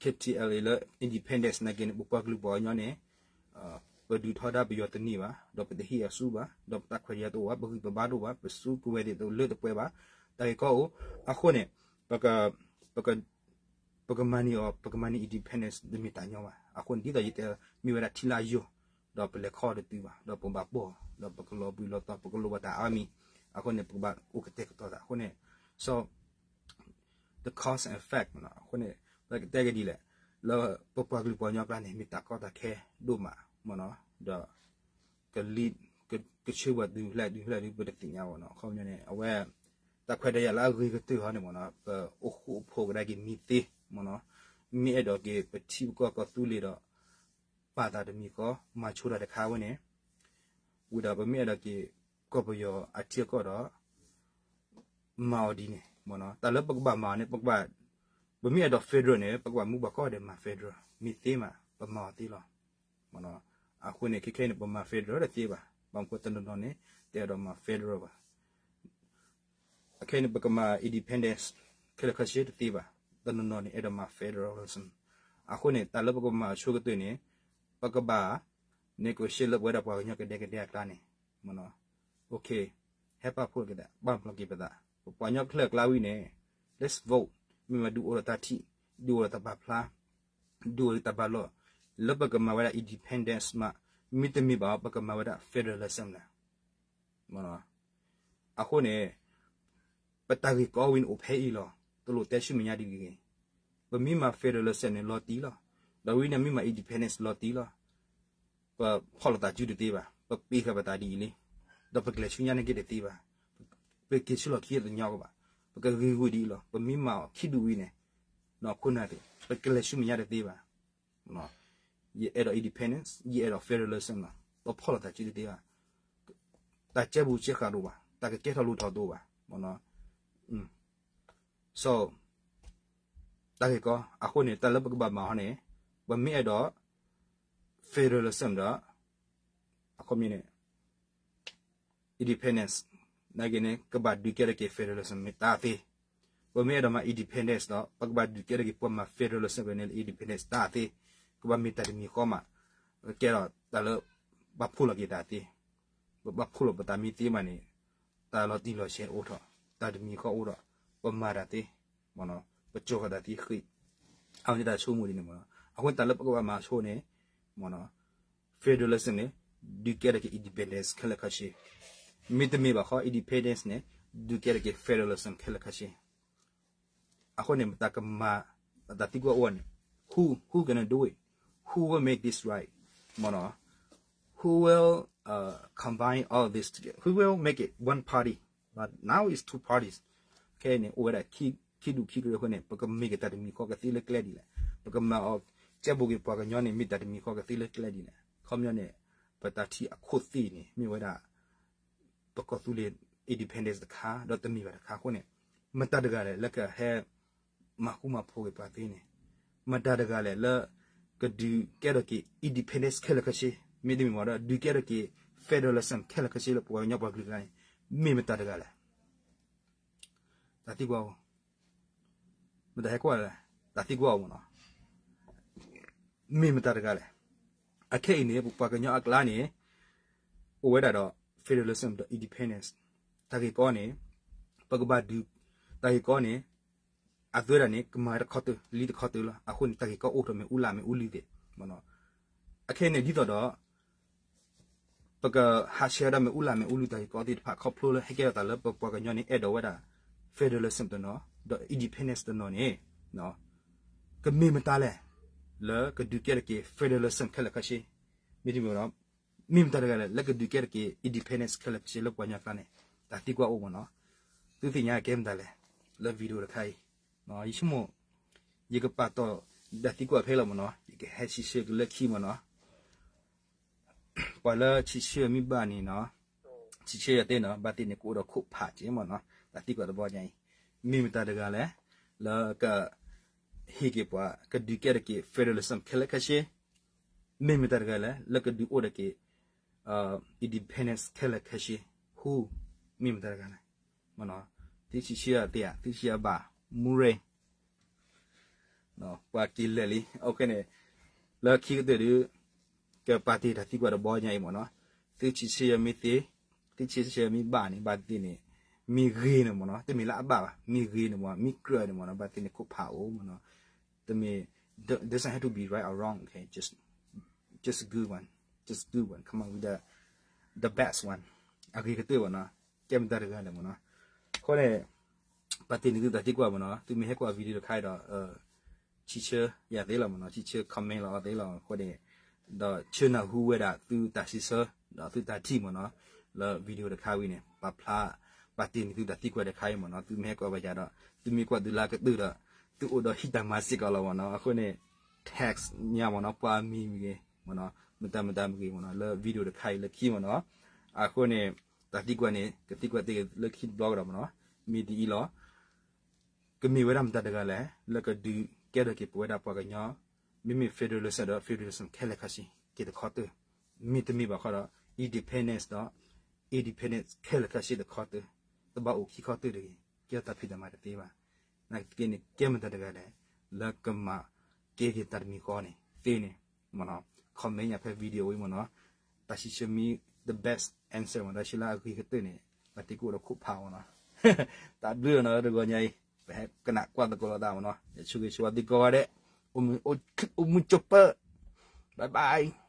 KTLA လၢ independence နာ်က့န့ၣ် ပပှၤကလုာ်ပှၤကညီန့ၣ် ပဒုးထီဒါပယီၤတန့ၢ်ဘၣ်, ဒီးပတဟ့ၣ်အီၤဆူဘၣ်, ဒီးပတၢ်ခွဲးတၢ်ယာ်တအိၣ်ဘၣ်, ပဂံၢ်ပဘါတအိၣ်ဘၣ်, ပစုကဝဲၤသ့ၣ်တလၢတပှဲၤဘၣ်, တၢ်ဂ့ၢ်ကီအိၣ်. အဃိန့ၣ် ပက ပကမၤန့ၢ်အီၤ, ပကမၤန့ၢ် independence တမ့ၢ်တၢ်ညီဘၣ်. အဃိန့ၣ် ဒ်သိးယတဲ မ့ၢ်ဝဲဒၣ်ထံလၢအယိာ်, ဒီးပလဲၤခီတတုၤဘၣ်, ဒီးပဘၣ်ပီၢ်, ဒီးပကလီၤဘှံးလီၤတီၤ, ပကလိၣ်ဘၣ်တၢ်အါမံၤ, အဃိန့ၣ် ပကဘၣ်အိၣ်ကတဲာ်ကတီၤသး. အဃိန့ၣ် so the cause and effect မ့ၢ်နီၤ. အဃိန့ၣ် ပကတဲက့ၤဒ်လဲၣ်, လၢပပှၤကလုာ်ပှၤကညီအကျါန့ၣ် မ့ၢ်တၢ်ကီတၢ်ခဲဒိၣ်မး မ့ၢ်နီၤ, ဒီး ကလံ, ကဆၢဝဲတုၤဖျဲၣ်တုၤဖျဲၣ်ဒုး ပတသ့ၣ်ညါဘၣ်နီၤ. အခီပညီန့ၣ် အဝဲ တၢ်ခွဲးတၢ်ယာ်လၢအဂ့ၤကတၢၢ်ဟီန့ၣ် မ့ၢ်နီၤ, ပအိၣ်ဃူအိၣ်ဖိးကဒါက့ၤမံၤသ့ မ့ၢ်နီၤ, မ့ၢ်အဲၣ်ဒိးက့ၤပထံပကီၢ်ကီၢ်သူလ့ၤဒီး ပာ်သးတမံၤဃီ မၤဆိတၢ်တခါဝဲန့ၣ်, ဝံၤဒီးပမ့ၢ်အဲၣ်ဒိးက့ၤ ကီၢ်ပယီၤအထံအကီၢ်ဒီး မၤအီၤဒ်န့ၣ် မ့ၢ်နီၤ. တၢ်လၢပကဘၣ်မၤအီၤန့ၣ် ပကဘၣ်, ပမ့ၢ်အဲၣ်ဒိး federal န့ၣ် ပကဘၣ်မူဘၣ်ကီၢ်ဒီးမၤ federal, မ့ၢ်သ့မး ပမၤအီၤသ့လီၤ. အဃိန့ၣ် ခဲခဲအံၤန့ၣ် ပမၤ federal တသ့ဘၣ်. ဘၣ်မနုၤဃိတနီၤနီၤန့ၣ် တအဲၣ်ဒိးမၤ federal ဘၣ်. အခဲအံၤန့ၣ် ပကမၤ independence ခဲလၢာ်ခဲဆ့တသ့ဘၣ်. တနီၤနီၤန့ၣ် အဲၣ်ဒိးမၤ federalism. အဃိန့ၣ် တၢ်လၢပကမၤအဆိကတၢၢ်န့ၣ် ပကဘၣ် negotiate လၢပဝဲဒၣ်ပှၤကညီကဒဲကဒဲအကျါန့ၣ် မ့ၢ်နီၤ. ဟဲပာ်ဖှိၣ်က့ၤသး, ပာ်ဖှိၣ်က့ၤပသး, ပပှၤကညီခဲလၢာ်အကျါဝံၤန့ၣ် let's vote, မ့ၢ်မးဒုးအိၣ်ဒီးတၢ်ထံၣ်, ဒုးအိၣ်ဒီးတၢ်ပာ်ဖျါ, ဒုးအိၣ်ဒီးတၢ်ဘၣ်လိာ်, လၢပကမၤဝဲဒၣ် independence မး, မ့တမ့ၢ်ဘၣ် ပကမၤဝဲဒၣ် federalism လဲၣ်. အဃိန့ၣ် ပတၢ်ဂ့ၢ်ကီဝံၤန့ၣ်အိၣ်ဖဲအံၤလီၤ. တလိၣ်တဲဆူမဲာ်ညါဒ်ဂ့ၤဂ့ၤ. ပမ့ၢ်မၤ federalism န့ၣ် လီၤတံၢ်လီၤ. ဒီးဝံၤန့ၣ်မ့ၢ်မၤ independence လီၤတံၢ်လီၤ. ပဖီၣ်လိာ်သးစုတသ့ဘၣ်. ပပ့ၤဃာ်ပသးဒ်အံၤလံ. ဒီးပကလဲၤဆူညါန့ၣ်က့ၤတသ့ဘၣ်. ပက့ၤဆူလီၢ်ခံတညီကဘၣ်. ပကဂ့ၤဂ့ၤဒ်အံၤလီၤ. ပမ့ၢ်မၤအီၤခံဒူၣ်ဝံၤန့ၣ် နီၢ်ခိနၢ်သ့ၣ် ပကလဲၤဆူမဲာ်ညါတသ့ဘၣ်. ယအဲၣ်ဒိး independence, ယအဲၣ်ဒိး federalism လီၤ. ပဖီၣ်လိာ်သးစုတသ့ဘၣ်. တၢ်ကဲဘူးကဲဃာ်တအိၣ်ဘၣ်, တၢ်ကကဲထီၣ်လိၣ်ထီၣ်တအိၣ်ဘၣ်. So တၢ်ဂ့ၢ်ကီ, အဃိန့ၣ် တၢ်လၢပကဘၣ်မၤဟီန့ၣ် ပမ့ၢ်အဲၣ်ဒိး federalism ဒီး အခီပညီန့ၣ် independence နာ်က့န့ၣ် ကဘၣ်ဒုးကဲထီၣ်က့ၤ federalism မ့ၢ်တၢ်သ့. ပမ့ၢ်အဲၣ်ဒိးမၤ independence ဒီး ပကဘၣ်ဒုးကဲထီၣ်က့ၤ ပှၤမၤ federalism န့ၣ်လၢ independence တၢ်သ့, ကဘၣ်မ့ၢ်တၢ်တမံၤဃီမး, ကဲထီၣ်တၢ်လၢ ဘၣ်ဖှိၣ်လီၤက့ၤတၢ်သ့, ပဘၣ်ဖှိၣ်လီၤပသးမ့ၢ်သ့မးန့ၣ်, တၢ်လီၤတံၢ်လီၤဆဲးအိၣ်ထီၣ်, တၢ်တမံၤဃီအိၣ်ထီၣ်, ပမၤတၢ်သ့, ပကၠီဃာ်တၢ်သ့ဃ့ၢ်, အဝဲန့ၣ်တၢ်ဆိကမိၣ်ဒ်န့ၣ်မ့ၢ်နီၤ. အဃိန့ၣ်တၢ်လၢပကဘၣ်မၤဆိန့ၣ်, မ့ၢ်နီၤ, federalism န့ၣ် ဒုးကဲထီၣ်က့ၤ independence ခဲလၢာ်ခဲဆ့, မ့တမ့ၢ်ဘၣ်ဃီ independence န့ၣ် ဒုးကဲထီၣ်က့ၤ federalism ခဲလၢာ်ခဲဆ့. အဃိန့ၣ် မတၤကမၤ, တၢ်သံကွၢ်အိၣ်န့ၣ်, who, who gonna do it? Who will make this right? မ့ၢ်နီၤ, who will uh, combine all this together? Who will make it one party? But now it's two parties. ခဲအံၤန့ၣ် အိၣ်ဝဲဒၣ် ခံဒူၣ်ခံကရၢအဃိန့ၣ် ပကမ့ၢ်က့ၤတၢ်တမံၤဃီကသ့လၢကျဲဒ်လဲၣ်, ပကမၤအီၤ ကဲဘိးက့ၤပှၤကညီန့ၣ် မ့ၢ်တၢ်တမံၤဃီကသ့လၢကျဲဒ်လဲၣ်. ခီပညီန့ၣ် ပတၢ်ထံၣ်အခိၣ်သ့ၣ်န့ၣ် မ့ၢ်ဝဲဒၣ် ပကီၢ်သူလ့ၤ independence တခါ ဒီးတမ့ၢ်ဘၣ်တခါအဃိန့ၣ်, မတၤတဂၤလဲၣ်လၢကဟဲ မၤဃူမၤဖိးက့ၤပှၤသ့န့ၣ်, မတၤတဂၤလဲၣ်လၢ ကဒုးကဲထီၣ်က့ၤ independence ခဲလၢာ်ခဲဆ့, မ့တမ့ၢ်ဘၣ်ဒီး ဒုးကဲထီၣ်က့ၤ federalism ခဲလၢာ်ခဲဆ့လၢပှၤကညီပှၤကလုာ်တဂၤန့ၣ်, မ့ၢ်မတၤတဂၤလဲၣ်. တၢ်သံကွၢ်အိၣ်, မတၤဟဲကွၢ်လဲၣ်, တၢ်သံကွၢ်အိၣ်မ့ၢ်နီၤ, မ့ၢ်မတၤတဂၤလဲၣ်. အခဲအံၤန့ၣ် ပပှၤကညီအကျါန့ၣ် အိၣ်ဝဲဒၣ်ဒီး federalism ဒီး independence တၢ်ဂ့ၢ်ကီန့ၣ်, ပကဘၣ်ဒုး, တၢ်ဂ့ၢ်ကီန့ၣ် အသွဲဒၣ်န့ၣ် ကမၤတခီတၢၢ် လံတခီတၢၢ်လီၤ. အဃိန့ၣ် တၢ်ဂ့ၢ်ကီအိၣ်ထီၣ်မ့ၣ်အူလၢ်မ့ၣ်အူလုၢ်သ့ၣ်, အခဲအံၤန့ၣ် ဒ်သိးဒီး ပကဟးဆှဲးဒီးမ့ၣ်အူလၢ်မ့ၣ်အူလုၢ်တၢ်ဂ့ၢ်ကီသ့ၣ်တဖၣ် ခီဖျိလၢဟဲကဲထီၣ်တၢ်လၢပပှၤကညီန့ၣ် အဲၣ်ဒိးဝဲဒၣ် federalism တနီၤ ဒီး independence တနီၤန့ၣ်, ကမ့ၢ်မတၤလဲၣ် လၢကဒုးကဲထီၣ်က့ၤ federalism ခဲလၢာ်ခဲဆ့, မ့တမ့ၢ်ဘၣ်ဒီး မ့ၢ်မတၤတဂၤလဲၣ် လၢကဒုးကဲထီၣ်က့ၤ independence ခဲလၢာ်ခဲဆ့လၢပှၤကညီအကျါန့ၣ်, တၢ်သံကွၢ်အိၣ်မ့ၢ်နီၤ. သုသ့ၣ်ညါကဲမတၤလဲၣ်, လၢ video တခါအံၤ, ယဆိကမိၣ် ယကပာ်တီၢ်တၢ်သံကွၢ်ဖဲလီၤမ့ၢ်နီၤ, ယကဟဲဆံးဆၢက့ၤလၢခံမ့ၢ်နီၤ. ပှၤလၢဆံးဆၢမ့ၢ်ဘၣ်န့ၣ်နီၤ, ဆံးဆၢယၤသ့နီၤ, ဘၣ်သ့ၣ်န့ၣ် ကအိၣ်ဒီးခိၣ်ဖးက့မ့ၢ်နီၤ. တၢ်သံကွၢ်တဘီညါအံၤ, မ့ၢ်မတၤတဂၤလဲၣ် လၢက ဟ့ၣ်က့ၤပှၤ ကဒုးကဲထီၣ်က့ၤ federalism ခဲလၢာ်ခဲဆ့, မ့ၢ်မတၤတဂၤလဲၣ် လၢကဒုးအိၣ်ထီၣ်က့ၤ independence ခဲလၢာ်ခဲဆ့, who, မ့ၢ်မတၤတဂၤလဲၣ်. သုဆံးဆၢယၤသ့ဧါ, သုဆံးဆၢယၤဘၣ်, မူရ့ၣ် ပှၤက့ၤလဲၤလံ. အဃိန့ၣ် လၢခံကတၢၢ်ဒီး ကပာ်တ့ၢ်တၢ်သံကွၢ်တဘီညါအံၤမ့ၢ်နီၤ, သုဆံးဆၢယၤမ့ၢ်သ့, သုဆံးဆၢယၤမ့ၢ်ဘၣ်န့ၣ် ဘၣ်သ့ၣ်န့ၣ် မ့ၢ်ဂ့ၤန့ၣ်မ့ၢ်နီၤ, တမ့ၢ်လၢအဘၣ်ဘၣ်, မ့ၢ်ဂ့ၤန့ၣ်မ့ၢ်, မ့ၢ်ကြၢးန့ၣ်မ့ၢ်နီၤ, ဘၣ်သ့ၣ်န့ၣ် ခိၣ်ဖးအိၣ်မ့ၢ်နီၤ, တမ့ၢ် doesn't have to be right or wrong, okay, just, just good one, just good one, come on with the, the best one, အဂ့ၤကတၢၢ်မ့ၢ်နီၤ, ကဲမတၤတဂၤလဲၣ်မ့ၢ်နီၤ. အဃိန့ၣ် ပာ်တ့ၢ်န့ၢ်သုတၢ်သံကွၢ်မ့ၢ်နီၤ, သုမ့ၢ်ဟဲကွၢ် video တခါအံၤဒီး ဆံးဆၢယၤသ့လီၤမ့ၢ်နီၤ, ဆံးဆၢ comment လီၤအီၤသ့လီၤ. အဃိန့ၣ် ဒီးဆၢနၢ်ဟူဝဲဒၣ်သုတၢ်စံးဆၢ ဒီးသုတၢ်ထံၣ်မ့ၢ်နီၤ, လၢ video တခါဝံၤန့ၣ် ပာ်ဖျါ ပာ်တ့ၢ်န့ၢ်သုတၢ်သံကွၢ်တခါအံၤမ့ၢ်နီၤ, သုမ့ၢ်ဟဲကွၢ်ဘၣ်ယၤဒီး သုမ့ၢ်ကွၢ်သုလၢကတၢၢ်ဒီး သုအိၣ်ဒီးဟံၣ်တၢ်မၤစ့ၢ်ကီးလီၤမ့ၢ်နီၤ. အဃိန့ၣ် text ညါမ့ၢ်နီၤ, ပှၤမံၤမ့ၢ်ဂ့ၤမ့ၢ်နီၤ, မတၤမတၤမ့ၢ်ဂ့ၤမ့ၢ်နီၤ, လၢ video တခါအံၤလၢခံမ့ၢ်နီၤ. အဃိန့ၣ် တၢ်သံကွၢ်န့ၣ် ကသံကွၢ်တ့ၢ်လၢခံတဘျီကဒီးမ့ၢ်နီၤ, မ့ၢ်ဒ်အံၤလီၤ. ကမ့ၢ်ဝဲဒၣ်မတၤတဂၤလဲၣ် လၢကဒုးကဲထီၣ်က့ၤပဝဲဒၣ်ပှၤကညီ, မ့မ့ၢ် federalism ဒီး federalism ခဲလၢာ်ခဲဆ့ က့ၤတခီတၢၢ်, မ့တမ့ၢ်ဘၣ်ဃီဒီး independence ဒီး independence ခဲလၢာ်ခဲဆ့တခီတၢၢ်, တဘၣ်အိၣ်ခံခီတၢၢ်တဂ့ၤ, ကဲတၢ်ဖံးတၢ်မၤတသ့ဘၣ်. နာ်သက့န့ၣ် ကဲမတၤတဂၤလဲၣ် လၢကမၤကဲက့ၤတၢ်တမံၤဃီန့ၣ် သ့န့ၣ်မ့ၢ်နီၤ, comment ညါဖဲ video ဝံၤမ့ၢ်နီၤ, တၢ်စံးဆၢမ့ၢ် the best answer မ့ၢ်နီၤ, တၢ်စံးလၢအဂ့ၤကတၢၢ်န့ၣ် ဘၣ်တ့ၢ်ကအိၣ်ဒီးခိၣ်ဖးမ့ၢ်နီၤ. တၢ်ဘျုးလီၤနီၤ တဂီၤညါအံၤ ပဟဲကနၣ်ကွၢ်သကိးလိာ်သးမ့ၢ်နီၤ, ယဆိၣ်ဂ့ၤဆိၣ်ဝါသုကိးဂၤဒဲး, အိၣ်မုာ်ဆိးပၢၢ်, bye bye.